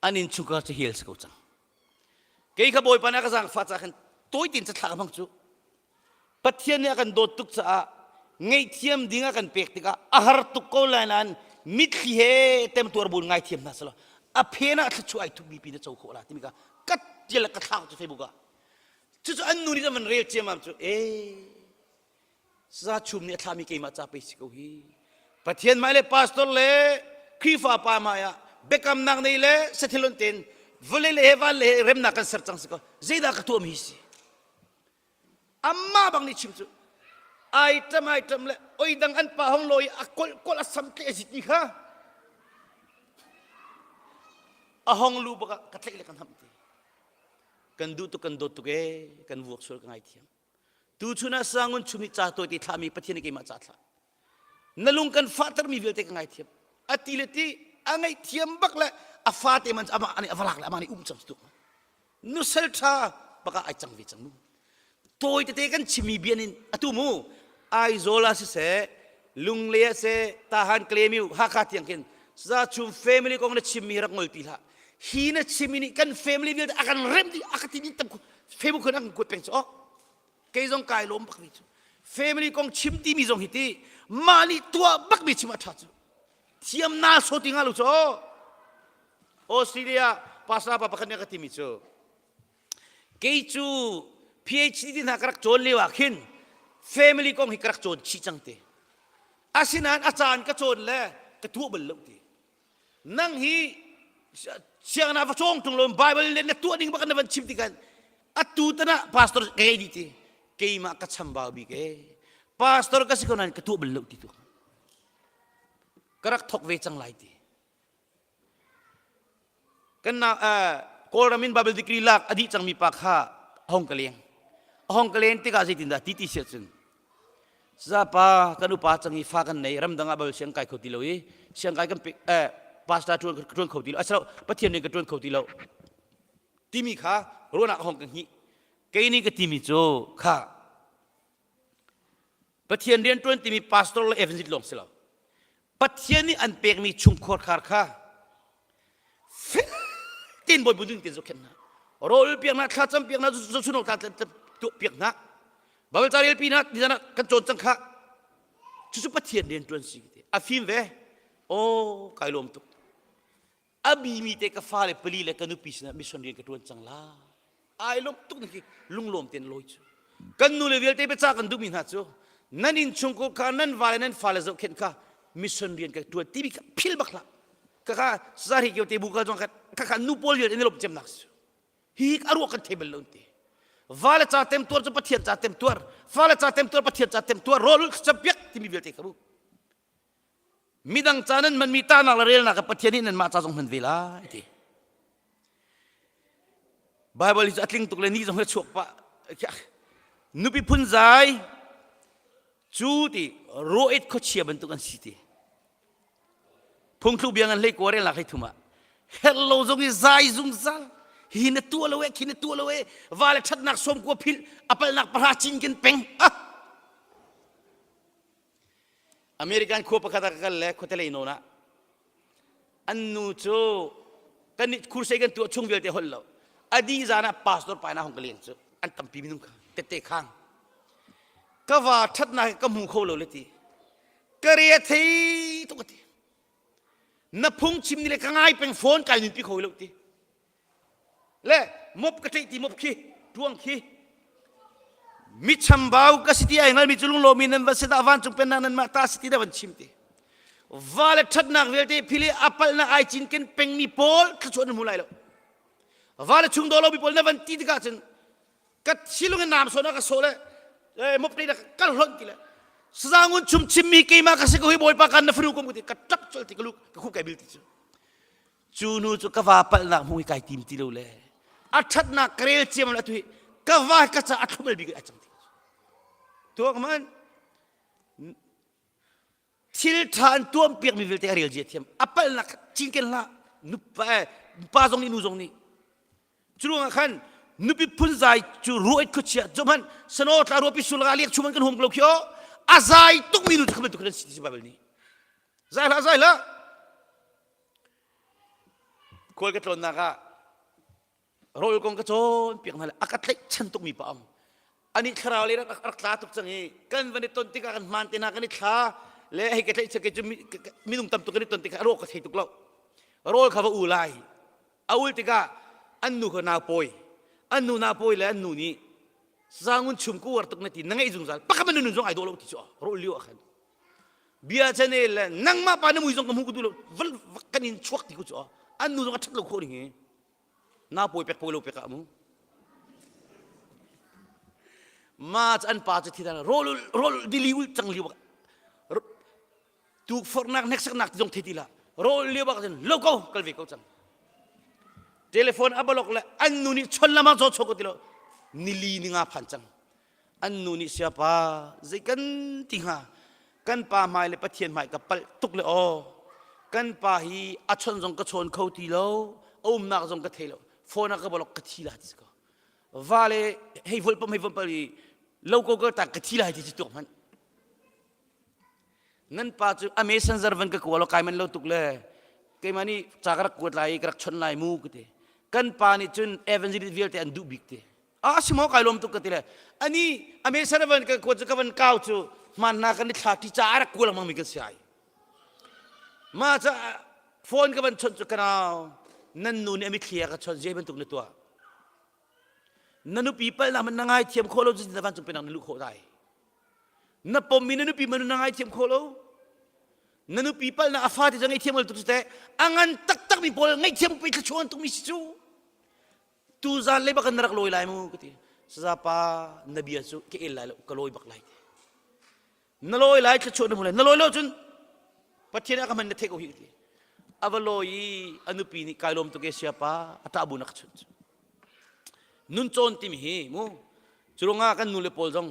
E: An innchungkhar cu hel si ko cang. Kei kha Bawipa nih a ka zaangfah caah khan tawi tein cathlak a hmang cu. Pathian nih a kan dawt tuk caah ngaihthiam ding a kan pek tikah a har tuk ko lai nain mitthli he temtuar buin ngaithiam hna selaw a phen ah thluachuah ai thupmi pi na co khawh la timi kha ka tial ka thlak cu Facebook ah cucu an nu nih an van rel ciammam cu ee Za chum nih a thlami keimah ca pei si ko hi. Pathian mai le pastor le Khrihfa pa mai ah biakamnak nei le sathilon ten vawlei le he van le he remnak kan ser cang si ko. Zeidah ka tuahmi hi si? Amma bang nih chim cu ai ṭam ai ṭam le oi dang an pa hong lawi a kolh kolh a sam tle a zit ni kha a hong lu bak ah ka tlaih le kan ham ti kan duh tuk kan dawt tuk ee kan vuak sual ka ngaithiam Tuchun ah sangun chum i ca tawi te thlahmi Pathian nih keimah ca thlah. Na lung kan fahtermi vialte ka ngaithiam. A ti le ti a ngaihthiam bak le a fate man amah nih a va lak le amah nih um cang tuk. Nusal tha baka ai cang ve cang mu. Tawi tete kan chimmi bia nin atu mu Aizawl ah siseh Lunglei ah seh Tahan Klemiu Hakha tiang khin za chum family kong na chimmi rak ngol ti hlah. Hi na chimmi nih kan family vialte a kan rem dih a ka ti tam Facebook khan an kuat peng cu kei zong kai lawm bak mi cu family kong chim ti mi zong hi ti mah nih tuah bak mi chim a tha cu thiam na so ti nga lu cu Australia pastor pa pakhat nih ka ti mi cu kei cu PhD ti hna ka rak cawn lio ah khin family kong hi ka rak cawn chih cang te asinain a caan ka cawn le ka tuah bal lo ti Nang hi sianginn ah va cawng ṭung lo Bible le na tuah ding bak na van chim tikah atu tan ah pastor ka ngei dih ti keimah ka chambau bik e pastor ka si ko nain ka tuah bal lo ti tu ka rak thok ve cang lai ti kan na Kawlram in Bible degree lak a dih cangmi pa kha a hong ka leng a hong ka len tikah zeitindah ti ti siah cun Zapa kan upa cang i fa kan nei ramdang ah bal siang kai kho ti lo i siang kai kan eh pastor tuan ka tuan kho ti lo asilo pathian nih ka tuan kho ti lo timi kha ruahnak hong ka hni kei nih ka timi cu kha pathian rian tuan timi pastor le evangelist lawng si lo pathian nih an pekmi chungkhar khar kha. Tin bawi bu ding tin zohkhenh hna. Rawl piak hna, thlacam piak hna, zohchun awk tuah piak hna. Bible ca rel pi hna, nizan ah kan cawn cang kha. Cucu Pathian rian ṭuan si ti. A fim ve. Aw, kai lawm tuk. A bimi te ka fale pali le ka nupi sinah mission rian ka ṭuan cang la. Ai lawm tuk ni khi lunglawm ten lawi cu. Kan nu le vialte biaca kan duhmi hna cu nan innchungkhar kha nan vale nan fale zohkhenh kha mission rian ka ṭuan timi kha phil bak hlah. Ka kha zari kio te bu ka zong kha kha nu pawl vialte ni lawm cemnak si. Hi a ruah kan thei bal lo ti. Vale ca tem tuar cu Pathian ca tem tuar, fale ca tem tuar Pathian ca tem tuar, rawl ulh piak timi vialte kha bu. Midang ca nan hmanmi tahnak le relnak ah Pathian nih nanmah ca zong hman ve lai ti. Bible hi cu a tling tuk le ni zong hi chuak pah. Nupi phunzai cu ti rawit khuachia bantuk an si ti. Phungthluk bia ngan hlei kua relnak hlei thum ah herh lo zong i zai zungzal hi na tuah lo e khi na tuah lo e va le ṭhatnak sawm kua philh a palhnak pahra cinken peng ah American khua pakhat ah ka kal le khuatelei nawn ah an nu cu kan nih khursei kan tuah chung vialte holh lo a dih zan ah pastor pa na hong ka leng cu an tampi minung kha tette khang ka va ṭhatnak ka hmu kho lo le ti ka re a thei tuk a ti na phungchim ni le ka ngai peng phone kai nunpi kho lo ti le mop ka tleih ti mop khi tuang khi mi chambau ka si ti ai ngal mi cu lunglawmi nan va si dah vancung pennak nan mah ta si ti dah van chim ti va le ṭhatnak vialte phili a palhnak ai cinken pengmi pawl thluachuah nan hmu lai lo va le chung daw lomi pawl na van ti tikah cun ka thilung in naam sawn ka sawh le mop te ka hlonh ti le sazangun chum chimmi keimah ka si ko hi bawipa kan na fanu kom ti ka ṭap col ti ka lu ka khup kai bil ti cu cu nu cu ka va palhnak hmu hi kai tim ti lo le a ṭhatnak ka rel ciam le atu hi ka va ka ca a thlum bik a cang ti tuak man thil ṭha an tuam piakmi vialte a rel zia thiam a palhnak cinken hlah nupa pa zong nih nu zong nih cu ruangah khan nupi phunzai cu ruait khuachia cu hmanh sano tla ruapi sul ga liak chuman kan hum lo khio a zai tukmi nu cu bantuk kan si ti Bible nih zai hlah zai hlah khual ka tlawnnak ah rawl kong ka cawn piak hna le a ka tlaihchan tukmi pa am ani thlarau le rak rak tla tuk cang i kan van i ton tikah kan hmaan te hna kan i thla le hei ka tlaihchan kei cu minung tam tuk kan i ton tikah rawl ka thei tuk lo rawl kha va u lai a ul tikah an nu kha nau pawi an nu nau pawi le an nu nih zangun chum ku war tuk na ti na ngeih zungzal pakhat man nun zong ai dawh lo ti cu rawl lio ah khan bia chan e le nangmah pa na mui zong ka hmu ku du lo val kan in chuak ti ku chu an nu zong a that lo kho ding hi na pawi pek pawi lo pek ah mu ma an pa cu thi rol rol dili ul cang liu tu fornak hneksaknak ti zong thei ti la rol liu bak cun lo ko kal ve ko cang telephone a balok le an nu nih chon lama cho cho ko ti lo nili ni nga phan cang An nu nih siapa zei kan ti hnga kan pa hmai le Pathian hmai ka palh tuk le aw kan pa hi a chon zong ka chawn kho ti lo a umnak zong ka thei lo phone ah ka bolok ka thi la ti ko va le hei volpam hei volpam i lo ko ka ta ka thi lai ti ci tuak hmanh nan pa cu a messenger van ka kual kai man lo tuk le keimah nih ca ka rak kuat lai i ka rak chawnh lai mu ka ti kan pa nih cun evangelist vialte an duh bik ti a si maw kai lawm tuk ka ti le ani a messenger van ka kuat cu ka van kau cu hman hna kan i thla ti ca a rak kual lengmang mi kan si ai ma ca phone ka van chawnh cu ka nau nan nu nih a mitthli a ka chawnh zei bantuk na tuah na nupi palnak man na ngaithiam khawh lo cu na vancung pennak na luh khawh lai Na pommi na nupi man na ngaithiam khawh lo. Na nupi palnak a fate cu ngaihthiam tuk cu teh a ngan taktak mi pawl ngaihthiam pe thluachuah tukmi si cu. Tu zan le bak na rak lawi lai mu ka ti. Saza pa na bia cu ka el lai lo ka lawi bak lai ti. Na lawi lai thluachuah na hmu lai. Na lawi lo cun Pathian a ka hman na theih ko hi ka ti. A va lawi i a nupi nih kai lawm tuk e sia pa a ṭah bu na ka chunh cu. Nun cawn timi hi mu Curungah kan nu le pawl zong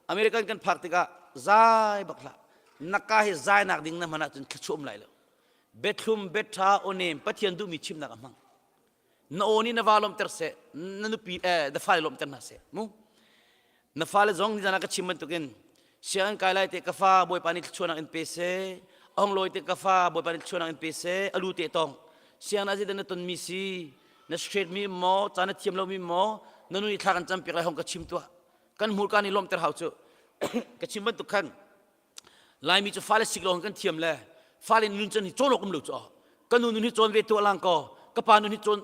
E: American kan phak tikah zai bak hlah. Naka hi zai nak ding na hman ahcun thluachuah um lai lo. Biathlum, biaṭha, awnem, Pathian duhmi chimnak a hmang. Na aw nih na va lawmhter seh, na nupi eh, na fale lawmhter hna seh. Mu. Na fale zong nizan ah ka chim bantukin sianginn kai lai te ka fa Bawipa nih thluachuahnak in pe seh. A hung lawi te ka fa Bawipa nih thluachuahnak in pe seh. A lu te tong. Sianginn ah zeidah na tonmi si? Na straight mi maw, ca na thiam lo mi maw, na nu nih thla kan cam piak lai hong ka chim tuah. Kan hmurka nih lawmhter hau cu. Ka chim bantuk khan Laimi cu fale sik lawng kan thiam le fale nun cun hi cawn awk um lo cu ka nu nun hi cawn ve tuah lang ko ka pa nun hi cawn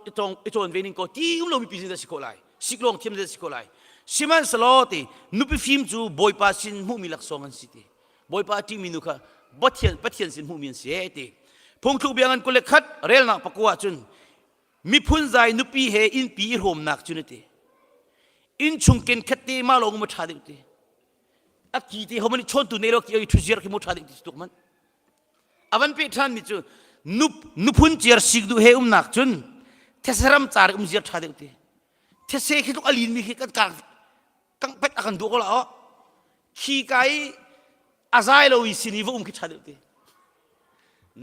E: i cawn ve ning ko ti um lo mi pi sin si khawh lai sik lawng thiam si khawh lai sihmanhsehlaw ti nupi fim cu bawipa sin hmuhmi laksawng an si ti bawipa a ṭihmi nu kha Pathian Pathian sin hmuhmi an si e ti phungthluk bia ngan 21 relnak pakua cun miphun zai nupi he innpi i hrawmnak cu na ti innchung ken khat te ma lawng ma ṭha deuh ti a ki te homan chawntu nei lo ki ai thuziar khi mo ṭha deuh ti tuk man avan pe ṭhan mi cu nup nuphun ciar sik duh he umnak cun theseram car um ziar ṭha deuh ti these khi tluk alin mi khi kan kang kang pet akan duh ko la o khi kai a zai lo i sin i va um khi ṭha deuh ti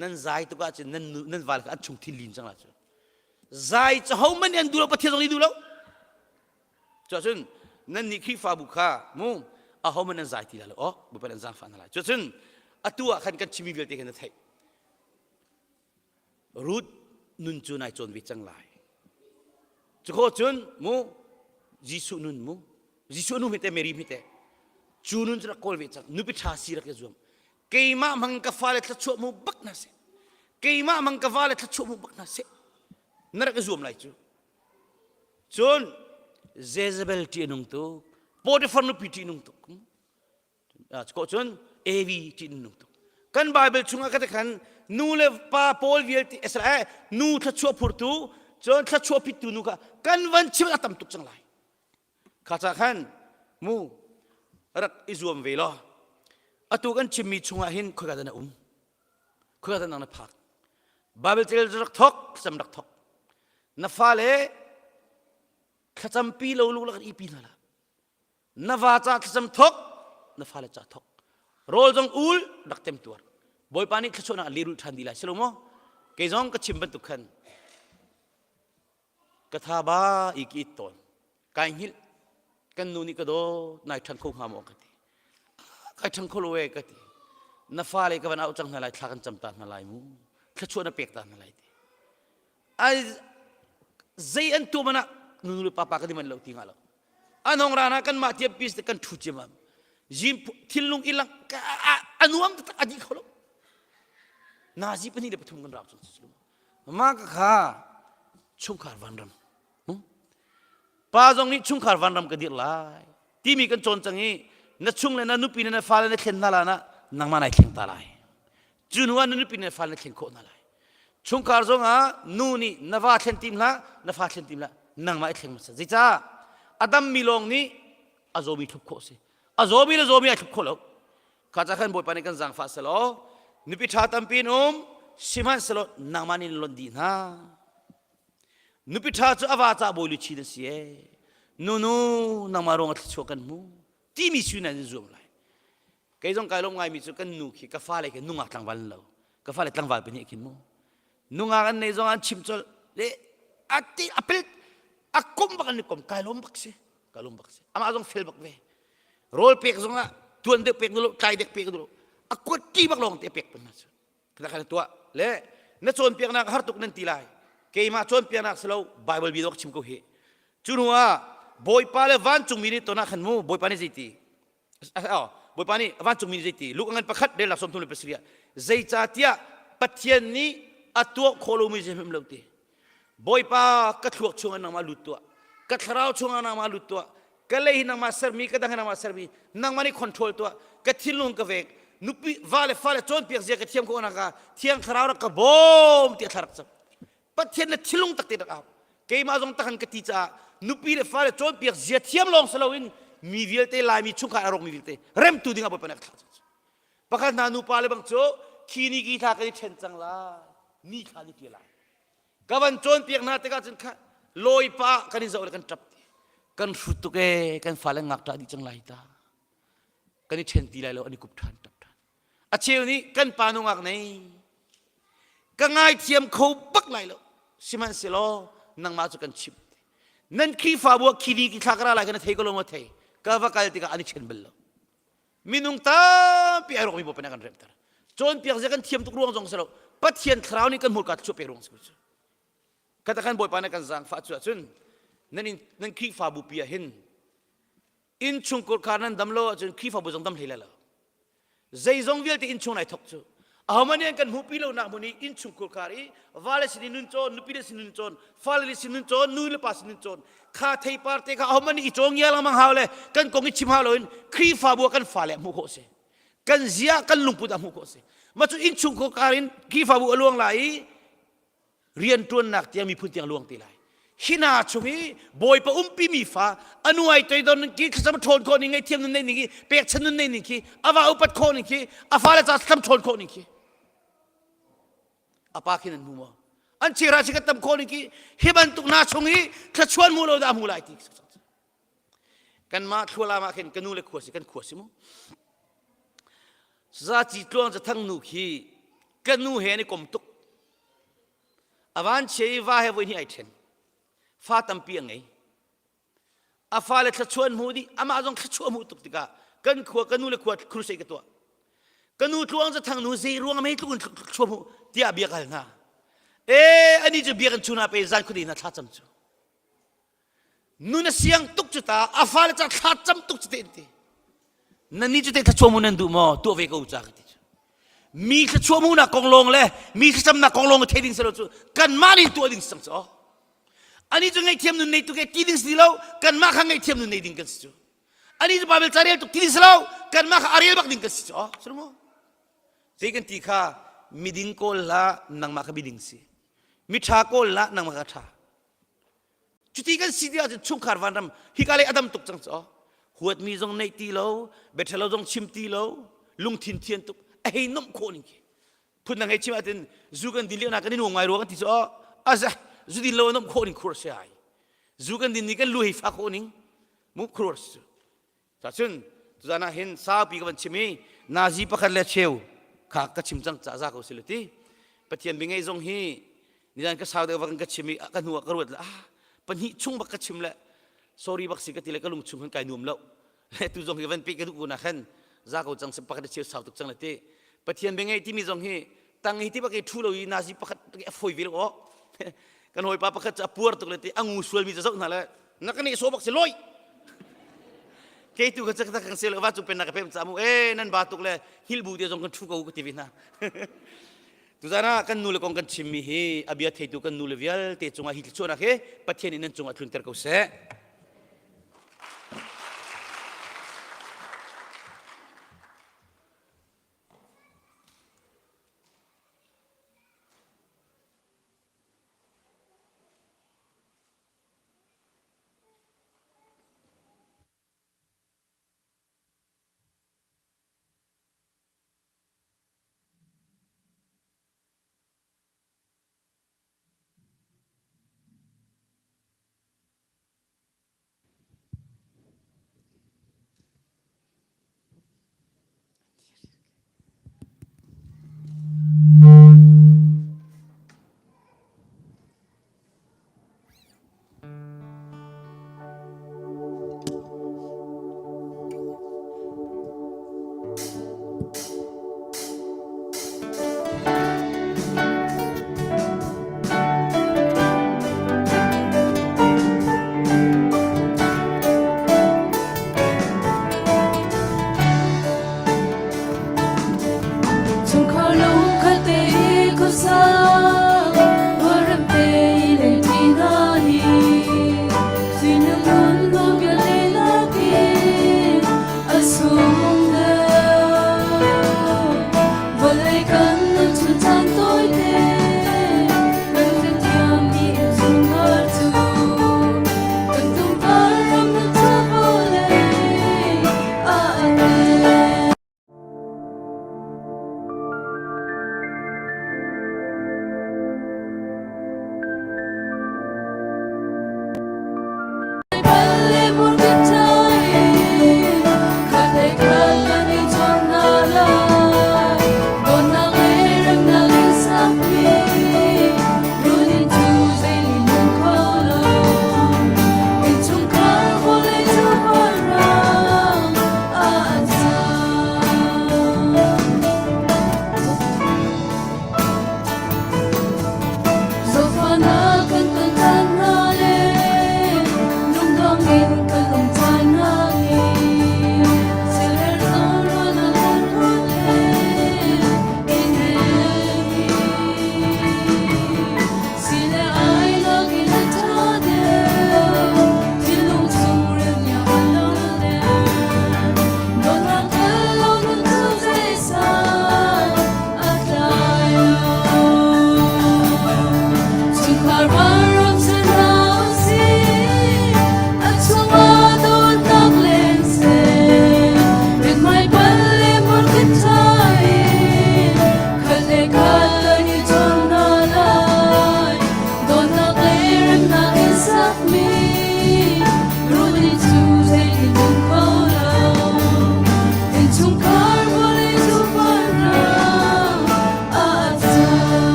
E: nan zai tuk ahcun nan nan val kha an chung thin lin cang la cu zai cu ho man an duh lo pathian zong nih duh lo cuahcun nan nih Khrihfabu kha mu aho man nan zai ti lai lo ok Bawipa nan zaangfah hna lai cuahcun atu ah khan kan chimmi vialte khan na theih Ruth nun cu nai cawn ve cang lai cu cun mu Jesuh nun mu Jesuh nu hmete Mary hmete cu nun cu rak kawl ve cang nupi ṭha si rak i zuam keimah hmang ka fale thluachuah mu bak hna seh keimah hmang ka vale thluachuah mu bak hna seh na rak i zuam lai cu Cun Jezebel ṭih a nung tuk, Potiphar nupi ṭih nung tuk. Cuko cun Evi ṭih nung tuk. Kan Bible chungah ka khan nu le pa pawl vialte Israel nu thluachuah phurtu cun thluachuah pittu nu kha kan van chim a tam tuk cang lai. Kha ca khan mu rak i zuam ve law atu kan chimmi chungah hin khoika dah na um? Khoika dah nang na phak? Bible cel rak thok, thlacam rak thok. Na fale thlacampi lo lu lak ipi hna la. Na va ca thlacam thok, na fale ca thok. Rawl zong ul rak tem tuar. Bawipa nih thluachuahnak a lehrulh ṭhan dih lai si lo maw? Kei zong ka chim bantuk khan ka tha ba i ki it tawn kai hngilh kan nu nih ka dawt nai ṭhang kho hnga maw ka ti kai ṭhang kho lo e ka ti na fale ka van auh cang hna lai thla kan cam ta hna lai mu thluachuah na pek ta hna lai ti ai zei an tu mana nu le papa ka di man lo ti nga lo anong rana kan mah tiam pis kan thu chiam am jim thinlung ilang anuam tak adi kho lo nazi pahnih le pathum kan rau chung mah ka kha chungkhar vanram pa zong nih chungkhar vanram ka dirh lai timi kan cawn cang i na chung le na nupi le na fale na thlen hna la na nangmah nai thleng ta lai cu hnu ah na nupi le na fale na thlen khawh hna lai chungkhar zong ah nu nih na va thlen tim hlah na fa thlen tim hlah nangmah i thleng hmasa zeicah a dammi lawng nih a zawmi thlup khawh si a zawmi le zawmi ai thlup khawh lo Kha ca khan Bawipa nih kan zaangfah selaw nupi ṭha tampi in um sihmanhsehlaw nangmah nih lonh dih hna. Nupi ṭha cu a va ca bawi luchin a si ee. Nunu nangmah ruangah thluachuah kan hmu timi su nan in zuam lai. Kei zong kai lawm ngaimi cu kan nu khi ka fale khi nungak tlangval lo. Ka fale tlangval pahnih khin mu. Nungak an nei zong an chim colh le a ti a pel a kom bak an i kom kai lawm bak si. Ka lawm bak si. Amah zong fel bak ve. Rawl pek zong ah tuan deuh pek dulu tlai dek pek dulu a kuat ti bak lawng te pek pun cu kana kana tuah le na cawnpiaknak har tuk nan ti lai keimah cawnpiaknak si lo bible bi dok chim ko hi cu hnu ah bawipa le vancungmi nih ton ah khan mu bawipa nih zeiti bawipa nih vancungmi nih zeiti Luke ngan pakhat rel lak 37 zeicahtiah Pathian nih a tuah khawh lomi zeihmanh lo ti Bawipa ka thluak chungah nangmah lut tuah ka thlarau chungah nangmah lut tuah ka lei hi nangmah sermi ka dang hi nangmah sermi nangmah nih control tuah ka thinlung ka vek nupi va le fale cawnpiak zia ka thiam ko naka thiang thlarau rak ka bawm tiah thla rak cam Pathian na thinlung tak te rak au keimah zong tahan ka ti caah nupi le fale cawnpiak zia thiam lawng si loin mi vialte laimi chungkhar a rawkmi vialte remtu dingah Bawipa nih a thlah pakhat hna nupa le bang cu khi ni ki thla kan i ṭhen cang lai ni thla ni ti lai ka van cawnpiak hna tikah cun kha lawi pa kan i zoh le kan ṭap ti kan hrut tuk ee kan fale ngakṭah dih cang lai ta kan i ṭhen ti lai lo an i kup ṭhan ṭap ṭhan a cheu nih kan pa nungak nei ka ngaithiam kho bak lai lo sihmanhsehlaw nangmah cu kan chimh nan Khrihfabu ah khili ki thla ka ra lai ka na thei ko lo maw thei ka va kal tikah an i ṭhen bal lo minung tampi ai rawkmi Bawipa nih a kan remter cawnpiak zia kan thiam tuk ruang zong si lo Pathian thlarau nih kan hmurka thluachuah pek ruang si ko cu. Kata khan Bawipa nih kan zaangfah cu ahcun nan in nan Khrihfabu pi ah hin innchung kurkhar nan dam lo ahcun Khrihfabu zong dam hlei lai lo. Zeizong vialte innchung nai thok cu. Ahohmanh nih an kan hmuhpi lo nak hmun i innchung kurkhar i vale sin in nun cawn, nupi le sin nun cawn, fale le sin nun cawn, nu le pa sin nun cawn. Kha theipar te kha ahohmanh nih i cawng ngial lengmang hau le kan kong i chim hau loin Khrihfabu ah kan fale hmuh khawh si. Kan zia kan lungput ah hmuh khawh si. Mah cu innchung kurkhar in Khrihfabu a luang lai i rianṭuannak tiang miphun tiang luang ti lai. Hi hna chung i Bawipa umpi mi fa anuai toidor ning khi thlacam ṭhawn khawh ning ngaihthiam nun nei ning khi pekchan nun nei ning khi ava upat khawh ning khi a fale ca thlacam ṭhawn khawh ning khi a pa khi nan hmu maw an chira chi kan tam khawh ning khi hi bantuk hna chung i thluachuan hmu lo dah hmu lai ti kanmah thlualam ah khin ka nu le khua si kan khua si mu zaci tluang zathang nu khi ka nu he an i kom tuk avan chia i va he voi hnih ai ṭhen fa tampi a ngei a fale thluachuah an hmuh dih amah zong thluachuah a hmuh tuk tikah kan khua ka nu le khua crusade ka tuah ka nu tluang zathang nu zei ruang mei tluk in thluachuah hmuh tiah bia ka hal hna ee ani cu bia kan chuna pe zan khuadei hna thla cam cu Nun a siang tuk cu ta a fale ca thla cam tuk cu te ti. Nan ni cu te thluachuah mu nan duh maw tuah ve ko ca ka ti cu. Mi thluachuah mu nak kong lawng le mi thlacamnak kong lawng thei ding si lo cu kanmah nih tuah ding si cang cu. Ani cu ngaihthiam nun nei tuk e ti ding si lo kanmah kha ngaihthiam nun nei ding kan si cu. Ani cu Bible ca rel tuk ti ding si lo kanmah kha a rel bak ding kan si cu. Si maw? Zei kan ti kha miding kawl hlah nangmah kha miding si. Miṭha kawl hlah nangmah kha ṭha. Cuti kan si ti ahcun chungkhar vanram hika lei a dam tuk cang cu. Huatmi zong neih ti lo, biaṭhalo zong chim ti lo, lungthin thian tuk a hei nomh khawh ning khi. Phun dang hei chim ahcun zu kan din lio na kan i nuam ngai rua kan ti cu aza zu din lo a nomh khawh ning khur si ai. Zu kan din ni kan lu hei fa khawh ning mu khur si. Cacun tuzan ah hin saupi ka van chim i nazi pakhat le cheu kha ka chim cang ca za ko si le ti Pathian bia ngei zong hi nizan ka sau deuh bak ka chim i ka hnu ah ka ruat le ah pahnih chung bak ka chim le sorry bak si ka ti le ka lung chung khan kai nuam lo le tu zong hi van pe ka duh ko na khan za ko cang pakhat le cheu sau tuk cang le ti Pathian bia ngei timi zong hi tang hi ti bak i thu lo i nazi pakhat a foi ve lo aw kan hawipa pakhat cu a puar tuk le ti a ngu sualmi cu zoh hna le na ka nih so bak si loi kei tu ka cak tak kan sel va cu pen na ka pem cha mu e nan ba tuk le hil bu te zong kan thu ko ka ti vi hna tuzan ah kan nu le kong kan chimmi hi a bia theitu kan nu le vialte cungah hi thluachuahnak hi Pathian in nan cungah tlunter ko seh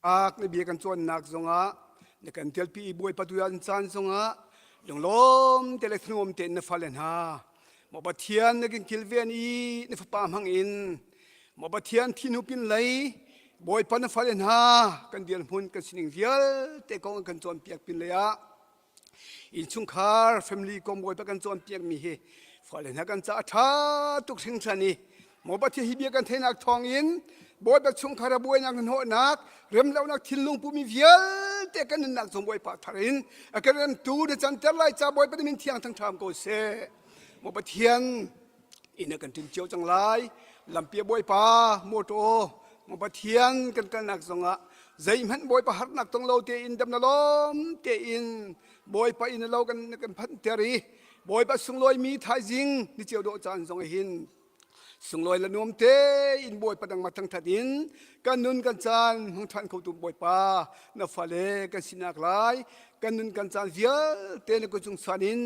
F: Ak na bia kan cawnnak zongah na kan telpi i Bawipa tu an caan zongah lunglawm te le thanuam tein na fale hna maw Pathian na kan kilven i na fapa hmang in maw Pathian thinu pin lei Bawipa na fale hna kan dirhmun kan sining vialte kong kan cawnpiak pin lei ah Innchungkhar family kong Bawipa kan cawnpiakmi hi fale hna kan caah a ṭha tuk hringhran i maw Pathian hi bia kan theihnak thawngin Bawipa chungkhar a buainak hnawhnak remlonak thinlung pumi vialte kan nunnak zong Bawipa thar in a kan remtu na canter lai ca Bawipa na min thiang thangṭham ko seh. Maw Pathian inn ah kan ṭin cio cang lai lampi bawipa mawṭaw maw Pathian kan kalnak zongah zeihmanh bawipa harnak tong lo tein dam na lawm tein bawipa inn lo kan kan phanhter i bawipa sunglawi mi thaizing ni ceu dawh caan zong hin sunglawi la nuam tein bawipa dang ma thangthat in kan nun kan caan hmang ṭhan kho tu bawipa na fale kan sinak lai kan nun kan caan vialte na kut cung san in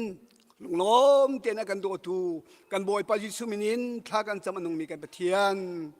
F: Lunglawm tein a kan dawtu kan Bawipa Jesuh min in thla kan cam a nungmi kan Pathian.